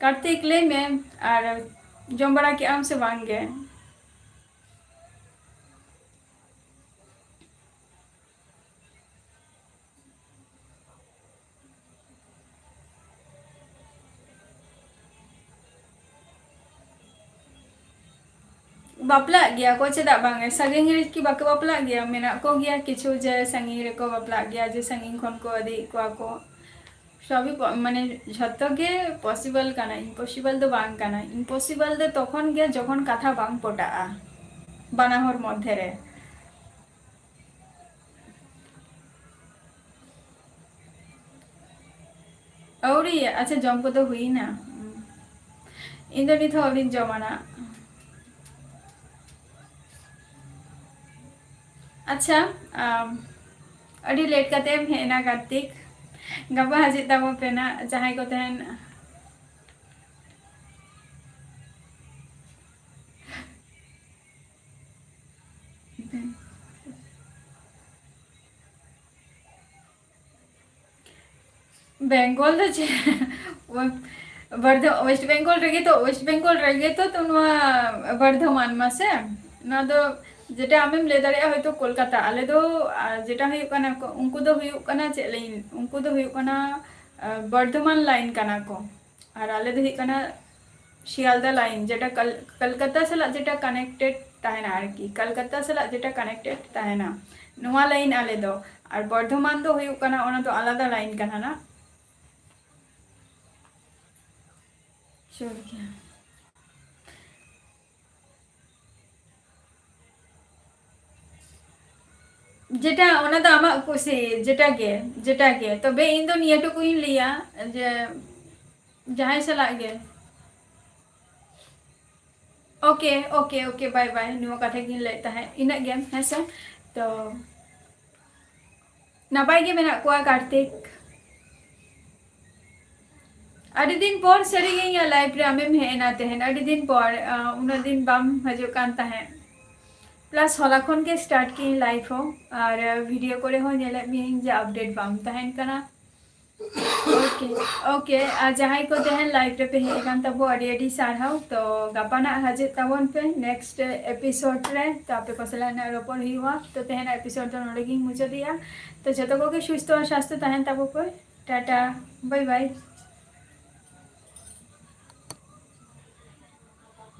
ᱠᱟᱨᱛᱤᱠ, ᱞᱟᱹᱭ ᱢᱮ, ᱟᱨ ᱡᱚᱢ ᱵᱟᱲᱟ ᱠᱮᱜ ᱟᱢ ᱥᱮ ᱵᱟᱝ ᱜᱮ? ᱵᱟᱯᱞᱟᱜ ᱜᱮᱭᱟ ᱠᱚ, ᱪᱮᱫᱟᱜ ᱵᱟᱝ? ᱥᱟᱺᱜᱤᱧ ᱨᱮ ᱠᱤ ᱵᱟᱠᱚ ᱵᱟᱯᱞᱟᱜ ᱜᱮᱭᱟ? ᱢᱮᱱᱟᱜ ᱠᱚ ᱜᱮᱭᱟ ᱠᱤᱪᱷᱩ ᱡᱮ ᱥᱟᱺᱜᱤᱧ ᱨᱮᱠᱚ ᱵᱟᱯᱞᱟᱜ ᱜᱮᱭᱟ, ᱡᱮ ᱥᱟᱺᱜᱤᱧ ᱠᱷᱚᱱ ᱠᱚ ᱤᱫᱤᱭᱮᱫ ᱠᱚᱣᱟ ᱠᱚ᱾ ᱥᱚᱵᱤ ᱯᱚ-, ᱢᱟᱱᱮ ᱡᱷᱚᱛᱚ ᱜᱮ possible ᱠᱟᱱᱟ, impossible ᱫᱚ ᱵᱟᱝ ᱠᱟᱱᱟ᱾ Impossible ᱫᱚ ᱛᱚᱠᱷᱚᱱ ᱜᱮ ᱡᱚᱠᱷᱚᱱ ᱠᱟᱛᱷᱟ ᱵᱟᱝ ᱯᱚᱴᱟᱜᱼᱟ ᱵᱟᱱᱟ ᱦᱚᱲ ᱢᱚᱫᱽᱫᱷᱮ ᱨᱮ᱾ ᱟᱹᱣᱨᱤ, ᱟᱪᱪᱷᱟ, ᱡᱚᱢ ᱠᱚᱫᱚ ᱦᱩᱭᱱᱟ? ᱤᱧ ᱫᱚ ᱱᱤᱛ ᱦᱚᱸ ᱟᱹᱣᱨᱤᱧ ᱡᱚᱢᱟ ᱱᱟᱜ᱾ ᱟᱪᱪᱷᱟ, ᱟᱢ, ᱟᱹᱰᱤ late ᱠᱟᱛᱮᱢ ᱦᱮᱡ ᱮᱱᱟ ᱠᱟᱨᱛᱤᱠ᱾ ᱜᱟᱯᱟ ᱦᱤᱡᱩᱜ ᱛᱟᱵᱚᱱ ᱯᱮ ᱱᱟᱜ, ᱡᱟᱦᱟᱸᱭ ᱠᱚ ᱛᱟᱦᱮᱱ᱾ ᱵᱮᱝᱜᱚᱞ ᱫᱚ ᱪᱮᱫ? ᱵᱚᱨᱫᱷᱚ-, West Bengal ᱨᱮᱜᱮ ᱛᱚ, West Bengal ᱨᱮᱜᱮ ᱛᱚ, ᱛᱚ ᱱᱚᱣᱟ ᱵᱚᱨᱫᱷᱚᱢᱟᱱ ᱢᱟᱥᱮ᱾ ᱱᱚᱣᱟ ᱫᱚ ᱡᱮᱴᱟ ᱟᱢᱮᱢ ᱞᱟᱹᱭ ᱫᱟᱲᱮᱭᱟᱜᱼᱟ ᱦᱚᱭᱛᱳ ᱠᱳᱞᱠᱟᱛᱟ, ᱟᱞᱮ ᱫᱚ, ᱟᱨ ᱡᱮᱴᱟ ᱦᱩᱭᱩᱜ ᱠᱟᱱᱟ ᱠᱚ, ᱩᱱᱠᱩ ᱫᱚ ᱦᱩᱭᱩᱜ ᱠᱟᱱᱟ ᱪᱮᱫ ᱞᱟᱹᱭᱤᱧ, ᱩᱱᱠᱩ ᱫᱚ ᱦᱩᱭᱩᱜ ᱠᱟᱱᱟ, ᱟᱨ, ᱵᱚᱨᱫᱷᱚᱢᱟᱱ line ᱠᱟᱱᱟ ᱠᱚ, ᱟᱨ ᱟᱞᱮ ᱫᱚ ᱦᱩᱭᱩᱜ ᱠᱟᱱᱟ ᱥᱤᱭᱟᱞᱫᱟ line, ᱡᱮᱴᱟ ᱠᱟᱞ-, ᱠᱟᱞᱠᱟᱛᱟ ᱥᱟᱞᱟᱜ ᱡᱮᱴᱟ connected ᱛᱟᱦᱮᱱᱟ ᱟᱨᱠᱤ, ᱠᱟᱞᱠᱟᱛᱟ ᱥᱟᱞᱟᱜ ᱡᱮᱴᱟ connected ᱛᱟᱦᱮᱱᱟ, ᱱᱚᱣᱟ line ᱟᱞᱮ ᱫᱚ᱾ ᱟᱨ ᱵᱚᱨᱫᱷᱚᱢᱟᱱ ᱫᱚ ᱦᱩᱭᱩᱜ ᱠᱟᱱᱟ, ᱚᱱᱟ ᱫᱚ ᱟᱞᱟᱫᱟ line ᱠᱟᱱᱟ ᱱᱟ᱾ ᱥᱩᱨ ᱜᱮᱭᱟ᱾ ᱡᱮᱴᱟ, ᱚᱱᱟ ᱫᱚ ᱟᱢᱟᱜ ᱠᱩᱥᱤ, ᱡᱮᱴᱟ ᱜᱮ, ᱡᱮᱴᱟ ᱜᱮ᱾ ᱛᱚᱵᱮ ᱤᱧ ᱫᱚ ᱱᱤᱭᱟᱹ ᱴᱩᱠᱩᱧ ᱞᱟᱹᱭᱟ ᱡᱮ ᱡᱟᱦᱟᱸᱭ ᱥᱟᱞᱟᱜ ᱜᱮ᱾ OK, OK, OK, bye bye, ᱱᱚᱣᱟ ᱠᱟᱛᱷᱟ ᱜᱤᱧ ᱞᱟᱹᱭᱮᱫ ᱛᱟᱦᱮᱸᱫ, ᱤᱱᱟᱹᱜ ᱜᱮ, ᱦᱮᱸ ᱥᱮ? ᱛᱚ, ᱱᱟᱯᱟᱭ ᱜᱮ ᱢᱮᱱᱟᱜ ᱠᱚᱣᱟ ᱠᱟᱨᱛᱤᱠ᱾ ᱟᱹᱰᱤ ᱫᱤᱱ ᱯᱚᱨ ᱥᱟᱹᱨᱤ ᱜᱮ ᱤᱧᱟᱹᱜ live ᱨᱮ ᱟᱢᱮᱢ ᱦᱮᱡ ᱮᱱᱟ ᱛᱮᱦᱮᱧ, ᱟᱹᱰᱤ ᱫᱤᱱ ᱯᱚᱨ, ᱟᱸ, ᱩᱱᱟᱹᱜ ᱫᱤᱱ ᱵᱟᱢ ᱦᱤᱡᱩᱜ ᱠᱟᱱ ᱛᱟᱦᱮᱸᱫ᱾ Plus ᱦᱚᱞᱟ ᱠᱷᱚᱱ ᱜᱮ start ᱠᱮᱜᱼᱟᱹᱧ live ᱦᱚᱸ, ᱟᱨ video ᱠᱚᱨᱮ ᱦᱚᱸ ᱧᱮᱞᱮᱫ ᱢᱤᱭᱟᱹᱧ ᱡᱮ update ᱵᱟᱢ ᱛᱟᱦᱮᱱ ᱠᱟᱱᱟ᱾ OK, OK, ᱟᱨ ᱡᱟᱦᱟᱸᱭ ᱠᱚ ᱛᱮᱦᱮᱧ live ᱨᱮᱯᱮ ᱦᱮᱡ ᱟᱠᱟᱱ ᱛᱟᱵᱚ, ᱟᱹᱰᱤ ᱟᱹᱰᱤ ᱥᱟᱨᱦᱟᱣ᱾ ᱛᱚ, ᱜᱟᱯᱟ ᱱᱟᱜ ᱦᱤᱡᱩᱜ ᱛᱟᱵᱚᱱ ᱯᱮ next episode ᱨᱮ, ᱛᱚ ᱟᱯᱮ ᱠᱚ ᱥᱟᱞᱟᱜ ᱱᱟᱜ ᱨᱚᱯᱚᱲ ᱦᱩᱭᱩᱜᱼᱟ᱾ ᱛᱚ, ᱛᱮᱦᱮᱧᱟᱜ episode ᱫᱚ ᱱᱚᱰᱮ ᱜᱤᱧ ᱢᱩᱪᱟᱹᱫᱮᱜᱼᱟ᱾ ᱛᱚ, ᱡᱚᱛᱚ ᱠᱚᱜᱮ ᱥᱩᱥᱛᱷᱚ ᱟᱨ ᱥᱟᱥᱛᱷᱚ ᱛᱟᱦᱮᱱ ᱛᱟᱵᱚ ᱯᱮ᱾ Tata, bye bye᱾